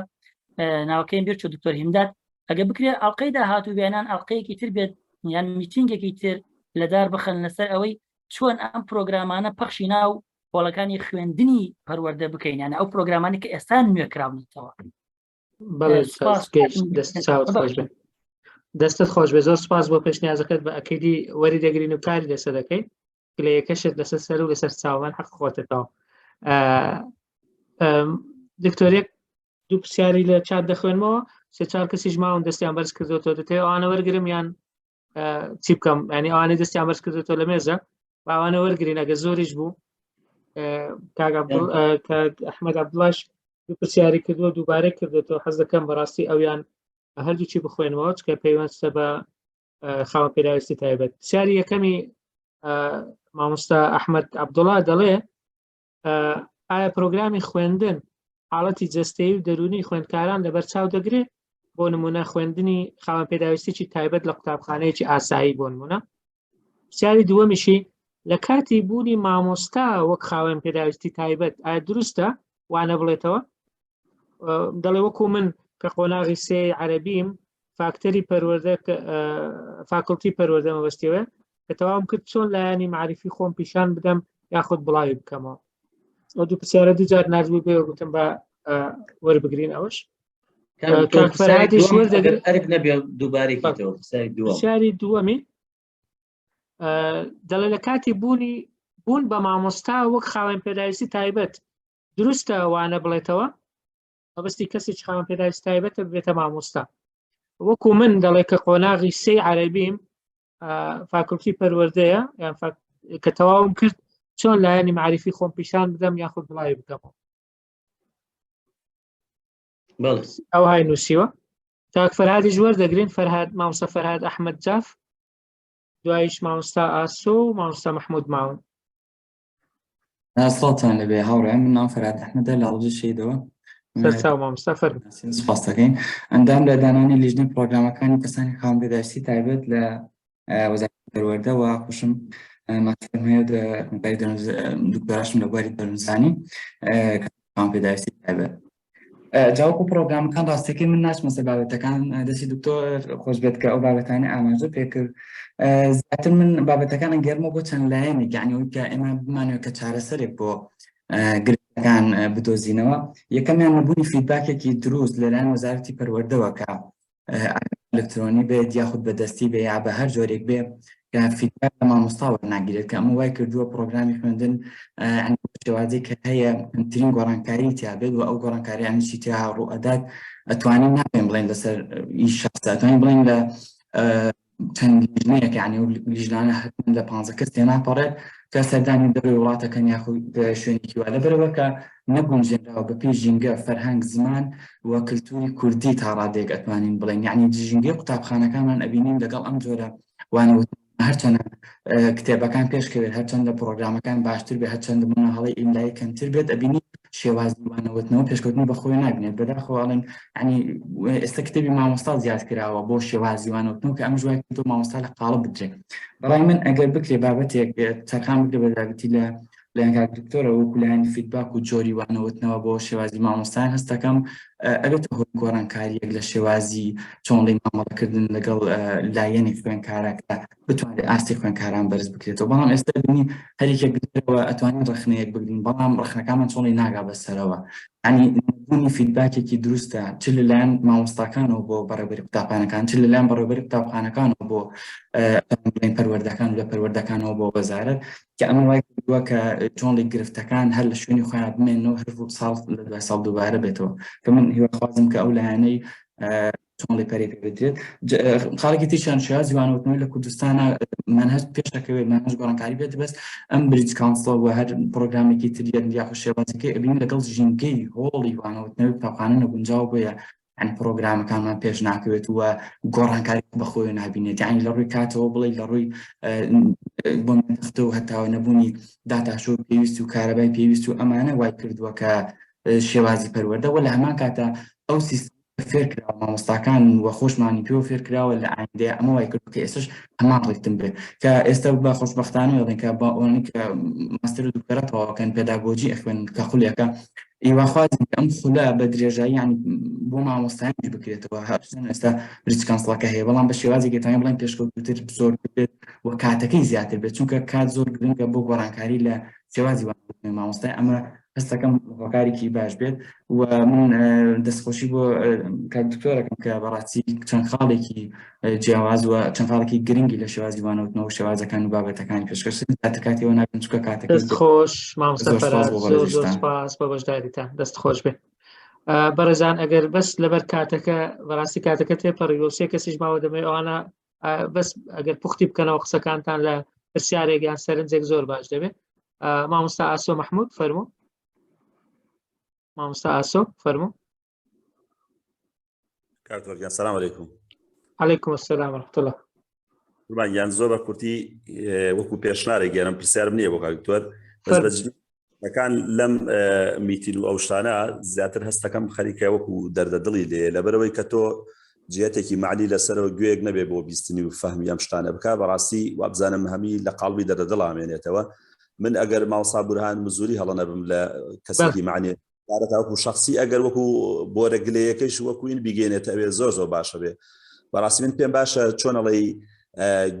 ناوەکەیم بیرچوو دکتۆر هیمداد ئەگە بکرێت ئەڵلقەی داهاتوو بێنان ئەڵلقەیەکی تر بێت یان میتینگێکی تر لەدار بخەن لەسەر ئەوەی چۆن ئەم پرۆگرامانە پەخشی ناو هۆڵەکانی خوێندنی پەروەردە بکەین یانە ئەو پرۆگرامانی کە ئێستا نوێ کراونەتەوە دەستت خۆش بێ زۆر سپاس بۆ پێشنیازەکەت بە ئەکیدی وەری دەگرین و کاری لەسەر دەکەین گلەیەکەشت لەسەر سەر و لەسەر چاوان حەق خۆتەوە دکتۆرێک دوو پرسیاری لە چات دەخوێنمەوە سێ چوار کەسیش ماون دەستیان بەرز کردوەوە دەتەوێت ئەوانە وەرگرم یان چی بکەم ینی ئەوانەی دەستیان بەرز کردوەوە لە مێزە باوانە وەرگین ئەگە زۆریش بوو کاک ئەحمەد عەبدوڵاش دوو پرسیاری کردووە دووبارە کردێتەوە حەز دەکەم بەڕاستی ئەویان هەردووچی بخوێنەوە چکە پەیوەستە بە خاوەن پێداویستی تایبەت. پرسیاری یەکەمی مامۆستا ئەحمەد عەبدوڵا دەڵێ ئایا پرۆگرامی خوێندن حاڵەتی جەستەیی و دەروونی خوێندکاران لەبەرچاو دەگرێت بۆ نمونە خوێندنی خاوەن پێداویستیی تایبەت لە قوتابخانەیەکی ئاسایی بۆ نمونە پرسیاری دووەمیشی لە کاتی بوونی مامۆستا وەک خاوەن پێداویستی تایبەت ئایا دروستە وانە بڵێتەوە دەڵێ وەکو من کە قۆناغی سێ عەربیم فاکتەری پەروەردە فاکڵتی پەروەردە مەبەستیەوە کە تەواوم کرد چۆن لایەنی معریفی خۆم پیشان بدەم یاخود بڵاوی بکەمەوە ئەو دوو پرسیارە دوو جار نردبوو بێ گوتم بە وەربگرین ئەوەش ئەرک نەبێ دووبارێکیتەوە پرسیاری دووەمی دەڵێ لە کاتی بوونی بوون بە مامۆستا وەک خاوەن پێداویستی تایبەت دروستە وانە بڵێتەوە مەبەستی کەسێکی خاوەن پێداویستی تایبەتە ببێتە مامۆستا وەکو من دەڵێ کە قۆناغی سێ عەرەبیم فاکڵتی پەروەردەیە یان کە تەواوم کرد چۆن لایەنی معریفی خۆم پیشان بدەم یاخود بڵاوی بکەمەوە ئەو های نووسیوە کاک فەرهادیش وەردەگرین فەرهاد مامۆستا فەرهاد ئەحمەد جاف دوایش مامۆستا ئاسۆ و مامۆستا مححمود ماون سڵاوتان لەبێ هاوڕێ من ناو فەراد ئەحمەدە لە هەڵەبجە شەهیدەوە سەرچاو مامۆستا فەرموو. سپاس دەکەین ئەندام لە دانانی لیژنەی پرۆگرامەکانی کەسانی خاوەن پێداویستی تایبەت لە وەزارەتی پەروەردە و خوشم ماستەرم هەیە دکتۆراشم لە بواری دەروونزانی خاوەن پێداویستی تایبەت جاوەکو پرۆگرامەکان ڕاستەکەی من ناچمە سەر بابەتەکان دەستی دکتۆر خۆش بێت کە ئەو بابەتانە ئاماژە پێکرد زیاتر من بابەتەکان ئەگەرمەوە بۆ چەند لایەنێک یعنی ئەوەی کە ئێمە بمانەوێت کە چارەسەرێک بۆ گرفتەکان بدۆزینەوە یەکەمیان نەبوونی feedback ێکی دروست لەلایەن وەزارەتی پەروەردەوە کە ئەلکترۆنی بێت یاخود بە دەستی بێ یا بە هەر جۆرێک بێ کە feedback لە مامۆستا وەرناگیرێت کە ئەمە وای کردووە پرۆگرامی خوێندن شێوازی کە هەیە کەمترین گۆڕانکاری تیا بێت و ئەو گۆڕانکاریانیشی تیا ڕوو ئەدات ئەتوانین نابێن بڵێن لەسەر ئی شخص ئەتوانین بڵێن لە چەند لیژنەیەک یعنی و لیژنانە حتمەن لە 15 کەس تێناپەڕێت کە سەردانی دەرەوەی وڵاتەکەن یاخود شوێنێکی وا لەبەرەوە کە نەگونجێنراوە بەپێی ژینگە، فەرهەنگ، زمان و کلتوری کوردی تا ڕادەیەک ئەتوانین بڵێین یەعنی ژینگەی قوتابخانەکانمان ئەبینین لەگەڵ ئەم جۆرە وانەوتنە هەرچەندە کتێبەکان پێشکەوێت هەرچەندە پرۆگرامەکان باشتر بێت هەرچەندە هەڵەی ئیملایی کەمتر بێت ئەبینی شێوازی وانەوتنەوە پێشکەوتنی بەخۆی نابینێت بەداخەوە ئەڵێن ینی ئێستا کتێبی مامۆستا زیاد کراوە بۆ شێوازی وانەوتنەوە کە ئەمەش وای کردووە مامۆستا لە قاڵب بدرێت بەڕای من ئەگەر بکرێ بابەتێک تەرخان بکرێ بە تایبەتی لە لایەن کاک دکتۆرە وەکو لایەنی feedback و جۆری وانەوتنەوە بۆ شێوازی مامۆستایان هەستەکەم ئەبێتە هۆی گۆڕانکاریەک لە شێوازی چۆنڵی مامەڵەکردن لەگەڵ لایەنی خوێنکارەکە بتوانێت ئاستی خوێنکاران بەرز بکرێتەوە بەڵام ئێستا بینی هەریکێک لەوە ئەتوانین ڕخنەیەک بگرین بەڵام ڕخنەکانمان چۆنی ناگا بەسەرەوە ینی نەبوونی feedback ێکی دروستە چ لەلایەن مامۆستاکانەوە بۆ بەڕێوەبەری قوتابخانەکان چ لەلایەن بەڕێوەبەری قوتابخانەکانەوە بۆ بڵێین پەروەردەکان و لە پەروەردەکانەوە بۆ وەزارەت کە ئەمە وای کردووە کە چۆنڵی گرفتەکان هەر لە شوێنی خۆیان بمێنەوە هەر ساڵ لە دوای ساڵ دووبارە بێتەوە کە من هیواخوازم کە ئەو لایەنەی چۆنڵی پەرەی پێ بدرێت خاڵێکی تریشیان شێوازی وانەوتنەوەی لە کوردستانە مەنهەج پێش دەکەوێت مەنهەج گۆڕانکاری بێت بەس ئەم British Council و هەر پرۆگرامێکی تریان یاخود شێوازەکەی ئەبین لەگەڵ ژینگەی هۆڵی وانەوتنەوەی قوتابخانە نەگونجاو بۆیە یعنی پرۆگرامەکانمان پێش ناکەوێت و گۆڕانکاری بەخۆی نابینێت یعنی لە ڕووی کاتەوە بڵێ لە ڕووی بۆ تەختە و هەتاوە نەبوونی data show پێویست و کارەبای پێویست و ئەمانە وای کردووە کە شێوازی پەروەردە وە لە هەمان کاتە ئەو سیستم. فێر کراوە مامۆستاکان و خۆشمانی پێوە فێر کراوە لە ئایندەیە ئەمە وای کرد کە ئێستش هەمان ڕیتم بێت کە ئێستا بە خۆشبەختانە دەڵێن کە بە ئەوانەی کە ماستەر و دکتۆرا تەواوەکەن پێداگۆجی ئەخوێنن کە خولێکە هیواخوازین کە ئەم خولە بە درێژایی یانی بۆ مامۆستایانیش بکرێتەوە هەرچەند ئێستا British Council ەکە هەیە بەڵام بە شێوازێکی دەتوانین بڵێن پێشکەوتووتر زۆر بێت و کاتەکەی زیاتر بێت چونکە کات زۆر گرنگە بۆ گۆڕانکاری لە شێوازی وانەوتنەوەی مامۆستای ئەمە هەستەکەم هۆکارێکی باش بێت و من دەستخۆشی بۆ کاک دکتۆرەکەم کە بەڕاستی چەند خاڵێکی جیاواز و چەند خاڵێکی گرنگی لە شێوازی وانەوتنەوە و شێوازەکان و بابەتەکانی پێشکەش زیاتر کاتیەوە نابن چونکە کاتەکەی دەست خۆش مامۆستا زۆر سپاس فەرهاد بۆ زۆر زۆر بەڕێزیشتان. سپاس بۆ بەشداریتان دەست خۆش بێ بەڕێزان ئەگەر بەس لەبەر کاتەکە بەڕاستی کاتەکە تێپەڕیوە و سێ کەسیش ماوە دەمەوێت ئەوانە بەس ئەگەر پوختی بکەنەوە قسەکانتان لە پرسیارێک یان سەرنجێک زۆر باش دەبێت مامۆستا ئاسۆ مححمود فەرموو مامۆستا ئاسۆ فەرموو کاک گیان سلام علیکم علیکم السلام ورحمة الله قوربان گیان زۆر بە کورتی وەکو پێشنارێک گێرم پرسیارم نییە بۆ کاک دکتۆر بەس بە جدی ەکان لەم میتین و ئەو شتانە زیاتر هەستەکەم خەریکە وەکو دەردە دڵی لێ لەبەرەوەی کە تۆ جیهتێکی معنی لەسەرەوە گوێیەک نەبێ بۆ بیستنی و فەهمی ئەم شتانە بک بەڕاستی وابزانم هەمی لە قاڵبی دەردە دڵامێنێتەوە من ئەگەر ماوسا بورهان مزوری هەڵە نەبم لە کەسێکی معنی تاوەکو شخصی ئەگەر وەکو بۆرە گلەیەکەیش وەکو این بیگەێنێتە ئەوێ زۆر زۆر باشە بێ بەڕاستی من پێم باشە چۆنەڵی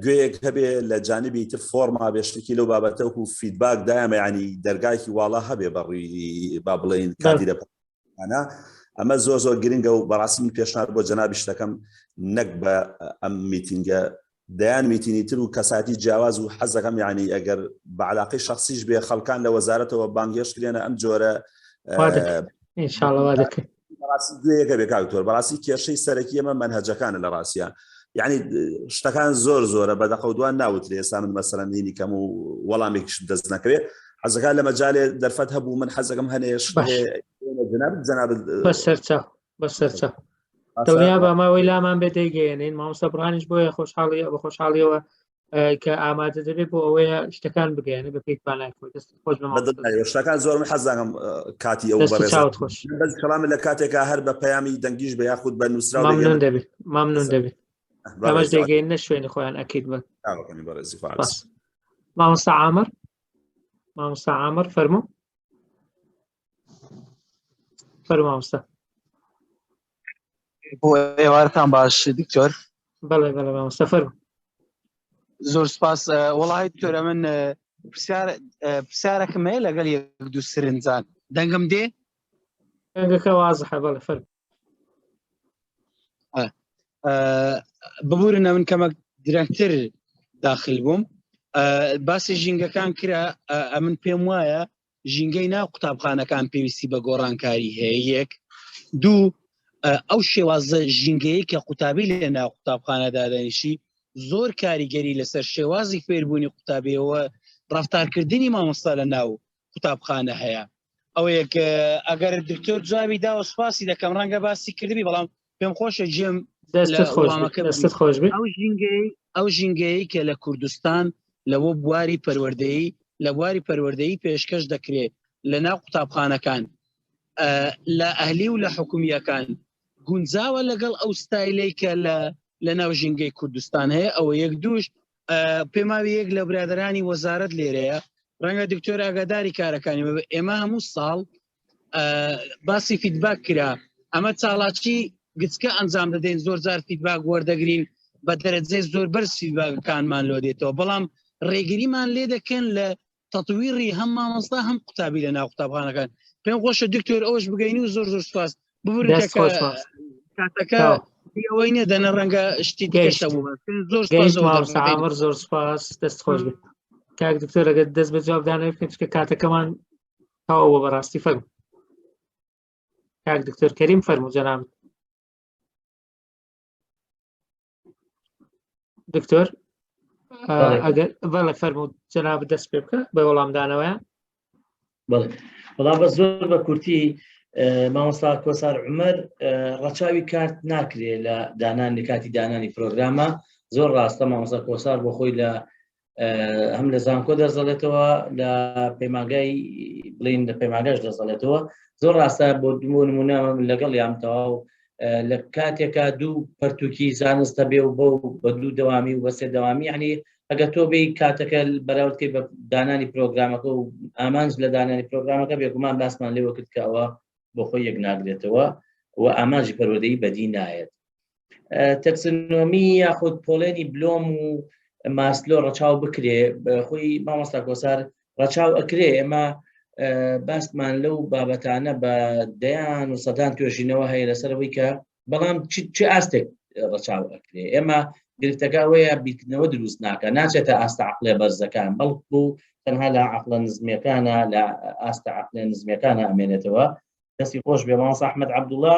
گوێیەک هەبێ لە جانبی تر فۆرما بێ شتێکی لەو بابەتە وەکو feedback دایمە ینی دەرگایکی واڵا هەبێ بەڕووی با بڵێین کادیرە ئەمە زۆر زۆر گرنگە و بەڕاستی من پێشنار بۆ جەنابی شتەکەم نەک بە ئەم میتینگە دەیان میتینی تر و کەساتی جیاواز و حەزەکەم یعنی ئەگەر بە علاقەی شخصیش بێ خەڵکان لە وەزارەتەوە بانگهێشت کرێنە ئەم جۆرە ئینشاءاللە دەکەین بەڕاستی گوێیەکە بێ کاک دکتۆر بەڕاستی کێشەی سەرەکی ئەمە مەنهەجەکانە لە ڕاستە یعنی شتەکان زۆر زۆرە بە دەقە و دوان ناوترێ ئێستا من مەسەلەن هینی کەم و وەڵامێکیشم دەست نەکەوێ حەزەکە لە مەجالێ دەرفەت هەبوو من حەزەکەم هەنێش جناب جناب بەسەرچاو بەسەرچاو دڵنیا بە ماوەی لامان بێ دەیگەیەنین مامۆستا بڕانیش بۆیە خۆشحاڵی بە خۆشحاڵیەوە کە ئامادە دەبێت بۆ ئەوەیە شتەکان بگەیەنێ بە پێی توانای خۆی دەست خۆش بە شتەکان زۆر من حەزانم کاتی ئەو بەڕێز خۆش بەس کەڵام لە کاتێکا هەر بە پەیامی دەنگیش بە یاخود بە نووسراو ممنون دەبێت ممنون دەبێت ئەمەش دەگەین نە شوێنی خۆیان ئەکید بن مامۆستا عامر مامۆستا عامر فەرموو فەرموو مامۆستا بۆ ئێوارتان باش دکتۆر بەڵێ بەڵێ مامۆستا فەرموو زۆر سپاس وەڵی دکتۆرە من پرسیار پرسیارەکەم هەیە لەگەڵ یەک دوو سرنجان دەنگم دێ دەنگەکە وازحە بەڵێ فەرموو ببورنە من کەمەک درەنگتر داخل بووم باسی ژینگەکان کرا ئەمن پێم وایە ژینگەی ناو قوتابخانەکان پێویستی بە گۆڕانکاری هەیە یەک دوو ئەو شێوازە ژینگەیە کە قوتابی لە ناو قوتابخانە دادەنیشی زۆر کاریگەری لەسەر شێوازی فێربوونی قوتابیەوە ڕفتارکردنی مامۆستا لە ناو قوتابخانە هەیە ئەوەیە کە ئەگەر دکتۆر جوابی داوە سوپاسی دەکەم ڕەنگە باسی کردبی بەڵام پێم خۆشە جێم دەستت خۆش بێت دەستت خۆش بێت ئەو ژینگەی ئەو ژینگەیە کە لە کوردستان لەوە بواری پەروەردەیی لە بواری پەروەردەیی پێشکەش دەکرێت لە ناو قوتابخانەکان لە ئەهلی و لە حکومیەکان گونجاوە لەگەڵ ئەو ستایلەی کە لە لە ناو ژینگەی کوردستان هەیە ئەوە یەک دووش پێماوی یەک لە برادرانی وەزارەت لێرەیە ڕەنگە دکتۆر ئاگاداری کارەکانی ئێمە هەموو ساڵ باسی feedback کرا ئەمە چاڵاکی گچکە ئەنجام دەدەین زۆر جار feedback وەردەگرین بە دەرەجەی زۆر بەرز feedback ەکانمان لۆ دێتەوە بەڵام ڕێگریمان لێ دەکەن لە تەتویڕی هەم مامۆستا هەم قوتابی لە ناو قوتابخانەکان پێم خۆشە دکتۆر ئەوش بگەین و زۆر زۆر سپاس ببورن کاتەکە ئەوەی نیە دەنە ڕەنگە شتی گەشتە بوو زۆر سپاس زۆر سپاس دەست خۆش بێت کاک دکتۆر ئەگەر دەست بە جوابدانەوە بکەن چونکە کاتەکەمان تەواو بۆ بەڕاستی فەرموو کاک دکتۆر کەریم فەرموو جەنابت دکتۆر ئەگەر بەڵێ فەرموو جەنابت دەست پێ بکە بە وەڵامدانەوەیان بەڵێ بەڵام بە زۆر بە کورتی مامۆستا کۆسار عمر ڕەچاوی کارت ناکرێ لە دانانی کاتی دانانی پرۆگرامە زۆر ڕاستە مامۆستا کۆسار بۆ خۆی لە هەم لە زانکۆ دەزەڵێتەوە لە پەیمانگای بڵین لە پەیمانگاش دەزەڵێتەوە زۆر ڕاستە بۆ بۆ نمونە لەگەڵ یان تەواو. لە کاتێکا دوو پەرتوکی زانست هەبێ و بەو بە دوو دەوامی و بە سێ دەوامی یعنی ئەگەر تۆ بێی کاتەکە بەراوردکەی بە دانانی پرۆگرامەکە و ئامانج لە دانانی پرۆگرامەکە بێگومان باسمان لێوە کرد کە ئەوە بۆ خۆی یەک ناگرێتەوە و ئامانجی پەروەردەیی بەدی نایەت. taxonomy یاخود پۆلێنی بلۆم و ماسلۆ ڕەچاو بکرێ خۆی مامۆستا کۆسار ڕەچاو ئەکرێ ئێمە باستمان لەو بابەتانە بە دەیان و سەدان توێژینەوە هەیە لەسەرەوەی کە بەڵام چ ئاستێک ڕەچاو ئەکرێ ئێمە گرفتەکە ئەوەیە بیرکردنەوە دروست ناکە ناچێتە ئاستە عقلێ بەرزەکان بەڵکو تەنها لە عقلە نزمیەکانە لە ئاستە عقلە نزمیەکانە ئەمێنێتەوە دەستی خۆش بێ مامۆستا ئەحمەد عەبدوڵا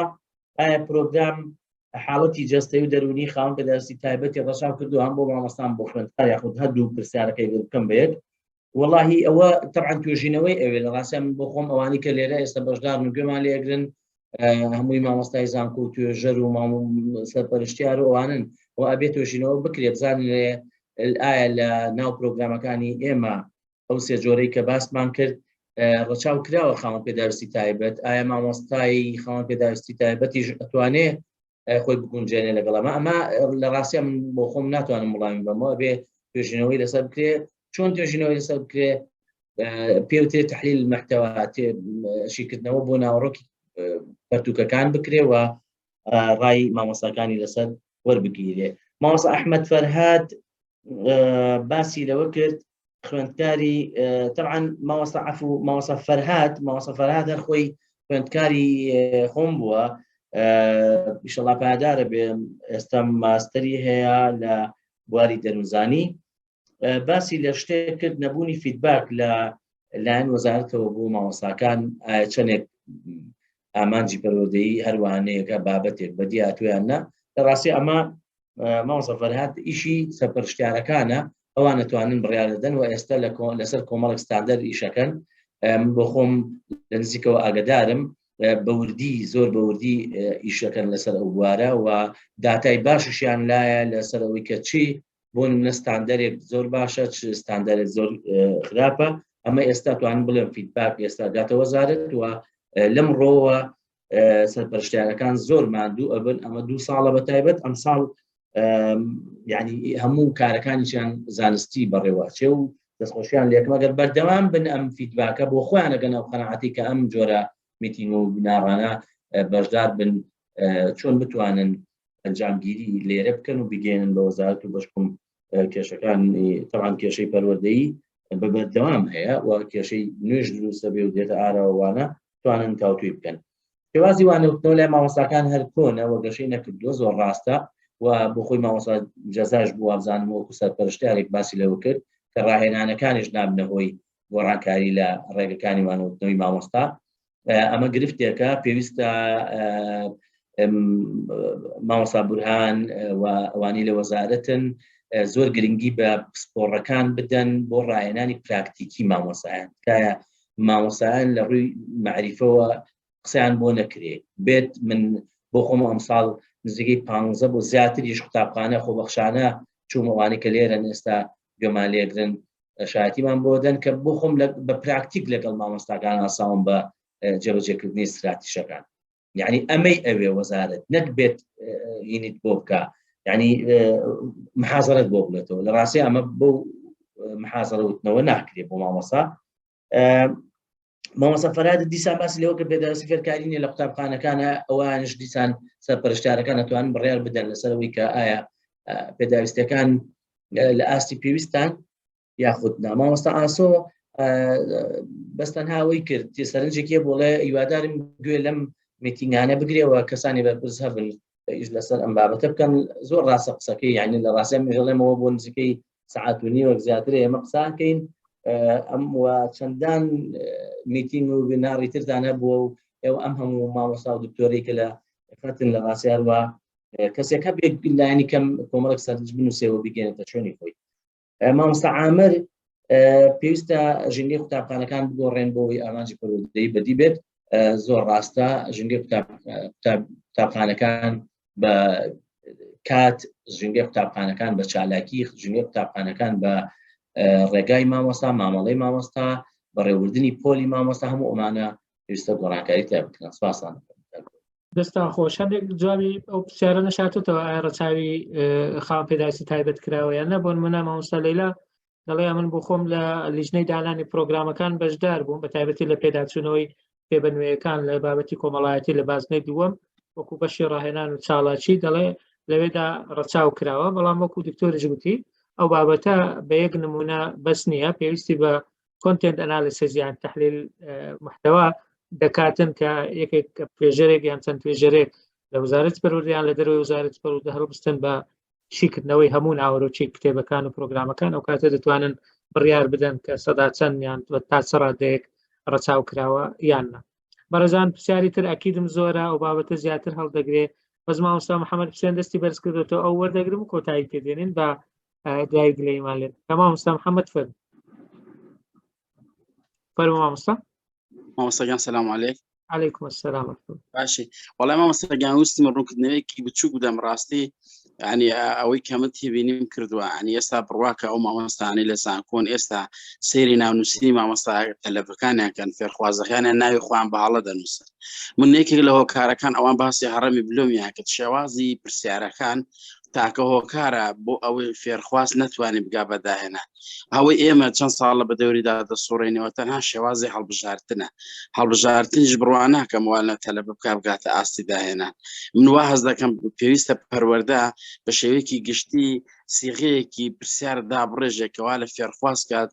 ئایا پرۆگرام حاڵەتی جەستەی و دەروونی خاوەن پێداویستی تایبەتی ڕەچاو کردو هەم بۆ مامۆستان بۆ خوێندکار یاخود هەردوو پرسیارەکەی بکەم بێت وەڵاهی ئەوە تەبعەن توێژینەوەی ئەوێ لە ڕاستیا من بۆ خۆم ئەوانی کە لێرە ئێستا بەشدارن و گوێمان لێگرن هەمووی مامۆستای زانکۆ و توێژەر و مام سەرپەرشتیار و ئەوانن و ئەبێت توێژینەوە بکرێت بزانین ئایا لە ناو پرۆگرامەکانی ئێمە ئەو سێ جۆرەی کە باسمان کرد ڕەچاو کراوە خاوەن پێداویستی تایبەت ئایا مامۆستای خاوەن پێداویستی تایبەتیش ئەتوانێ خۆی بگونجێنێ لەگەڵ ئەمە ئەمە لە ڕاستیا من بۆ خۆم ناتوانم وڵامی بەمەوە بێ توێژینەوەی لەسەر بکرێ چۆن توێژینەوەی لەسەر بکرێ پێوترێ تحلیل محتوا شیکردنەوە بۆ ناوەڕۆکی پەرتوکەکان بکرێ و ڕای مامۆستاکانی لەسەر وەربگیرێ مامۆستا ئەحمەد فەرهاد باسی لەوە کرد خوێندکاری طبعا مامۆستا عفو مامۆستا فەرهاد مامۆستا فەرهاد هەر خۆی خوێندکاری خۆم بووە ئیشەڵا پایدارە بێ ئێستا ماستەری هەیە لە بواری دەروونزانی باسی لە شتێک کرد نەبوونی feedback لە لایەن وەزارەتەوە بۆ مامۆستاکان ئایا چەندێک ئامانجی پەروەردەیی هەروانەیەکە بابەتێک بەدی هاتوویان نا لە ڕاستی ئەمە مامۆستا فەرهاد ئیشی سەرپەرشتیارەکانە ئەوان ئەتوانن بڕیار دەدەن و ئێستا لەسەر کۆمەڵێک ستاندەر ئیشەکەن من بۆ خۆم لە نزیکەوە ئاگدارم بەوردی زۆر بەوردی ئیشەکەن لەسەر ئەو بوارە و داتای باشیشیان لایە لەسەر ئەوەی کە چی بۆ نمونە ستاندەرێک زۆر باشە چ ستاندەرێک زۆر خراپە ئەمە ئێستا توانم بڵێم feedback ئێستا گاتە وەزارەت و لەم ڕۆوە سەرپەرشتیارەکان زۆر ماندوو ئەبن ئەمە دوو ساڵە بە تایبەت ئەم ساڵ یعنی هەموو کارەکانیشیان زانستی بەڕێوەچێ و دەستخۆشیان لێکم ئەگەر بەردەوام بن ئەم feedback ە بۆ خۆیان ئەگەن ئەو قەناعەتی کە ئەم جۆرە میتینگ و بناڕانە بەشدار بن چۆن بتوانن ئەنجامگیری لێرە بکەن و بگەێنن بە وەزارەت و بەشکم کێشەکان تەوان کێشەی پەروەردەیی بە بەردەوام هەیە و کێشەی نوێژ دروستە بێ و دێتە ئاراوانە توانن تاوتوی بکەن شێوازی وانەوتنەوە لای مامۆستاکان هەر کۆنە و گەشەی نەکردووە زۆر ڕاستە و بۆ خۆی مامۆستا جەزاش بوو وابزانم وەکو سەرپەرشتیارێک باسی لەوە کرد کە ڕاهێنانەکانیش نابنە هۆی گۆڕانکاری لە ڕێگەکانی وانەوتنەوەی مامۆستا ئەمە گرفتێکە پێویستە مامۆستا بورهان و ئەوانی لە وەزارەتن زۆر گرنگی بە پسپۆڕەکان بدەن بۆ ڕاهێنانی پراکتیکی مامۆسایان تکایە مامۆسایان لە ڕووی معریفەوە قسەیان بۆ نەکرێ بێت من بۆ خۆم ئەمساڵ نزیکەی پ بۆ زیاتریش قوتابخانە خۆبەخشانە چوومەوانی کە لێرەن ئێستا گوێمان لێگرن شایەتیمان بۆ دەن کە بۆ خۆم بە پراکتیک لەگەڵ مامۆستاکان ئاساوم بە جێبەجێکردنی استراتیژەکان یعنی ئەمەی ئەوێ وەزارەت نەک بێت هینیت بۆ بکە یعنی محازرەت بۆ بڵێتەوە لە ڕاستی ئەمە بۆ محازرە وتنەوە ناکرێ بۆ مامۆسا مامۆستا فەراد دیسان باسی لەوە کە پێداویستی فێرکاری نیە لە قوتابخانەکانە ئەوانش دیسان سەرپەرشتیارەکان ئەتوانن بڕیار بدەن لەسەر ئەوەی کە ئایا پێداویستەکان لە ئاستی پێویستان یاخود نا مامۆستا ئاسۆ بەس تەنها ئەوەی کرد سەرنجێکی بۆڵێ هیوادارم گوێ لەم میتینگانە بگرێەوە کەسانی بەرپرس هەبن ئیش لەسەر ئەم بابەتە بکەن زۆر ڕاستە قسەکەی یعنی لە ڕاستە مژەڵێمەوە بۆ نزیکەی سعات و نیوەک زیاتر ئێمە قساکەین ئەم و چەندان میتینگ و بناڕی ترتان هەبووە و ئێوە ئەم هەموو مامۆستا و دکتۆری کە لە خەتن لە ڕاستیاروە کەسێک هەبێت لایەنی کەم کۆمەڵێک سەرنج بنووسێەوە بگەێنێتە شوێنی خۆی مامۆستا عامر پێویستە ژینگەی قوتابخانەکان بگۆڕێن بۆ ئەوەی ئامانجی پەروەردەیی بەدی بێت زۆر ڕاستە ژینگەی قوتابخانەکان بە کات ژینگەی قوتابخانەکان بە چالاکی ژینگەی قوتابخانەکان بە ڕێگای مامۆستا مامەڵەی مامۆستا بەڕێوردنی پۆلی مامۆستا هەموو ئەمانە پێویستە گۆڕانکاری تیا بکرێن سپاسان. دەستان خۆش هەندێک جوابی ئەو پرسیارە نەشاتێتەوە ئایا ڕەچاوی خاوەن پێداویستی تایبەت کراوە یان نە بۆ نمونە مامۆستا لەیلا دەڵێ من بۆ خۆم لە لیژنەی دانانی پرۆگرامەکان بەشدار بووم بە تایبەتی لە پێداچوونەوەی پێبە نوێیەکان لە بابەتی کۆمەڵایەتی لە بازنەی دووەم وەکو بەشی ڕاهێنان و چاڵاکی دەڵێ لەوێدا ڕەچاو کراوە بەڵام وەکو دکتۆریش گوتی ئەو بابەتە بە یەک نمونە بەس نییە پێویستی بە content analysis یان تحلیل محتوا دەکاتن کە یەکێک توێژەرێک یان چەند توێژەرێک لە وەزارەتی پەروەردە یان لە دەرەوەی وەزارەتی پەروەردە هەڵبستن بە شیکردنەوەی هەموو ناوەرۆکی کتێبەکان و پرۆگرامەکان ئەو کاتە دەتوانن بڕیار بدەن کە سەدا چەند یان تا چ ڕادەیەک ڕەچاو کراوە یان نا. بەڕێزان پرسیاری تر ئەکیدم زۆرە ئەو بابەتە زیاتر هەڵدەگرێ بەس مامۆستا محەممەد حوسێن دەستی بەرز کردوێتەوە ئەو وەردەگرم و کۆتایی پێدێنین بە دوای گلەیمان لێ کە مامۆستا محەممەد فەرموو فەرموو مامۆستا. مامۆستا گیان سلام علیک. علیکم السلام ورحمة الله. باشی وەڵای مامۆستا گیان ویستم ڕوونکردنەوەیەکی بچووک بدەم ڕاستی ینی ئەوەی کە من تێبینیم کردووە ینی ئێستا بڕواکە ئەو مامۆستانەی لە زانکۆن ئێستا سەیری ناونووسینی مامۆستا تەلەبەکانیان کەن فێرخوازەکانیان ناوی خۆیان بە هەڵە دەنووسن من یەکێک لە هۆکارەکان ئەوان باسی هەڕەمی بلۆمیان کرد شێوازی پرسیارەکان تاکە هۆکارە بۆ ئەوەی فێرخواز نەتوانێت بگا بە داهێنان ئەوەی ئێمە چەند ساڵە بە دەوریدا دەسوڕێنەوە تەنها شێوازی هەڵبژاردنە هەڵبژاردنیش بڕوا ناکەم وا لە تەلەبە بکا بگاتە ئاستی داهێنان من وا هەست دەکەم پێویستە پەروەردە بە شێوەیەکی گشتی سیغەیەکی پرسیار دابڕێژێکەوە لە فێرخواز کات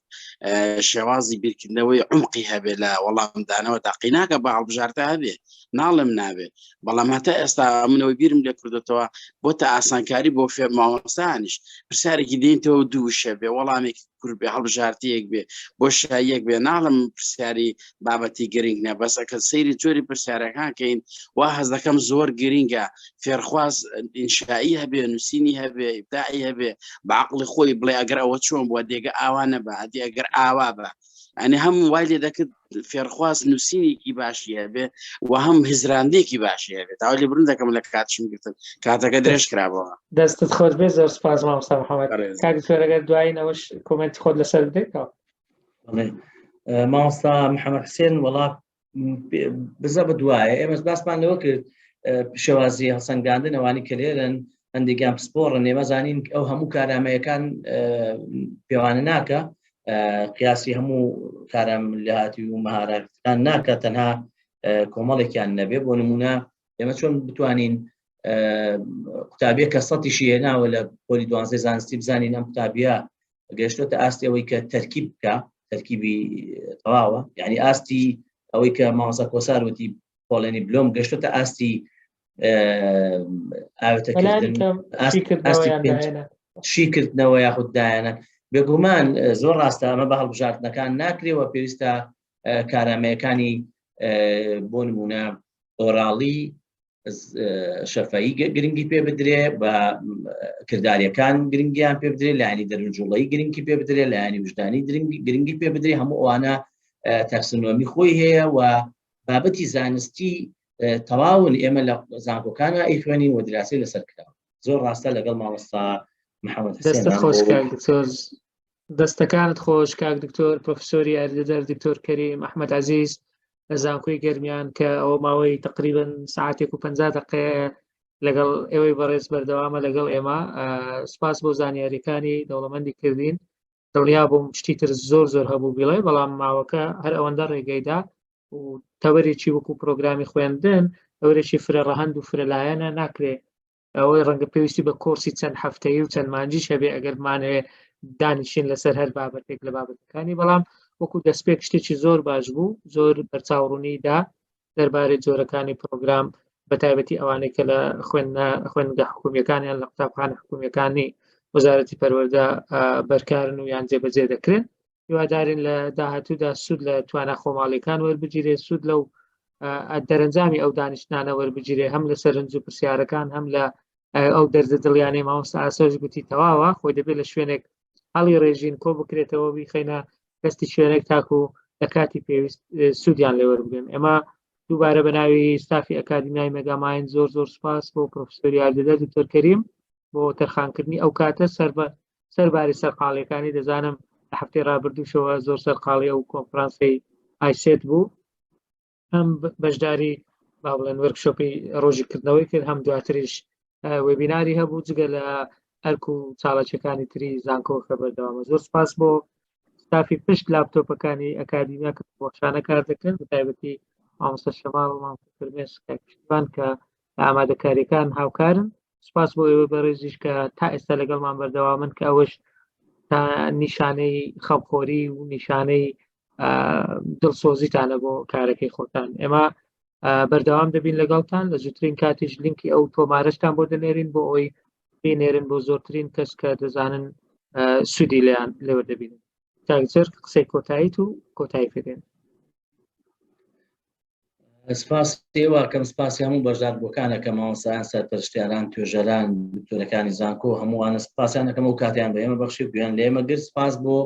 شێوازی بیرکردنەوەی عمقی هەبێ لە وەڵامدانەوە تاقی ناکە بە هەڵبژاردە هەبێ ناڵێم نابێ بەڵام هەتا ئێستا منەوەی بیرم لێ کردێتەوە بۆتە ئاسانکاری بۆ فێر مامۆستایانیش پرسیارێکی دێنتەوە دووشە بێ وەڵامێکی کورت بێ هەڵبژارتەیەک بێ بۆ شایەک بێ ناڵم پرسیاری بابەتی گرنگ نە بەس ئەکە سەیری جۆری پرسیارەکان کەین وا هەز دەکەم زۆر گرنگە فێرخواز ئینشایی هەبێ نووسینی هەبێ ئیبداعی هەبێ بە عقلی خۆی بڵێ ئەگەر ئەوە چۆن بووە دێگە ئاوا نەبە ئەدی ئەگەر ئاوا بە ئەنی هەم وای لێ دەکرد فێرخواز نووسینێکی باشی هەبێ و هەم هزراندێکی باشی هەبێت ئەو لێ برون دەکەم لە کاتشم گرتن کاتەکە درێژ کرابەوە. دەستت خۆش بێت زۆر سپاس مامۆستا محەممەد کاک دکتۆر ئەگەر دوایین ئەوەش کۆمێنتی خۆت لەسەر بدەیتەوە. مامۆستا محەممەد حسێن وەڵا بزە بە دوایە ئێمەش باسمان لەوە کرد شێوازی هەڵسەنگاندن ئەوانی کە لێرن هەندێکیان پسپۆڕن ئێمە زانین ئەو هەموو کارامەیەکان پێوانە ناکە قیاسی هەموو کارام لەهاتی و مەهارەکان ناکە تەنها کۆمەڵێکیان نەبێ بۆ نمونە ئێمە چۆن بتوانین قوتابیە کە سەتیشی هێناوە لە پۆلی دوانزەی زانستی بزانین ئەم قوتابیە گەشتۆتە ئاستی ئەوەی کە تەرکیب بکە تەرکیبی تەواوە یعنی ئاستی ئەوەی کە مامۆستا کۆسار وتی پۆڵێنی بلۆم گەشتۆتە ئاستی ئاوێتەکردن شیکردنەوە یاخود دایانە بێگومان زۆر ڕاستە ئەمە بە هەڵبژاردنەکان ناکرێەوە پێویستە کارامەیەکانی بۆ نمونە ئۆراڵی شەفایی گرنگی پێ بدرێ بە کرداریەکان گرنگیان پێ بدرێ لایانی دەرونجوڵی گرنگی پێ بدرێ لایانی وژدانی گرنگی پێ بدرێ هەموو ئەوانە تەکسنۆمی خۆی هەیە و بابەتی زانستی تەواون ئێمە لە زانکۆکانە ئەیخوێنین و دراسی لەسەر کراوە زۆر ڕاستە لەگەڵ مامۆستا محەممەد دەستت خۆش کاک دکتۆر دەستەکانت خۆش کاک دکتۆر پرۆفسۆری یاریدەدەر دکتۆر کەریم ئەحمەد عەزیز لە زانکۆی گەرمیان کە ئەوە ماوەی تقریبن ساعتێک و 50 دقەیە لەگەڵ ئێوەی بەڕێز بەردەوامە لەگەڵ ئێمە سپاس بۆ زانیاریەکانی دەوڵەمەندی کردین دڵنیا بووم شتی تر زۆر زۆر هەبوو بیڵێ بەڵام ماوەکە هەر ئەوەندە ڕێگەیدا و تەوەرێکی وەکو پرۆگرامی خوێندن تەوەرێکی فرە ڕەهەند و فرەلایەنە ناکرێ ئەوەی ڕەنگە پێویستی بە کۆرسی چەند هەفتەیی و چەند مانجیش هەبێ ئەگەر بمانەوێ دانیشین لەسەر هەر بابەتێک لە بابەتەکانی بەڵام وەکو دەستپێک شتێکی زۆر باش بوو زۆر بەرچاوڕوونی دا دەربارەی جۆرەکانی پرۆگرام بە تایبەتی ئەوانەی کە لە خوێندنە خوێندگە حکومیەکانیان لە قوتابخانە حکومیەکانی وەزارەتی پەروەردە بەرکارن و یان جێبەجێ دەکرێن هیوادارین لە داهاتوودا سوود لە توانا خۆماڵیەکان وەربگیرێ سوود لەو دەرەنجامی ئەو دانیشتانە وەربگیرێ هەم لە سەرنج و پرسیارەکان هەم لە ئەو دەردە دڵیانەی مامۆستا ئاسۆش گوتی تەواوە خۆی دەبێت لە شوێنێک هەڵی ڕێژین کۆ بکرێتەوە بیخەینە دەستی شوێنێک تاکو لە کاتی پێویست سوودیان لێ وەربگرن ئێمە دووبارە بە ناوی ستافی ئەکادیمیای مێگامایند زۆر زۆر سوپاس بۆ پرۆفسۆری یاریدەدەر دکتۆر کەریم بۆ تەرخانکردنی ئەو کاتە سەر بە سەرباری سەرقاڵیەکانی دەزانم لە هەفتەی ڕابردووشەوە زۆر سەرقاڵی ئەو کۆنفرانسەی ئایسێت بوو هەم بەشداری با بڵێن وەرکشۆپی ڕۆژی کردنەوەی کرد هەم دواتریش وێبیناری هەبوو جگە لە ئەرک و چاڵەکیەکانی تری زانکۆ کە بەردەوامە زۆر سپاس بۆ ستافی پشت لاپتۆپەکانی ئەکادیمیا کە بۆشانە کار دەکەن بە تایبەتی مامۆستا شەماڵ و مامۆستا فرمێسک کاک پشتیوان کە لە ئامادەکاریەکان هاوکارن سپاس بۆ ئێوە بەڕێزیش کە تا ئێستا لەگەڵمان بەردەوامن کە ئەوەش تا نیشانەی خەمخۆری و نیشانەی دڵسۆزیتانە بۆ کارەکەی خۆتان ئێمە بەردەوام دەبین لەگەڵتان لە زووترین کاتیش لینکی ئەو تۆمارەشتان بۆ دەنێرین بۆ ئەوەی بینێرن بۆ زۆرترین کەس کە دەزانن سوودی لێیان لێوە دەبینن تاکجەر قسەی کۆتاییت و کۆتایی پێدێن سپاس ئێوەکەم سپاسی هەموو بەشداربووەکانە کە مامۆستایان سەرپەرشتیاران توێژەران دکتۆرەکانی زانکۆ هەمووانە سپاسیان دەکەم ئەو کاتیان بە ئێمە بەخشی گوێیان لە ئێمە گرت سپاس بۆ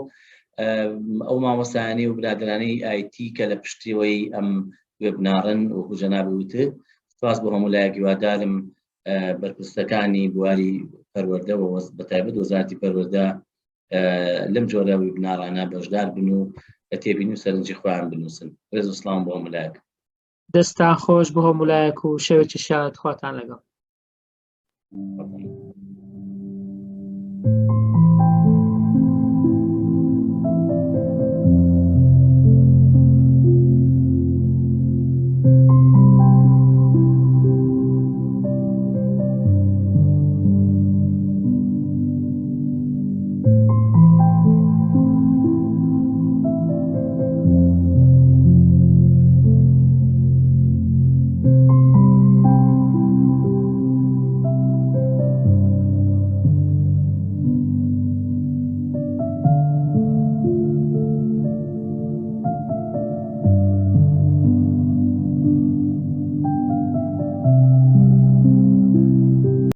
ئەو مامۆستایانی و برادرانی ئایتی کە لە پشتیەوەی ئەم وێبنارن وەکو جەنابی وتت سپاس بۆ هەموو لایەک هیوادارم بەرپرسەکانی بواری پەروەردە و بە تایبەت وەزارەتی پەروەردە لەم جۆرە ویبنارانە بەشدار بن و لە تێبینی و سەرنجی خۆیان بنووسن ڕێز و سڵام بۆ هەموو لایەک. دەستتان خۆش بۆ هەموو لایەک و شەوێکی شاد خواتان لەگەڵ. Thank you.